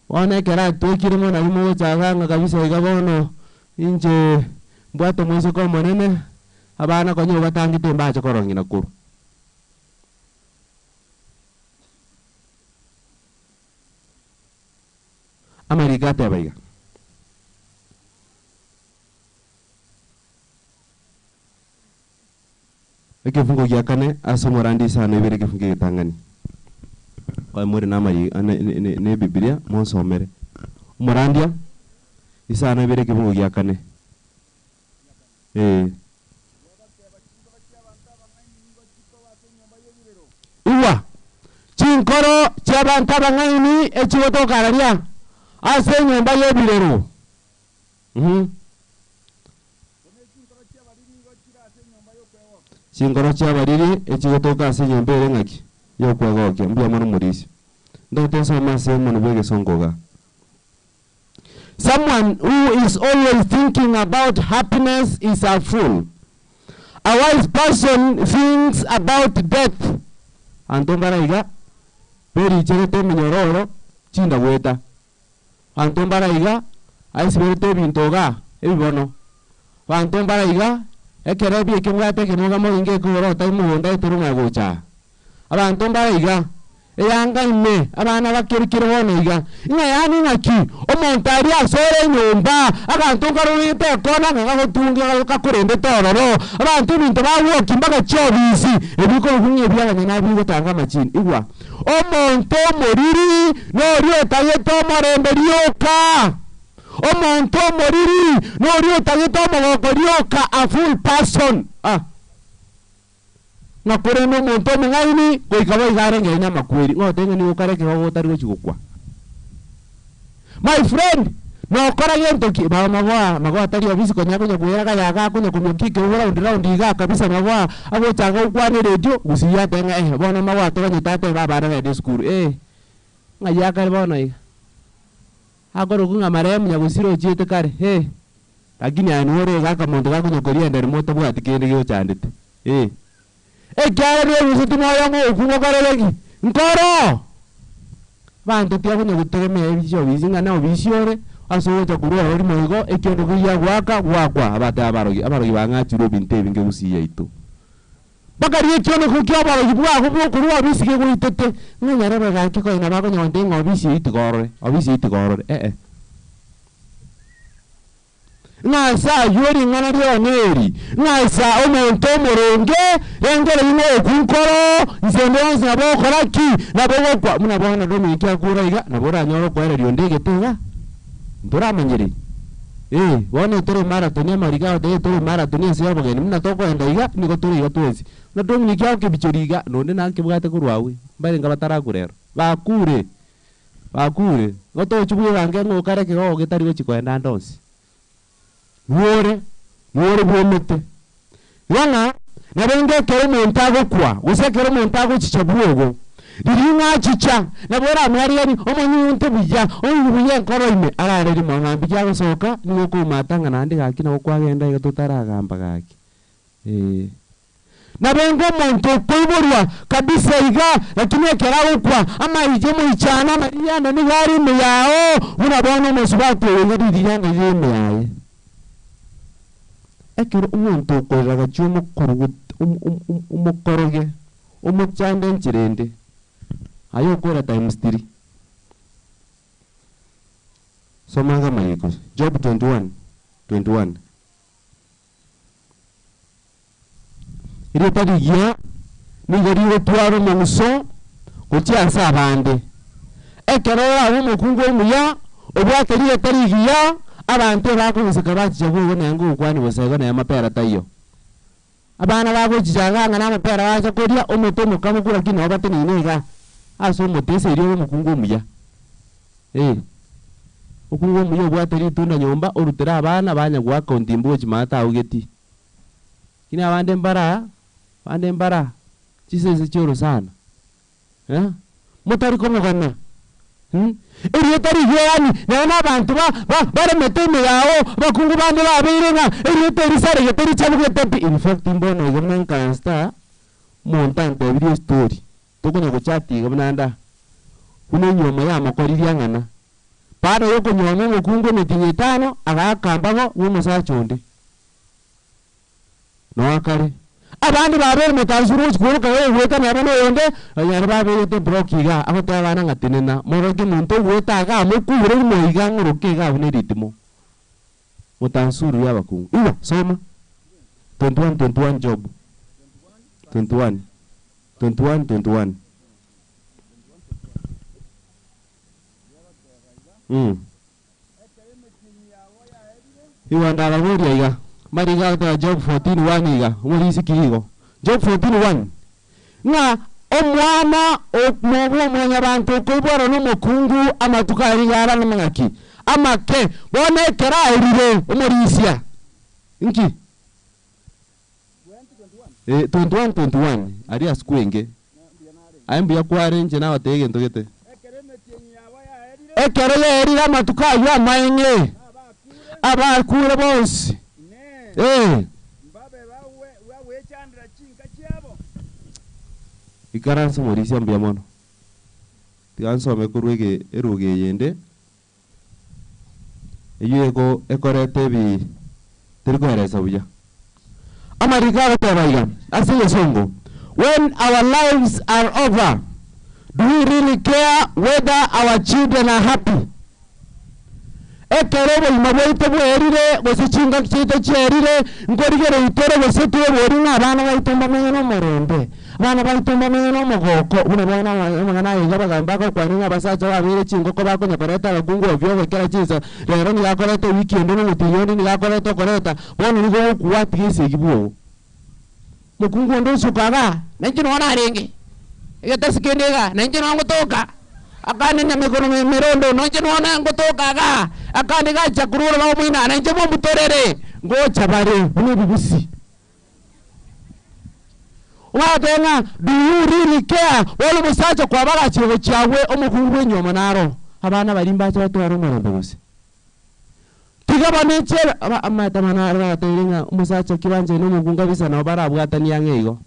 Bono ekero atwekire mono nario mogochaga ng'a kabisa iga bono inche mbwate omoiseke omonene, abana konya obatangete mbache korora ng'ina korwa. Amariko ateba iga. Ekefungo gia kane ase omorandi isano ibere ekefungo egetang'ani. Koe more namari ne Ebibilia monsomere. Omorandia isano ibere ekefungo gia kane. Ee. Igwa! Chinkoro chi'abanto abang'aini echigotoka araria ase enyomba y'ebirero. Chinkoro chiabariri echigotoka ase enyomba ere ng'aki yokwegokia. Mbuya mono Morisia. Ntote nsome ase omonwe bw'egesongo igaa. Someone who is always thinking about happiness is a fool. A wise person thinks about death. Abanto mbare iga bericherete eminyororo chindagweta. Abanto mbare iga aisiberete ebinto igaa ebibono. Abanto mbare iga ekero ebiekebwate ekemoga moringe ekogoro otai mogondo aeterwe ng'a gocha aa. Abanto mbare iga eyanga ime abana bakerikire bono iga, ng'a yaani ng'aki omonto aria asore enyomba abanto nkarorete ekona ng'a gagotunga gakorendete ororo, abanto ebinto bagwokia mpaka chiobisi ebikorokwa ng'a ebi abanyene abwo bigotanga amachini. Igwa, omonto omoriri noria otagete omorembe rioka, omonto omoriri noria otagete omogoko rioka, a full person ah. Ng'a korende omonto omong'aini goika boigo arenge namakweri, ng'a otebe ng'a nigo okare ekegogo otari gochia gokwa. My friend, nokora gento ki? Baba magoa, magoa tari obisi konya akonya koira kayaga akonya komiokia ekegogo round round igaa kabisa magoa agocha agokwana eredio, gusii atebe ng'a eh bono magoa toganyete atebe abana bagende esukuru eh. Ng'ai akare bono iga? Akorokwa ng'a marehemu nyagosira ochiete kare eh. Lakini aye nigo ore iga akamonto gakonya korienda rimo otabwati kende giochandete. Eh. Ekiagera nigo moyo ng'a okwo ngokorere ki? Nkoro! Abanto tibakonya gotegemea ebi chiobisi ng'a na obisi ore, ase ogocha korwa ororo rimo igo, ekiondo keria goaka, goakwa, abateba abarogi, abarogi bang'achirwe ebinto ebinge gusii yaito. Mpaka riria ekiondo kia oborogi bwago bw'okorwa obisi kegoitete, ng'a nyarebe gaki konya nabo akonya gontebia ng'a obisi eyio tiga orore, obisi eyio tiga orore, eh eh. Ng'a ase ayio ring'ana rione eri, ng'a ase omonto omoronge, rengereria ng'a okwo nkoro, inse ende yonsi nabo ogokora ki? Nabo ogokwa. Buna bono Dominic akure iga, nabo oranyore okoereria onde egete iga? Ntoramanyereri? Eh, bono etore emarathon amariko agoteba etore emarathon ense y'obogeni buna tokoenda iga, nigo tore iga twensi. Buna Dominic agokebichoria iga, nonde nankebwate korwa abwo, mbarenge batarakure ero, bakure. Bakure, igo togochia bwebange ng'a okare ekegogo getari gochia koenda ande onsi. Bwore, bwore bwomete. Igo ng'a nabo inga ekero omonto agokwa, gose ekero omonto agochicha bwogo, riria ng'a achicha, nabo oramwariganie, omonyunyunte buya, oigwe buya enkoro ime, arare rimo ng'a mbuya agosoka, nigo okoumata ng'a naende gaki nabo kwagenda iga totaragamba gaki, eh. Nabo enga omonto okoiborwa kabisa iga, lakini ekero agokwa, amaicho omoichano amaririanda nigo are ime yao, buna bono omosubati oyo iga ririanda rire ime yaye. Ekero omonto okorera gachia omokorugot omokoroge, omochande enchera ende, aye okoira times three. Soma iga amariko, Job 21, 21. Erieta rigiya nigo rigotwara omong'uso gochia ase abande. Ekero orabe omokungu omuya, obwate rieta rigiya, abanto ebakoguseka bachicha bwogo naye ngogokwania bosa igo naye amapera taiyo. Abana bagochicha iga ng'a namapera bacha koria, omote omokamoku lakini nabo bateneine igaa ase omote ase erio obe omokungu omuya. Eh. Okungu omuya obwate ritunda nyomba orutere abana banya goaka ontimbu gochia maate augeti. Lakini abande mbara, abande mbara chisese chia orosana eh, motari komogana hmm, erieta rigiya yaani nonye na abanto ba ba baremete ime yao, abakungu bande babeire ng'a erieta eri saregete richabugete pi. In fact mbono iga buna nkansta, omonto antebirie estory, tokonya gochati iga buna ande aa, buna enyiomo yamokoririe ang'ana, baada ya okonyioma omokungu emitinyi etano, agaaka mbago bwa omosacha onde. Noa kare. Abande babeire motansuru gochia kworoka oyogoeta nere na oyonde, onyare babegete eblock igaa, agoteba abana ng'a tenena, moroke omonto ogoeta igaa mokure rimo iga ng'oroke igaa buna eritimo. Motansuru ya abakungu. Igwa, soma. 21 21 Job. 21 21 21. Mm. Igwa ndababoria iga, mariga agoteba Job 14:1 iga, omorisi ki igo? Job 14:1 ng'a omwana bwa mwanyabanto okoibora na omokungu amatuko aria iga ara ng'aki amake, bono ekero aerire omorisia nki? Eh, 21 21 aria ase kwenge. Aye mbuya kware inche nagotebia egento gete. Ekero yaerire amatuko ayio amaeng'e, abakure bonsi, ee. Ikaransa omorisia mbuya mono. Tiga nsome korwa ege eruga eyende, eywo ego ekoreta ebi teri koeresa buya. Amariko agoteba iga ase egesongo, When our lives are over, do we really care whether our children are happy? Ekero obogima bwaito bwaerire, gose chingaki chiaito chiaerire, nkorigereria tore gose tweborie ng'a abana baito mbamenye nomorembe, abana baito mbamenye nomogoko, buna bono amang'ana aya iga abagambi bagokwana ng'a abasacha babeire chingoko bakonya koreta abakungu ovyo ovyo kera chinsa, rero nigo akoreta ewiki ende na omotienyi onde nigo akoreta okoreta, bono nigo ogokwa tiga esegi bwogo. Mokungu onde osuka igaa, na inche nonya narenge, egetasi kende igaa, na inche nonya ngotoka, akande na mekono merondo, na inche nonya ngotoka igaa, akande gacha korwa orobago moino aa, na inche mombutorere, ngocha bare buna ebibusi. Omanyete ng'a do you really care? Bono omosacha kwabagachire gochia agwo omokungu bw'enyiomo naro, abana baria mbache batware omorembe gose? Tiga bono echela aba amaete amang'ana aria bagotebirie ng'a omosacha ki banchaine omokungu kabisa nabo barabwatanie ang'e igo.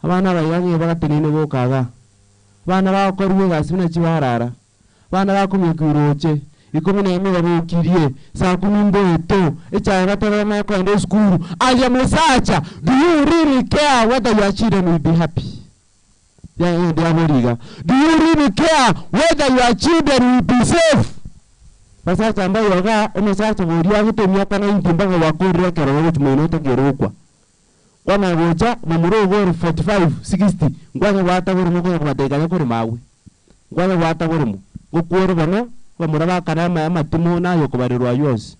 Abana aba iga ang'e bagateneine boka igaa. Abana bagokorigwa egasi buna chibarara, abana bakomiokigwa roche, ikomi na emo babokirie, saa kumi mboeto, echae batebe bamanye kogenda esukuru, aye mosacha do you really care whether your children will be happy? Yaya ndiabori iga, Do you really care whether your children will be safe? Basacha mbayo iga, omosacha oria agete emiaka 90 mpaka gwakorire ekerogo gochia moino otakeire gokwa. Kwamanya gocha momura ogo ore 45, 60, nkwanya gwata borimo okonya kobatebia kanya korema agwe. Nkwanya gwata borimo, ngokwore bono, abamura bakare ama amatimo naye okobarerwa aywo onsi.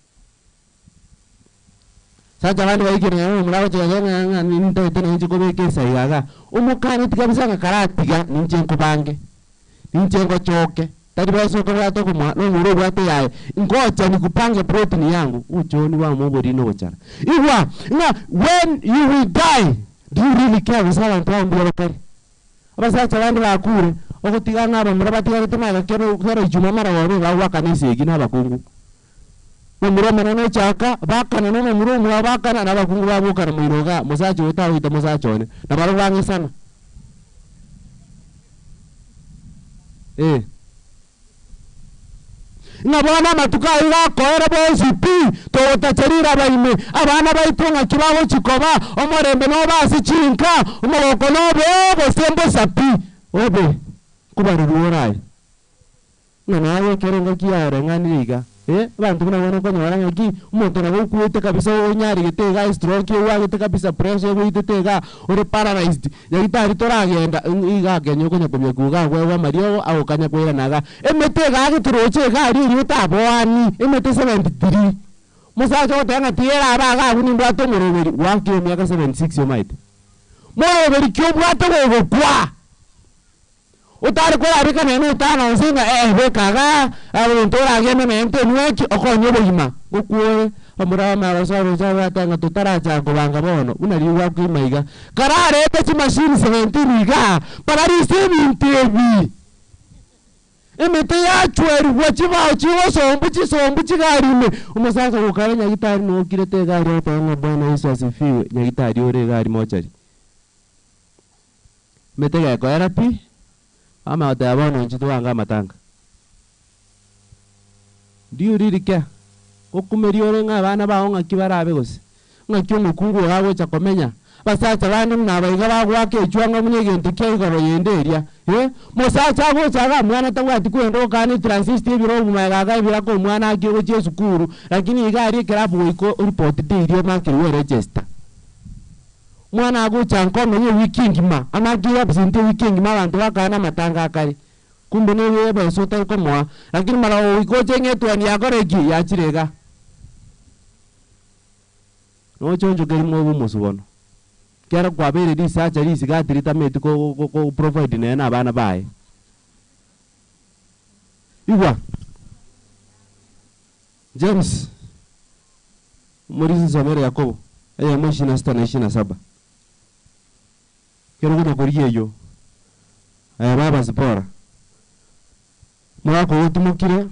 Sacha abande baikire nonye omomura agochia goteba ng'a ng'a nintagete nainche kobeka esai iga igaa, omokaneti kabisa ng'a karatiga ninche nkobange, ninche ngochoke, tari besa okobwata okomoa na omomura obwate yaye, ngocha nikupange plot ni yangu, uchoni bwamo oboriri na obochara. Igwa, ng'a when you will die, do you really care gose abanto bao mbuya bakare? Abasacha bande bakure, ogotiga ng'a abamura batigarete magega kero kera ijuma amarogoba nigo bagoakana esegi na abakungu. Momura omonene ochaka, bakana na omomura omwabo bakana, na abakungu babokana moino igaa, mosacha oyo tagoita mosacha one, na barabwo bang'esana. Eh. Ng'a bono amatuko ayio gakoera bonsi pi, togotacha riraba ime, abana baito ng'aki bagochia koba, omorembe nobe ase chinka, omogoko nobe oo gose mbosa pi, obe nkobarerwa ore aye. Ng'a naye ekero engaki yareng'anire iga, eh, abanto buna bono okonyora ng'aki, omonto nabo okwete kabisa onyaregete iga estroke egwagete kabisa pressure egoitete igaa, ore paralyzed, nyagetari toragenda iga akenye okonya komiaka iga agoegwa amariogo agokanya koirana igaa. Emete iga ageturoche iga aria erio otaboani, emete 73. Omosacha ogoteba ng'a tiga erabe iga abwo nimbwate omoroberi, gwakire emiaka 76 omaete. Moroberi ki obwate gogokwa? Otare korabeka nonya notana onsi ng'a ee beka igaa, omonto oragende nonya ntenwe ki, okonye obogima. Ngokwore, bamura bamanya gosoa roche abateba ng'a totarachaka kobanga bono, buna riria gwakoima iga. Kararete chimashini 17 igaa, bararisia ebinto ebi. Emete yachwerigwa chibao chigosombu chisombu chigari ime. Omosacha gokare nyagitari nokirete egari agoteba ng'a Bwana Yesu asifiwe, nyagitari ore egari mochari. Emete gekoera pi, bamanya goteba bono inche tobange amatanga. Do you really care? Gokumeria ore ng'a abana bao ng'aki barabe gose? Ng'aki omokungu oyo agocha komenya? Abasacha bande buna aba iga bagoaka echwang'a buna egento kia igoro yende eria. Eh, mosacha agocha iga mwana tabwati kwenda okana etransist ebiro magega iga ebiraka omwana akie gochia esukuru, lakini iga aria ekerabu goika oripoti daily omakerwe eregister. Omwana agocha nka omenye ewiki engima, amake absent ewiki engima abanto bakana amatanga akare. Kumbe nere ebesa otari komoa, lakini mara goika oche ng'a etuoni yakora ki? Yachire igaa. Noche onchoke rimo obe omosu bono. Ekero kwabeire risacha risigati ritameti ko ko ko provide nonye na abana baye. Igwa! James, omorisia nsomere Yakobo, eyemo ishirini na sita na ishirini na saba. Ekero okonya korigia eywo, aye baba Zipora, Omogaka oyo otimokire,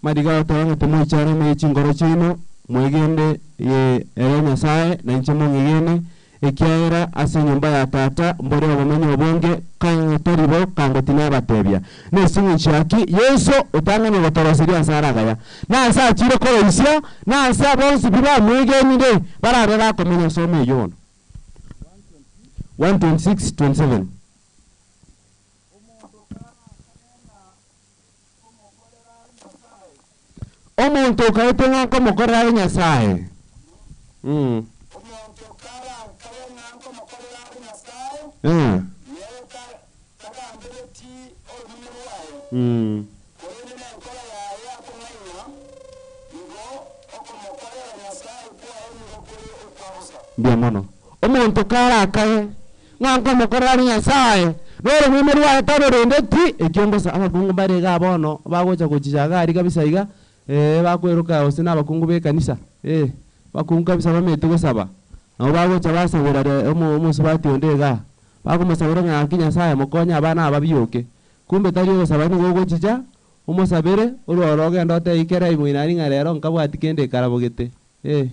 mariga agoteba ng'a timoichana ime ye chinkoro chiaino, mwegende ye ere Nyasae, na inche mong'egene, ekiagera ase enyomba ya Tata mbore obomenyo obonge, kang'e tari bo, kango tinabatebia. Nase eng'encho ya ki Yeso otang'anire gotoroseria ase are agaya, na ase achire koroisia, na ase bonsi pi bamwegenire barabe bakomenya soma eyio bono. 1:26, 27. Omonto okaete ng'a nkomokorera are Nyasae. Mm. Eh. Mm. Mbuya mono. Omonto karakae ng'a nkomokorera are Nyasae, na oromeme rwaye tarorendeti, ekio ngosa abakungu mbare igaa bono bagocha gochicha iga aria kabisa iga, eh, bakweroka gose na abakungu ba ekanisa, eh, abakungu kabisa bamaete gosaba, nabo bagocha basabera re omo omosubati onde igaa, bakomosabera ng'a gaki Nyasaye mokonye abana aba bioke. Kumbe tari ogosaba nigo ogochicha, omosabere, orwe oro ogende otebie kera imoino aria ng'a rero nkabwati kende ekarabogete, eh.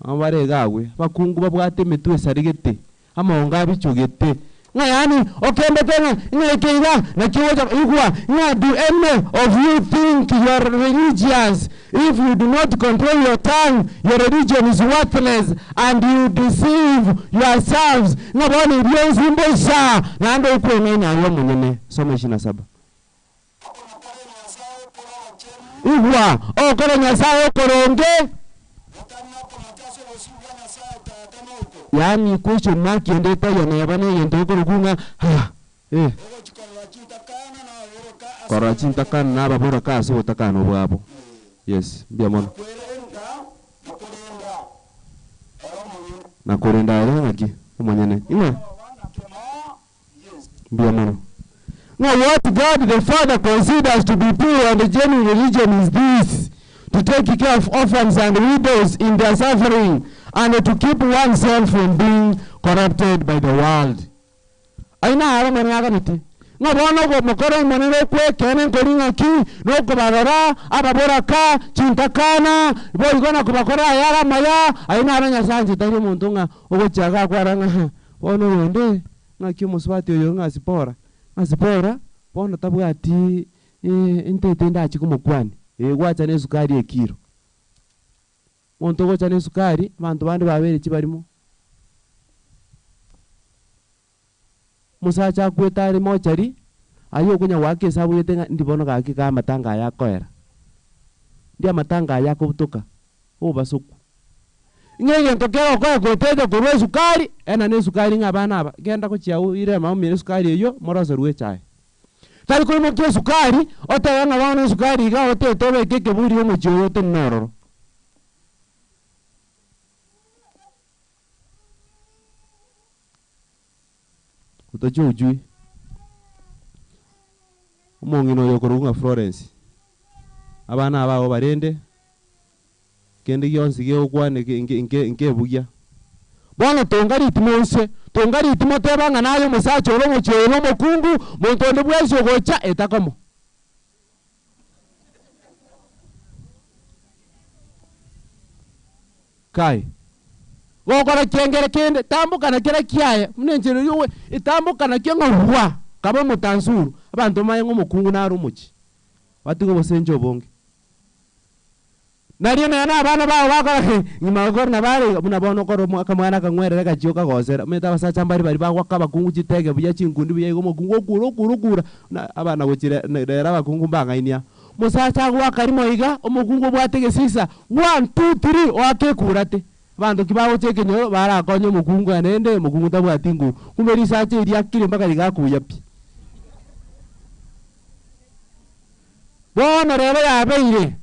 Nabo bare iga agwo, abakungu babwate emetwe esarigete, amaongo abichogete, ng'a yaani okendete ng'a ng'a eke iga naki ogocha igwa ng'a do any of you think you are religious if you do not control your tongue your religion is worthless and you deceive yourselves ng'a bono ebi onsi mbosa naende okweng'aina aye omonyene. Soma ishirini na saba. Igwa, ogokora Nyasae okoronge. Yaani question mark ende etaiyo neba na egento gekorokwa ng'a ha eh. Korora chintakana na ababoraka ase obotakana obwabo. Yes, mbuya mono. Na korenda ere ng'aki? Omonyene. Ing'o? Mbuya mono. Ng'a what God the Father considers to be pure and genuine religion is this, to take care of orphans and widows in their suffering, and to keep oneself from being corrupted by the world. Ayio naro Omonene aganeti, ng'a bono ogomokora Omonene okw'ekeene nkori ng'aki, nokobarora ababoraka, chintakana, boigo na kobakorera ayare amaya, ayio naro Nyasae anchete aria omonto ng'a ogochia gakwarora ng'a bono oyonde Ng'aki omosubati oyo ng'a Zipora, ng'a Zipora bono tabwati entete ndache komokwania, ee gwacha na esukari ekiro. Omonto ogocha na esukari, abanto bande babeire chibarimo. Omosacha akwete are mochari, aye okonya goaka esabu gete ng'a ndi bono gaki iga amatanga aya akoera. Ndi amatanga aya akobutoka, obobasoku. Ng'a egento kegokoa gotecha korwa esukari, ena na esukari ng'a abana aba, genda gochia agwo ire mama omino esukari eyio, moroserwe echae. Tari koimokia esukari, otebe ng'a bono esukari iga otete obeke ekeburi omochie oyo otenene ororo. Otochie ojwe, omong'ina oyo okorokwa ng'a Florence, abana aba abo barende, Kende gionsi gegokwana nkebugia. Bono tonga ritimo inse, tonga ritimo teba ng'a naye omosacha ore omochie oyo nomokungu, monto onde bwensi ogocha etakomo. Kai. Gokora kiengere kende, tamboka na kera kiaye, buna enchera eria owe, etamboka nakio ng'a hwa, kaba omotansuru, abanto bamanye ng'a omokungu nare omochie. Batige obosencha obonge. Nario nonya na abana bao bakora ki? Nyuma gokora nabo are iga, buna bono okore akamwana akang'werere gachia okagosera. Omanyete abasacha mbare baria bagoaka abakungu chitege buya chinkundi buya iga omokungu okura okura okura, buna abana gochia re rero abakungu mbang'aini aa. Omosacha agoaka rimo iga, omokungu obwate egesisa, one, two, three, oake ekurate. Abanto ki bagocha ekenyoro, barakonye omokungu aye naende omokungu tabwati nguru. Kumbe risacha erio akire mpaka rigakuya pi. Bono rero yabeire,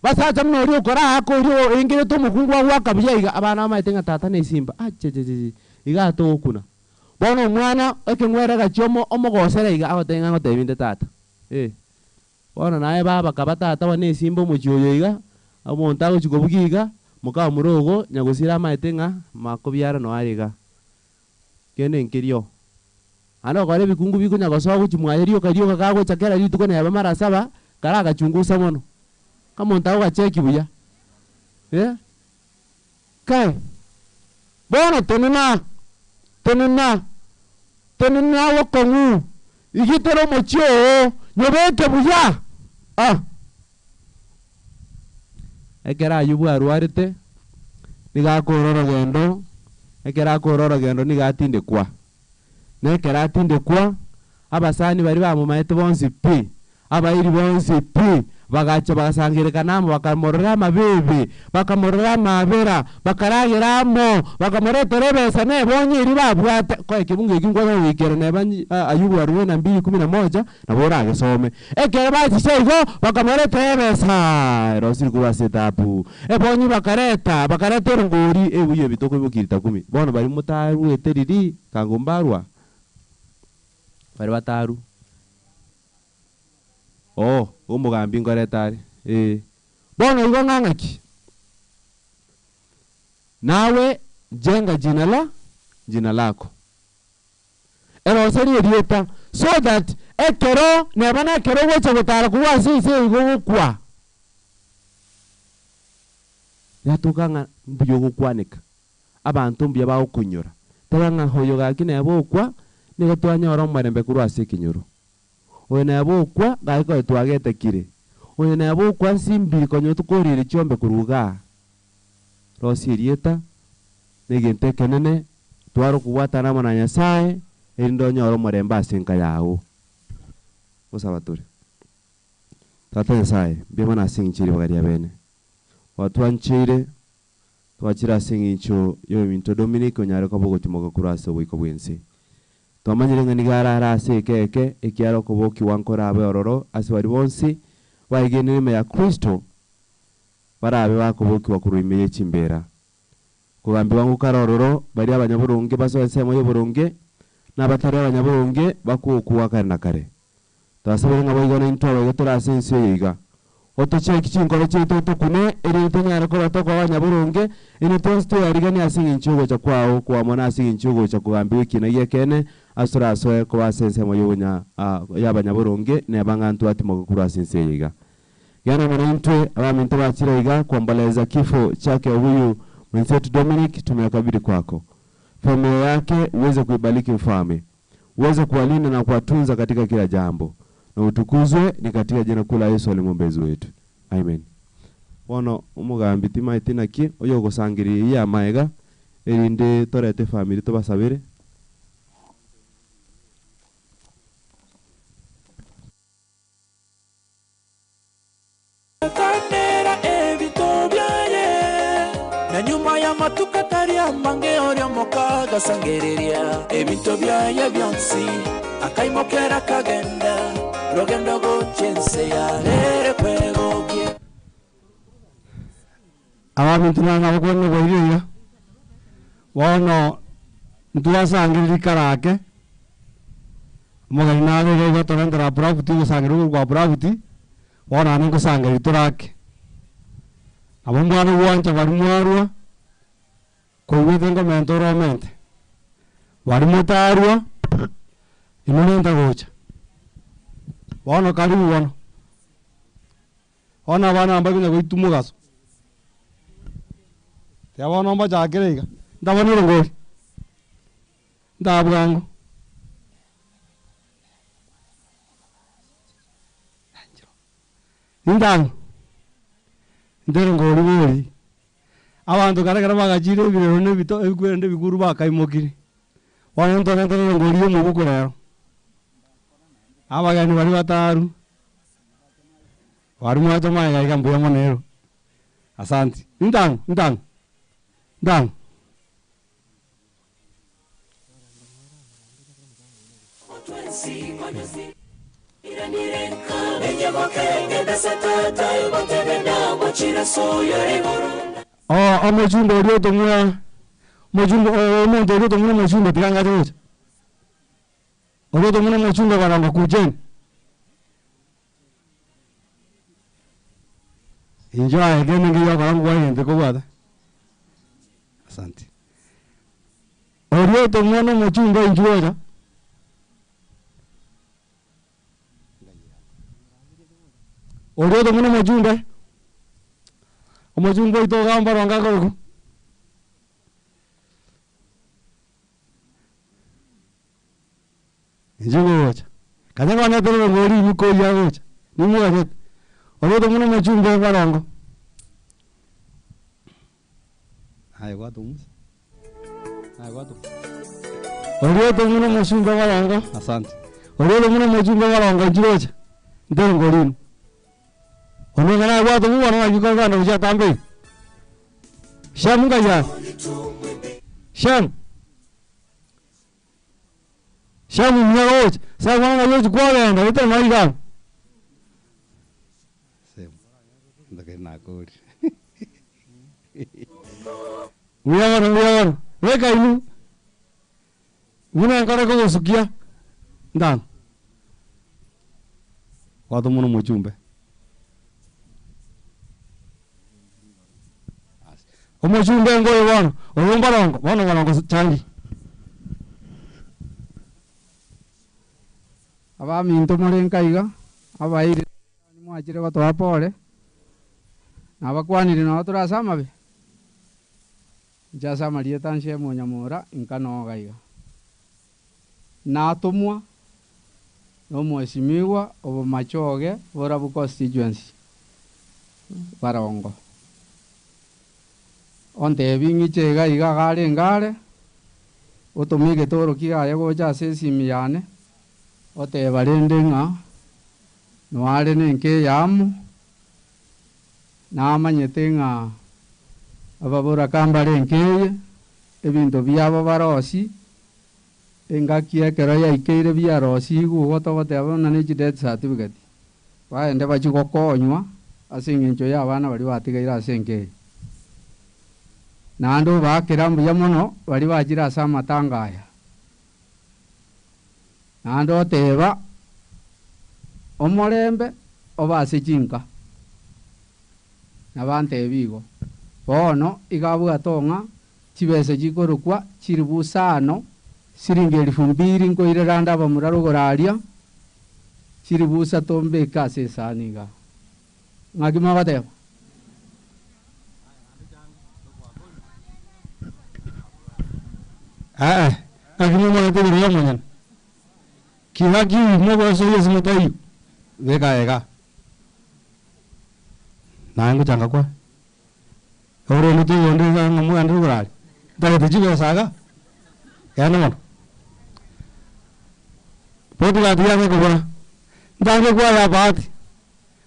basacha buna oria okoraaka oria oengerete omokungu agoaka buya iga, abana bamaete ng'a tata nesimba, achechecheche, iga togokuna. Bono omwana ekeng'were gachia omo omogosera iga agoteba ng'a ngotebi inde tata, eh. Bono naye baba kaba tata one esimba omochie oyo iga, omonto agochia kobugia iga, mokamura ogo nyagosira amaete ng'a makobiara noare igaa. Kende nkerio. Naende okora ebikungu bikonya gosoa gochia mwaye rioka rioka kagocha kera rituko neba mara saba, kare agachungusa mono. Omonto agogacheki buya eh. Kae, bono tenena, tenena, tenena bokong'u, igitera omochie oo, nyobeke buya. Ah! Ekero Ayubu arwarete, nigo akora orogendo, ekero akora orogendo nigo atindekwa. Na ekero atindekwa, abasani baria bamomaete bonsi pi, abairi bonsi pi, bagacha bagasangererekana amo, bakamorora amabibi, bakamorora amabera, bakaragera amo, bakamoretera ebesa na ebonyi eria babwate. Koe ekebungo eki nkwana goikera neba nyi Ayubu arubaini na mbili kumi na moja, nabo oragesome. Ekero bachicha igo, bakamoretera ebesa erosire korwa ase etaabu. Ebonyi bakareta, bakareta erongori ebuya ebitoko bibokiri takumi. Bono baria motaruete riria, kango mbarwa? Baria bataru. Oo, omogambi nkoreta are, ee. Bono igo ng'a ng'aki? Nawe jenga jina la jina lako. Eroserie erieta so that ekero neba nekero ogocha gotara korwa ase ense eye igo ogokwa. Yatoka ng'a mbuya ogokwaneka, abanto mbuya bagokonyora. Teba ng'a oyo gaki neba okwa, nigo twanyora omorembe korwa ase ekenyoro. Oyo neba okwa, gaki konya twagetekire. Oyo neba okwa nsimbiri konya tokoreire chiombe korwa igaa. Rosia erieta, na egento ekenene, tware okobwatana amo na Nyasaye, erinde onyore omorembe ase enka yago. Gosaba tore. Tata Nyasaye, mbuya mono ase eng'encho ye ribaga ria bene. Gwatwancheire, twachire ase eng'encho y'oyominto Dominic onyare koba ogotimoka korwa ase oboiko bw'ense. Twamanyire ng'a nigo arare ase eke eke, ekiagera okobokigwa nkorabe ororo ase baria bonsi baegenire ime ya Kristo, barabe bakobokigwa korwa ime ye chimbeera. Kogambigwa ngokare ororo, baria abanyaboronge basoe ensemo y'oboronge, na abatari abanyaboronge bakwe kare na kare. Twasabire ng'a boigo naintwe abaiga tore ase ense eye iga. Otocheki chinkoro chiaito otokune, erinde tonyare koba tokoba abanyaboronge, erinde twensi tweariganie ase engencho y'ogocha kwao kwamo na ase engencho y'ogocha kogambigwa ekiina gi'ekeene, ase torasoe koba ase ensemo y'obonya y'abanyaboronge, neba ng'a ntwatimoka korwa ase ense eye iga. Genda amo naintwe, abaminto bachire aiga kuomboleza kifo chake huyu mwenzetu Dominic, tumeyakabidhi kwako. Familia yake uweze kuibariki mfalme, uweze kuwalinda na kuwatunza katika kila jambo, na utukuzwe ni katika jina kuu la Yesu ali mwombezi wetu, amen. Bono omogambi timaeti naki oyo ogosangereria eyio amaega, erinde torete efamiri tobasabere. Akanera ebinto biaye, na nyuma y'amatuko atari amange oria omoka agasangereria ebinto biaye bionsi, akaimokera akagenda rogendo gochia ense yarere kwegokia. Abaminto nanga abakwana bwaire iga, bono ntwasangereria karake, omogeni nabe iga igo torentera abrafuti ogosangereria okwo kwa abrafuti, bono naende nkosangereria torake. Nabo omwana gwancha baria mwarwa, koigwete nkomenta ore omente, baria motarwa, inwe menta gocha. Bono karibu bono, bono abana aba mbakonya goitwa mogaso, tiga bono mbachakere iga, ntabona erongori, ntabwango. Intang'u, nterongori bori, abanto kare ekero bagachire ebirero na ebito ebikwenda ebikuru bakaimokire, bono ntoretera erongori ya omobuko rero, abageni baria bataru, baria mwacha magega iga mbuya mono ero, asanti. Intang'u, intang'u, intang'u. Oo omochumba oria otomwa omochumba oo omonto oria otomwa na omochumba tiga angache gocha. Oria otomwa na omochumba barongo kujeni. Inche aye kende nkeiyo okora nkokwana egento kobwate. Asante. Orioto mwana omochumba inchuocha. Orioto mwana omochumbe. Omochumba oito ogamba ronga akoroku. Inche ngogocha. Kanya kwanetire ngori ibuko oyio agocha. Nimogachete. Orioto mwana omochumbe barongo. Aye gwatumusa. Aye gwatumusa. Orioto mwana omochumbe barongo. Asante. Orioto mwana omochumbe barongo nchirocha. Ntere ngorinu. Ono ngana gwatumu bono naki kogenda gochia atambe. Shem ngaya. Shem. Shem mnya gocha. Sasa mwana yochi kwagenda gete maiga. Shem. Ndake nakori. Mbuya mono mbuya mono. Beka inu. Buna nkore kogosukia. Ndano. Gwatoma na omochumbe. Omochumbe ngoyo bono. Oyo mbarongo. Bono barongo changi. Abaminto more nkaiga abaire mwachire gotoa pole nabakwanire nabo torase amabe inche ase amarieta nche monyamora nka noga iga natomwa na omweshimiwa obomachoge borabu constituency barongo ontebi ng'iche iga iga iga ngare otome egetoro kiaye gocha ase esimi yane oteba rende ng'a noare na enka eyamo namanyete ng'a ababoraka mbare enka eye ebinto biabo barosi engaki ekero yaikeire biarosi igo igo togoteba buna na echi death certificate baende bachie gokonywa ase eng'encho ya abana baria batigaire ase enka eye. Naende obakera mbuya mono baria bachire ase amatanga aya. Naende oteba omorembe obe ase chinka nabantebi igo. Bono iga abwate ong'a chibesa chikorokwa chiribu isano siringi elfu mbili nkoirera ande abamura rogoro aria chiribu isato mbeke ase esani iga. Ng'aki mogoteba? Aa, ng'aki momanyete igoro ya omonyene. Kiga kiu mogosoria ase motaiyo. Beka iga. Naye ngochanga kwa. Ore togonde iga ng'a mogende rogoro aria. Ntagete chibesa iga. Genda mono. Bodyguard yane kobora. Ntange kwaya bahati.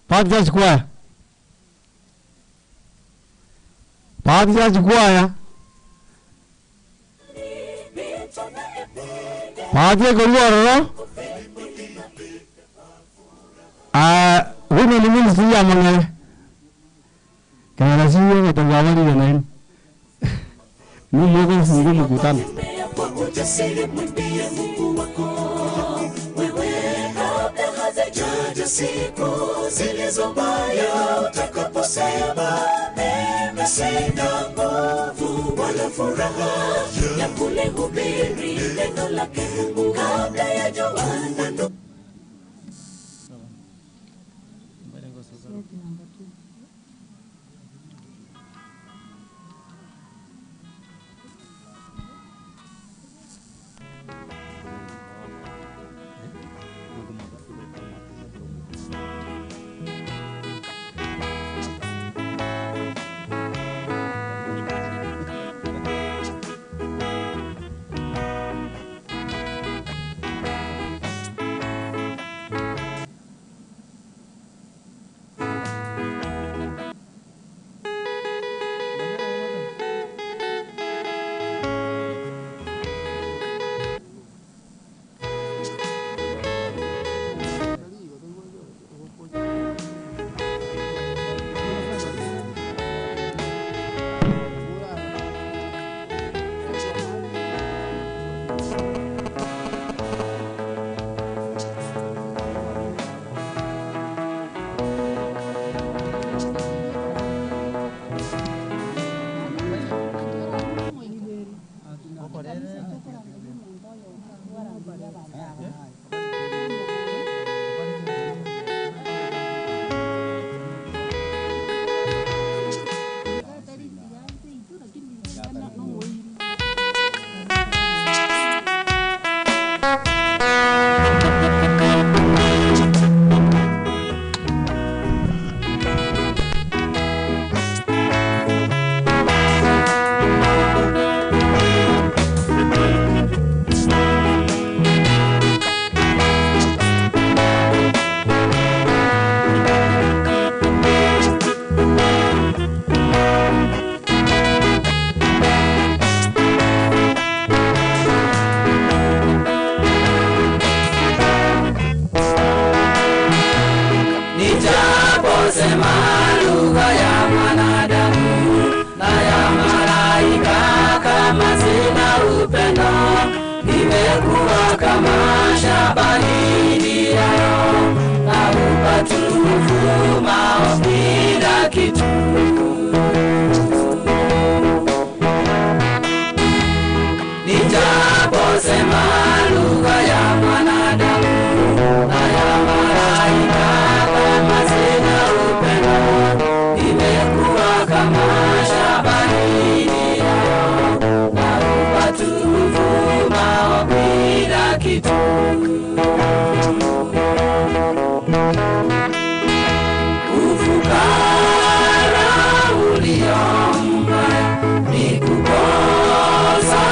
Bahati church choir. Bahati church choir. Bahati ekorwa ororo. Ah, women ministry ya mang'ere. Keng'era siyo gotoka abarire naende. Nimwoka ofunga omokutano. Kwa ujasiri mwimbie Mungu wako wewe, kabla hazijaja siku zilizo mbaya, utakaposema mimi sina nguvu wala furaha ya kulihubiri neno lake Mungu kabla ya jua na kama shaba iliayo na upatu uvumao bila kitu. Nijaposema lugha ya mwanadamu na ya malaika, kama sina upendo, nimekuwa kama shaba iliayo na upatu uvumao bila kitu. Ufukara ulio mbaya ni kukosa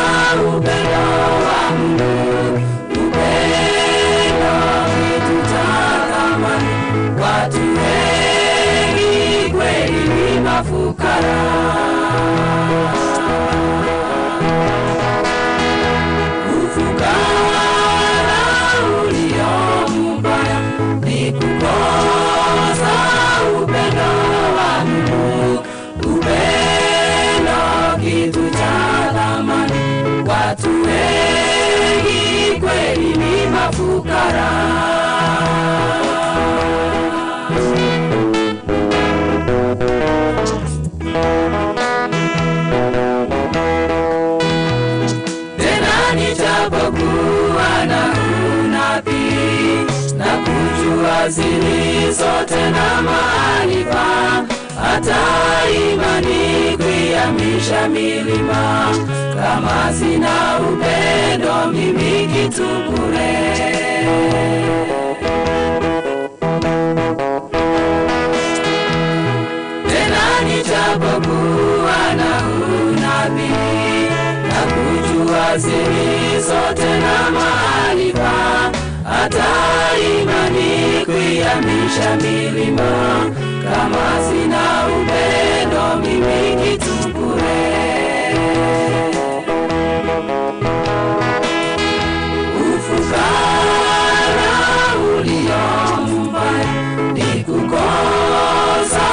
upendo wa Mungu. Upendo kitu cha thamani, watu wengi kweli ni mafukara. Ufukara ulio mbaya ni kukosa upendo wa Mungu. Upendo kitu cha thamani, watu wengi kweli ni mafukara. Tena nijapokuwa na unabii na kujua siri zote na maarifa, hata imani kuihamisha milima, kama sina upendo mimi kitu bure. Tena nijapokuwa na unabii na kujua siri zote na maarifa, hata imani kuihamisha milima, kama sina upendo mimi kitu bure. Ufukara ulio mbaya ni kukosa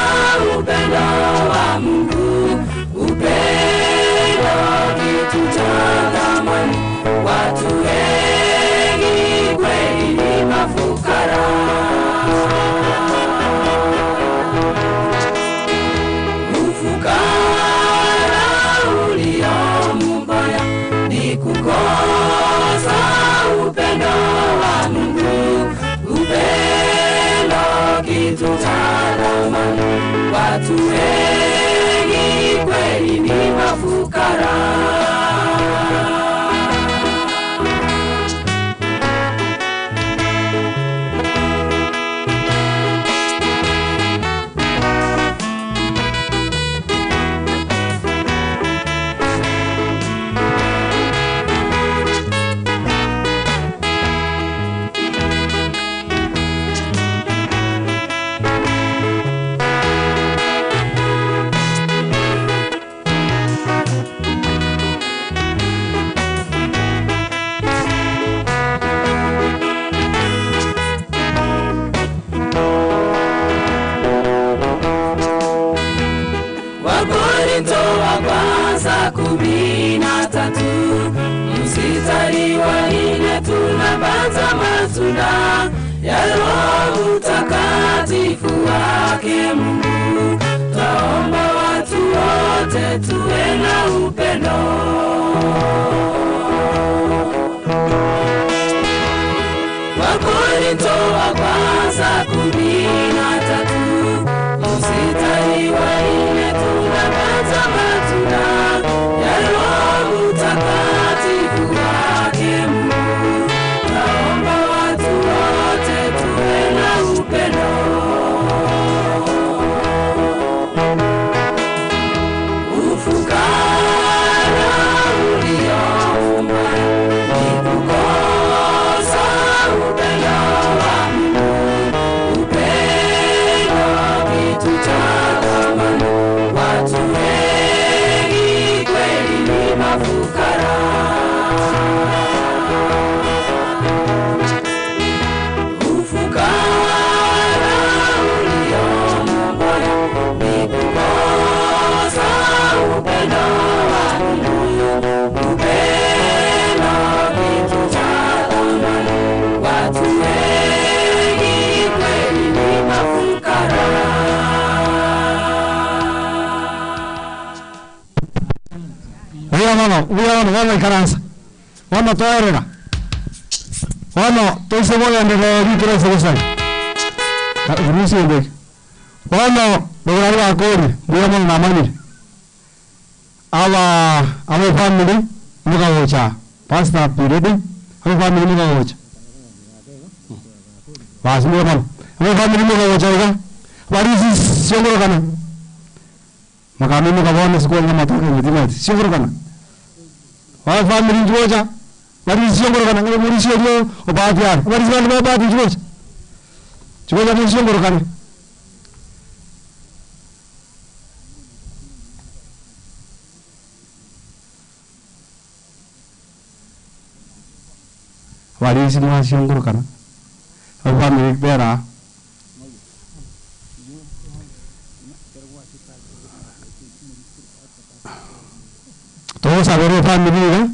upendo wa Mungu. Upendo kitu cha thamani, watu wengi kweli ni mafukara. Ufukara ulio mbaya ni kukosa upendo wa Mungu. Upendo kitu cha thamani, watu wengi kweli ni mafukara. Wakorintho wa kwanza 13 mstari wa 4 tunapata matunda ya Roho Mtakatifu wake Mungu. Twaomba watu wote tuwe na upendo. Wakorintho wa kwanza 13 mstari wa 4 tunapata matunda ya Roho Mtakatifu wake Mungu. Twaomba watu wote tuwe na upendo. Ufukara mono, mbuya mono, bono ikaransa. Bono toerera. Bono toise kogenderera rikero ase gosari. Rusia embeke. Bono rogoro rwakorire, mbuya mono namanyire. Aba abe family mokagocha aa. Pastor be ready, abe family mokagocha. Basi mbuya mono. Abe family mokagocha iga, barisi siongorokana. Makaminyoka bono ase kwenga amatoke inwe timanyeti, siongorokana. Abe family inchu gocha, barisi siongorokana ng'a omorisia oria obahati are. Abarisi bande ba bahati inchu gocha. Chigocha mosiongorokane. Abarisi mwasiongorokana, abe family bera aa. Togosabera efamiri iga,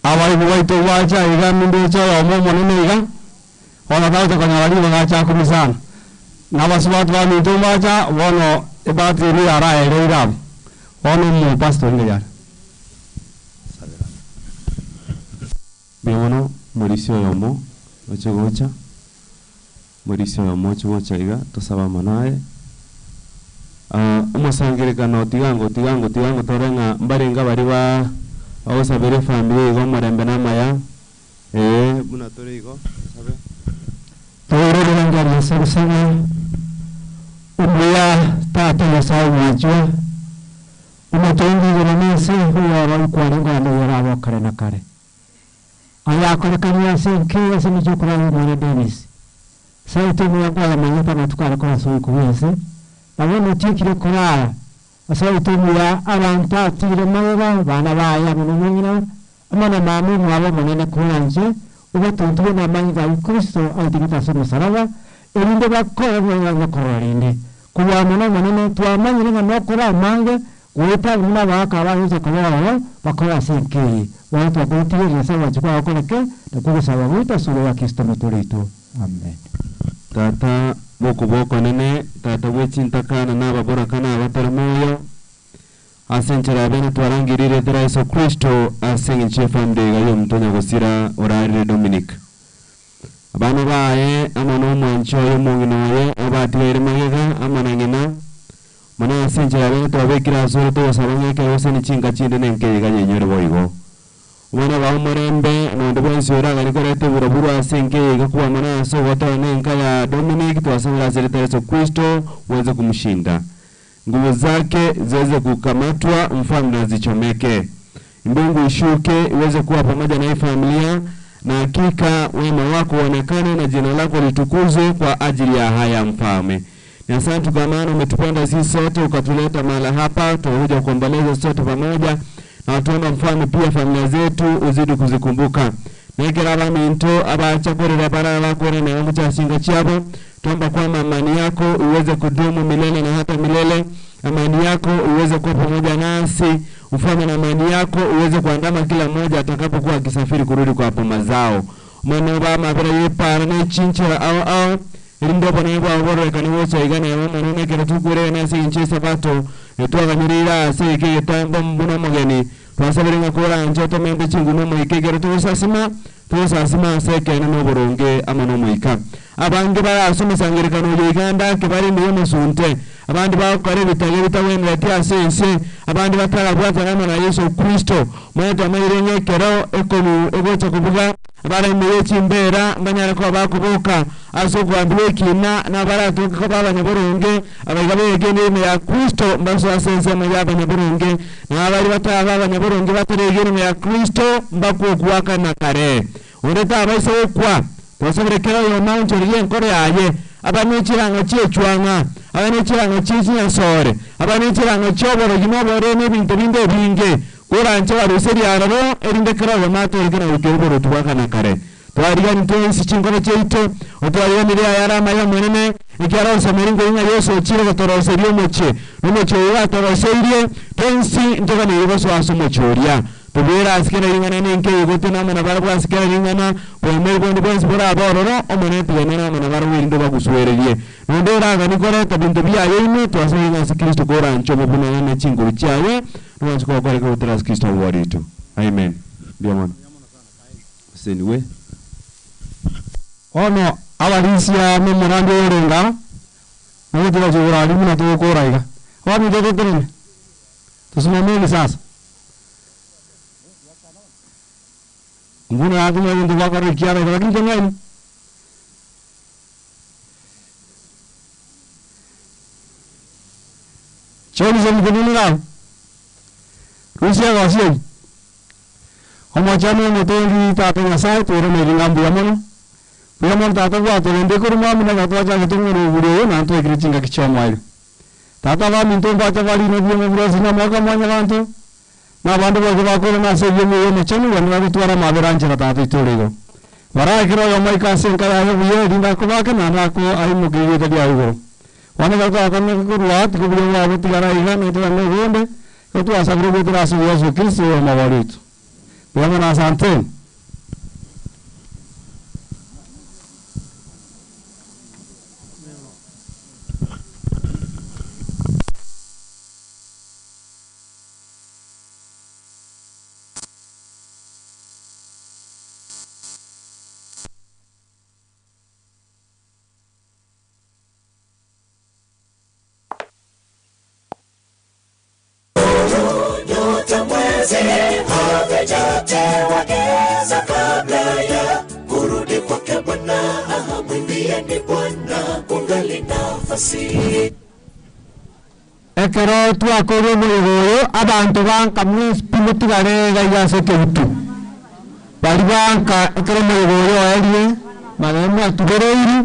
abaibwa baito gwacha iga mindoche oyomo omonene iga, bono tagocha konyora ribaga acha akumia sana. Na abasubati baminto mbacha, bono ebahati eye nigo araereire abwo, bono omopastor nigo yare. Mbuya mono morisia oyomo oche gocha, morisia oyomo oche gocha iga tosabe amo naye. Omosangererekano tigango tigango tigango tore ng'a mbarenge abaria ba bagosabera efamiri iga omorembe na amaya, eh buna tore igo tosabe. Toirorere ngari ase ogosaba, Omuya Tata Nyasae omwanchwa, Omotongi igoro na ense, oyoro ikwarenge naende oyoro abe okare na kare. Ayakorekanie ase enka eye ase emechie okorara omwana Dennis. Sauti omuya nkwayamanyete amatuko are korasa ogoika bw'ense, na bono otiekire korara. Sauti omuya abanto atigire magega, abana baye amo nomong'ina, amo na mama omwabo omonene koranche, obatontigwe namanyinga a Kristo aitegete ase omosalaba, erinde bakore buna bakorora rende. Kobua mono Omonene, twamanyire ng'a nokore amange goeta buna abagaaka abagocha koba ororo bakore ase enka eye. Bono twakogotigeria ase ogwancha kwao koreke, nakwo ogosaba gwaito ase oria Kristo Omotwe oito. Amen. Tata bw'okobua okonene, Tata bwe chintakana na ababoraka na abatari moyo, ase enchera ya bene twarangeire erieta ria Yeso Kristo ase engencho y'efamiri iga y'omonto nyagosira orarire Dominic. Abana baye amo nomwanchi oye omong'ina oye abatigaire magega amo na ng'ina, mono ase enchera ya bene twabekire asore togosaba ng'a ekero gose ne chinka chinde nenka eye iga nyenyore boigo. Omwana bao omorembe, na onde bwensi oraganie koreta oboroboro ase enka eye iga kobua mono ase ogotoa nenka ya Dominic twasabire ase erieta ria Yeso Kristo uweze kumshinda. Nguvu zake ziweze kukamatwa mfalme na zichomeke. Mbingu ishuke iweze kuwa pamoja na hii familia, na hakika wema wako uonekane na jina lako litukuzwe kwa ajili ya haya mfalme. Ni asante kwa maana umetupenda sisi sote ukatuleta mahala hapa, tumekuja kuomboleza sote pamoja, na tuomba mfalme pia familia zetu uzidi kuzikumbuka nekera abaminto abachakorera bara bakore na muchasinga chiabo tuomba kwamba amani yako iweze kudumu milele na hata milele amani yako iweze kuwa pamoja nasi mfalme na amani yako iweze kuandama kila mmoja atakapokuwa akisafiri kurudi kwa boma zao mwana ba mabera yepara nechinchera ao ao erinde obonene bwabo bororekane bwocha iga neba omonene ekero tukurere nase engencho y'esabato etwaganyirire ase eke egetambo mbuna omogeni twasabire ng'a koranche otomente chinguma omoika ekero togosasima togosasima ase ekeene na oboronge amo na omoika. Abange bare ase omosangererekano oyo iga ndake bare ime y'omosunte, abande bagokora ebitage bitagwenereti ase ense, abande batarabwatana amo na Yeso Kristo. Mono twamanyire ng'a ekero ekonu egocha kobuga, abare ime ye chimbeera mbanyare koba bakoboka ase okogambiwa ekina, na abaratoke koba abanyaboronge, abaiga begenire ime ya Kristo mbasoe ase ensemo y'abanyaboronge, na abaria bataba abanyaboronge bataregene ime ya Kristo mbakwe ogoakana kare. Onde tabaisa gokwa, twasabire kera oyomo aonchorerie enkoro yaye, abe ne chirang'o chi'echuang'a, abe ne chirang'o chie chinyasore, abe ne chirang'o chi'oborogi na oborere na ebinto binde ebinge, koranche baruserie aroro, erinde kera oyomo atooreke na goikera oboruoti bwa kare na kare. Twarigani twensi chinkoro chiaito, otwariganirie ayare amaya Omonene, ekiagera onsomerie nkoigwa ng'a Yeso ochire gotoroseria omochie, na omochie oyo gatoroserie, twensi ntoganeirie gosoa ase omochie oria. Kobera ase kera ring'ana na enke egote na amana barabwo ase kera ring'ana, boemeri bonde bwensi borabe ororo, Omonene tigana na amana barabwo erinde obagusuererie. Nonde oragani koreta binto biaye ime, twasoire ng'a ase Kristo koranche obobunane ne chinguru chiaye, nobwanche kogokoreka goetera ase Kristo oborito. Amen. Mbuya mono. Oseniwe. Bono abarisia na omorandi oyorenge aa, mogotiga gochia buna togokora iga. Abaminto totenene, tusimameni sasa. Mbuna yatumia ebinto bwakorire kiara iga lakini tong'aini. Chionise mutenenere abwo, rusia egosi eywo. Omochenu omotongi tata Nyasaye tweremeire ng'a mbuya mono, mbuya mono tata gwatorendire korwa mwami na ekero twachagete omorobori oyo naende twaikire chingaki chia omoerio. Tata abaminto mbache barine obuya bwa na omwaka mwanyabanto, na abande boigo bakoirana ase ebioma ebi omochenu, naende bagotwara amabera nchera tata oito ore igoro. Barakere oyomo aike ase enka yaye buya erinde akobake naende ako aimoke erieta riaye igoro. Bono ekero twakorire korwa aa tiga obuya bwabo tigara iga naintwe togende obonde, ekero twasabire goetera ase Yeso Kristo omobori oito. Mbuya mono asanteni. Nyota mwezi havijatewageza kabla ya kurudi kwake Bwana. Aha, mwimbieni Bwana kungali nafasi. Ekero twakorire omorero oyo, abanto banka mwensi timotigare iga ase ekeutu. Bari banka ekero omorero oyo oerie, magega mwatugereiri,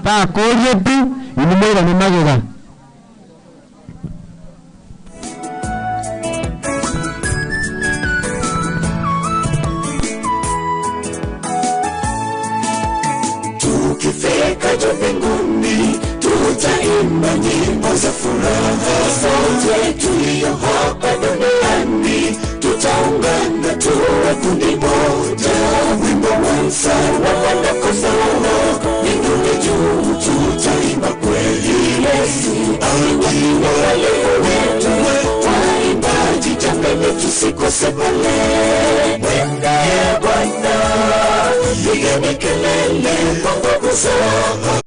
bakorie pi, inwe moirane magega. Tukifika juu mbinguni, tutaimba nyimbo za furaha. Sote tulio hapa duniani, tutaungana tuwe kundi moja. Wimbo wa msalaba wa kondoo, mbinguni juu tutaimba kweli. Yesu akiwa mwalimu wetu, waimbaji jameni, tusikose pale. Mwimbe Bwana, pigeni kelele kwa nguvu zako.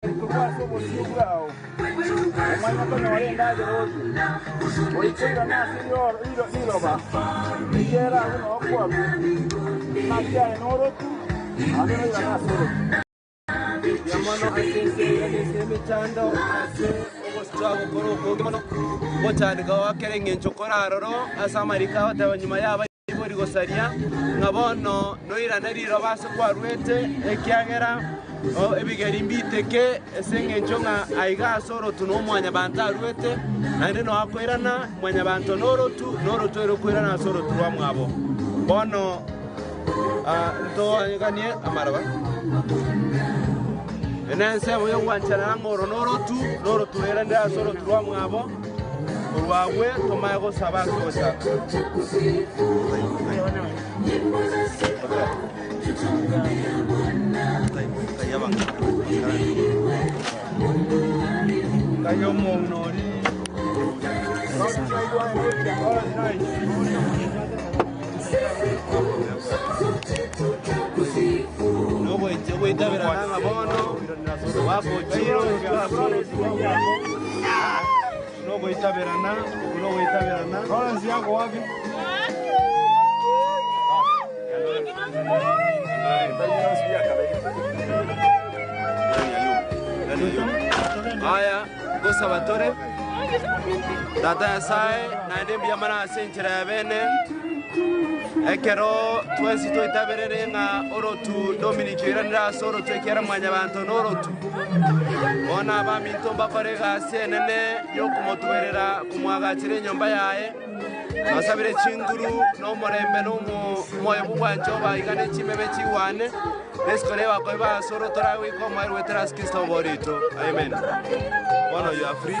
Korwa ase obosio bwao, omanye konyora endagera orie, goika oirane ase riroba, ekiagera agwo nao kwarure. Naki aye norotu, naende noirane ase orotu. Mbuya mono ase ense eye na ase emechando, ase ogositwa gokora okonge mono, ogochandeka gwa kera engencho kore aroro, ase amariko agoteba nyuma y'abaibori gosaria, ng'a bono noirane riroba ase kwarwete, ekiagera ebigeri mbiteke ase engencho ng'a aiga ase orotu na omwanyabanto arwete, naende noa akoirana mwanyabanto norotu, na orotu ere okoirana ase orotu rwa mwabo. Bono. Ntoeganie amaraba. Nensemo y'ogwanchana ng'a oro norotu, norotu rwerende ase orotu rwa mwabo, korwa agwo tomae gosaba ase ogochaka. Ngai omong'ina oria. Nogoitabera ng'a bono gwakochire nogoitaberana nogoitaberana. Aya ngosaba tore Tata Nyasae, naende mbuya mono ase enchera ya bene, ekero twensi twaitaberere ng'a orotu Dominic oiranire ase orotu ekiagera mwanyabanto norotu. Bono abaminto mbakore egasi enene y'okomotuberera komwagachera enyomba yaye, Twasabire chinguru na omorembe na omoyo bw'obwancha obaigane ne chimeme chigwane, na isiko ri'abakobi ba asore torabe goika omoerio goetera ase Kristo Omobori oito. Amen. Bono you are free.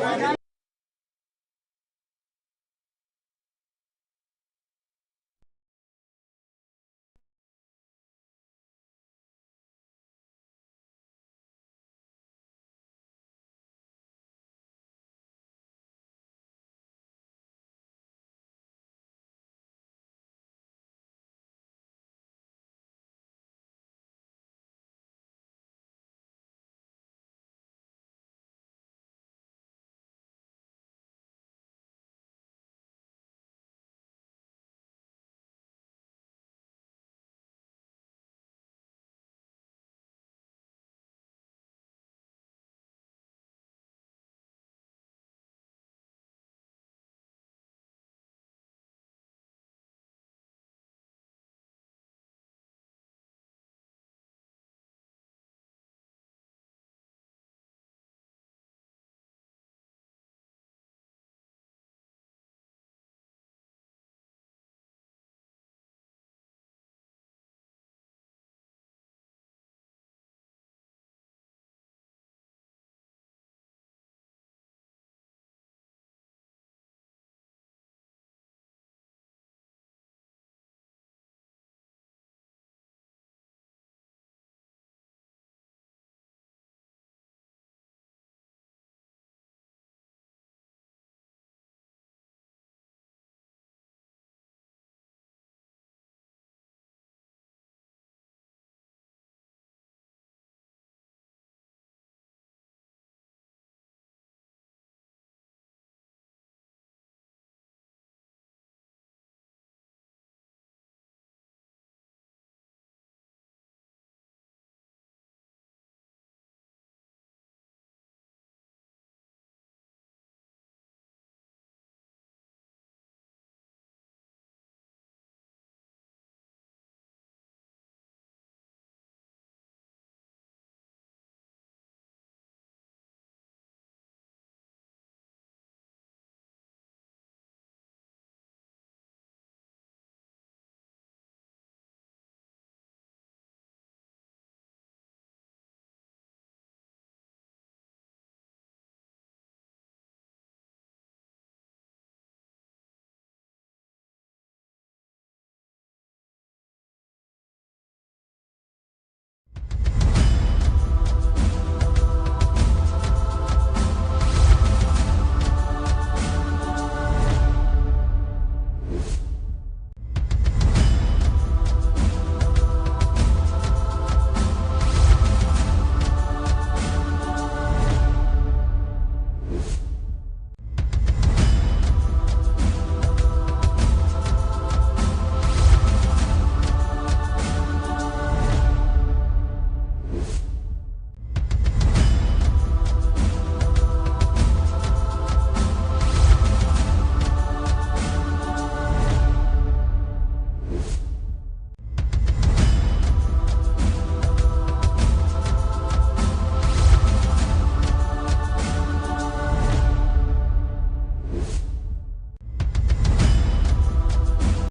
Thank you.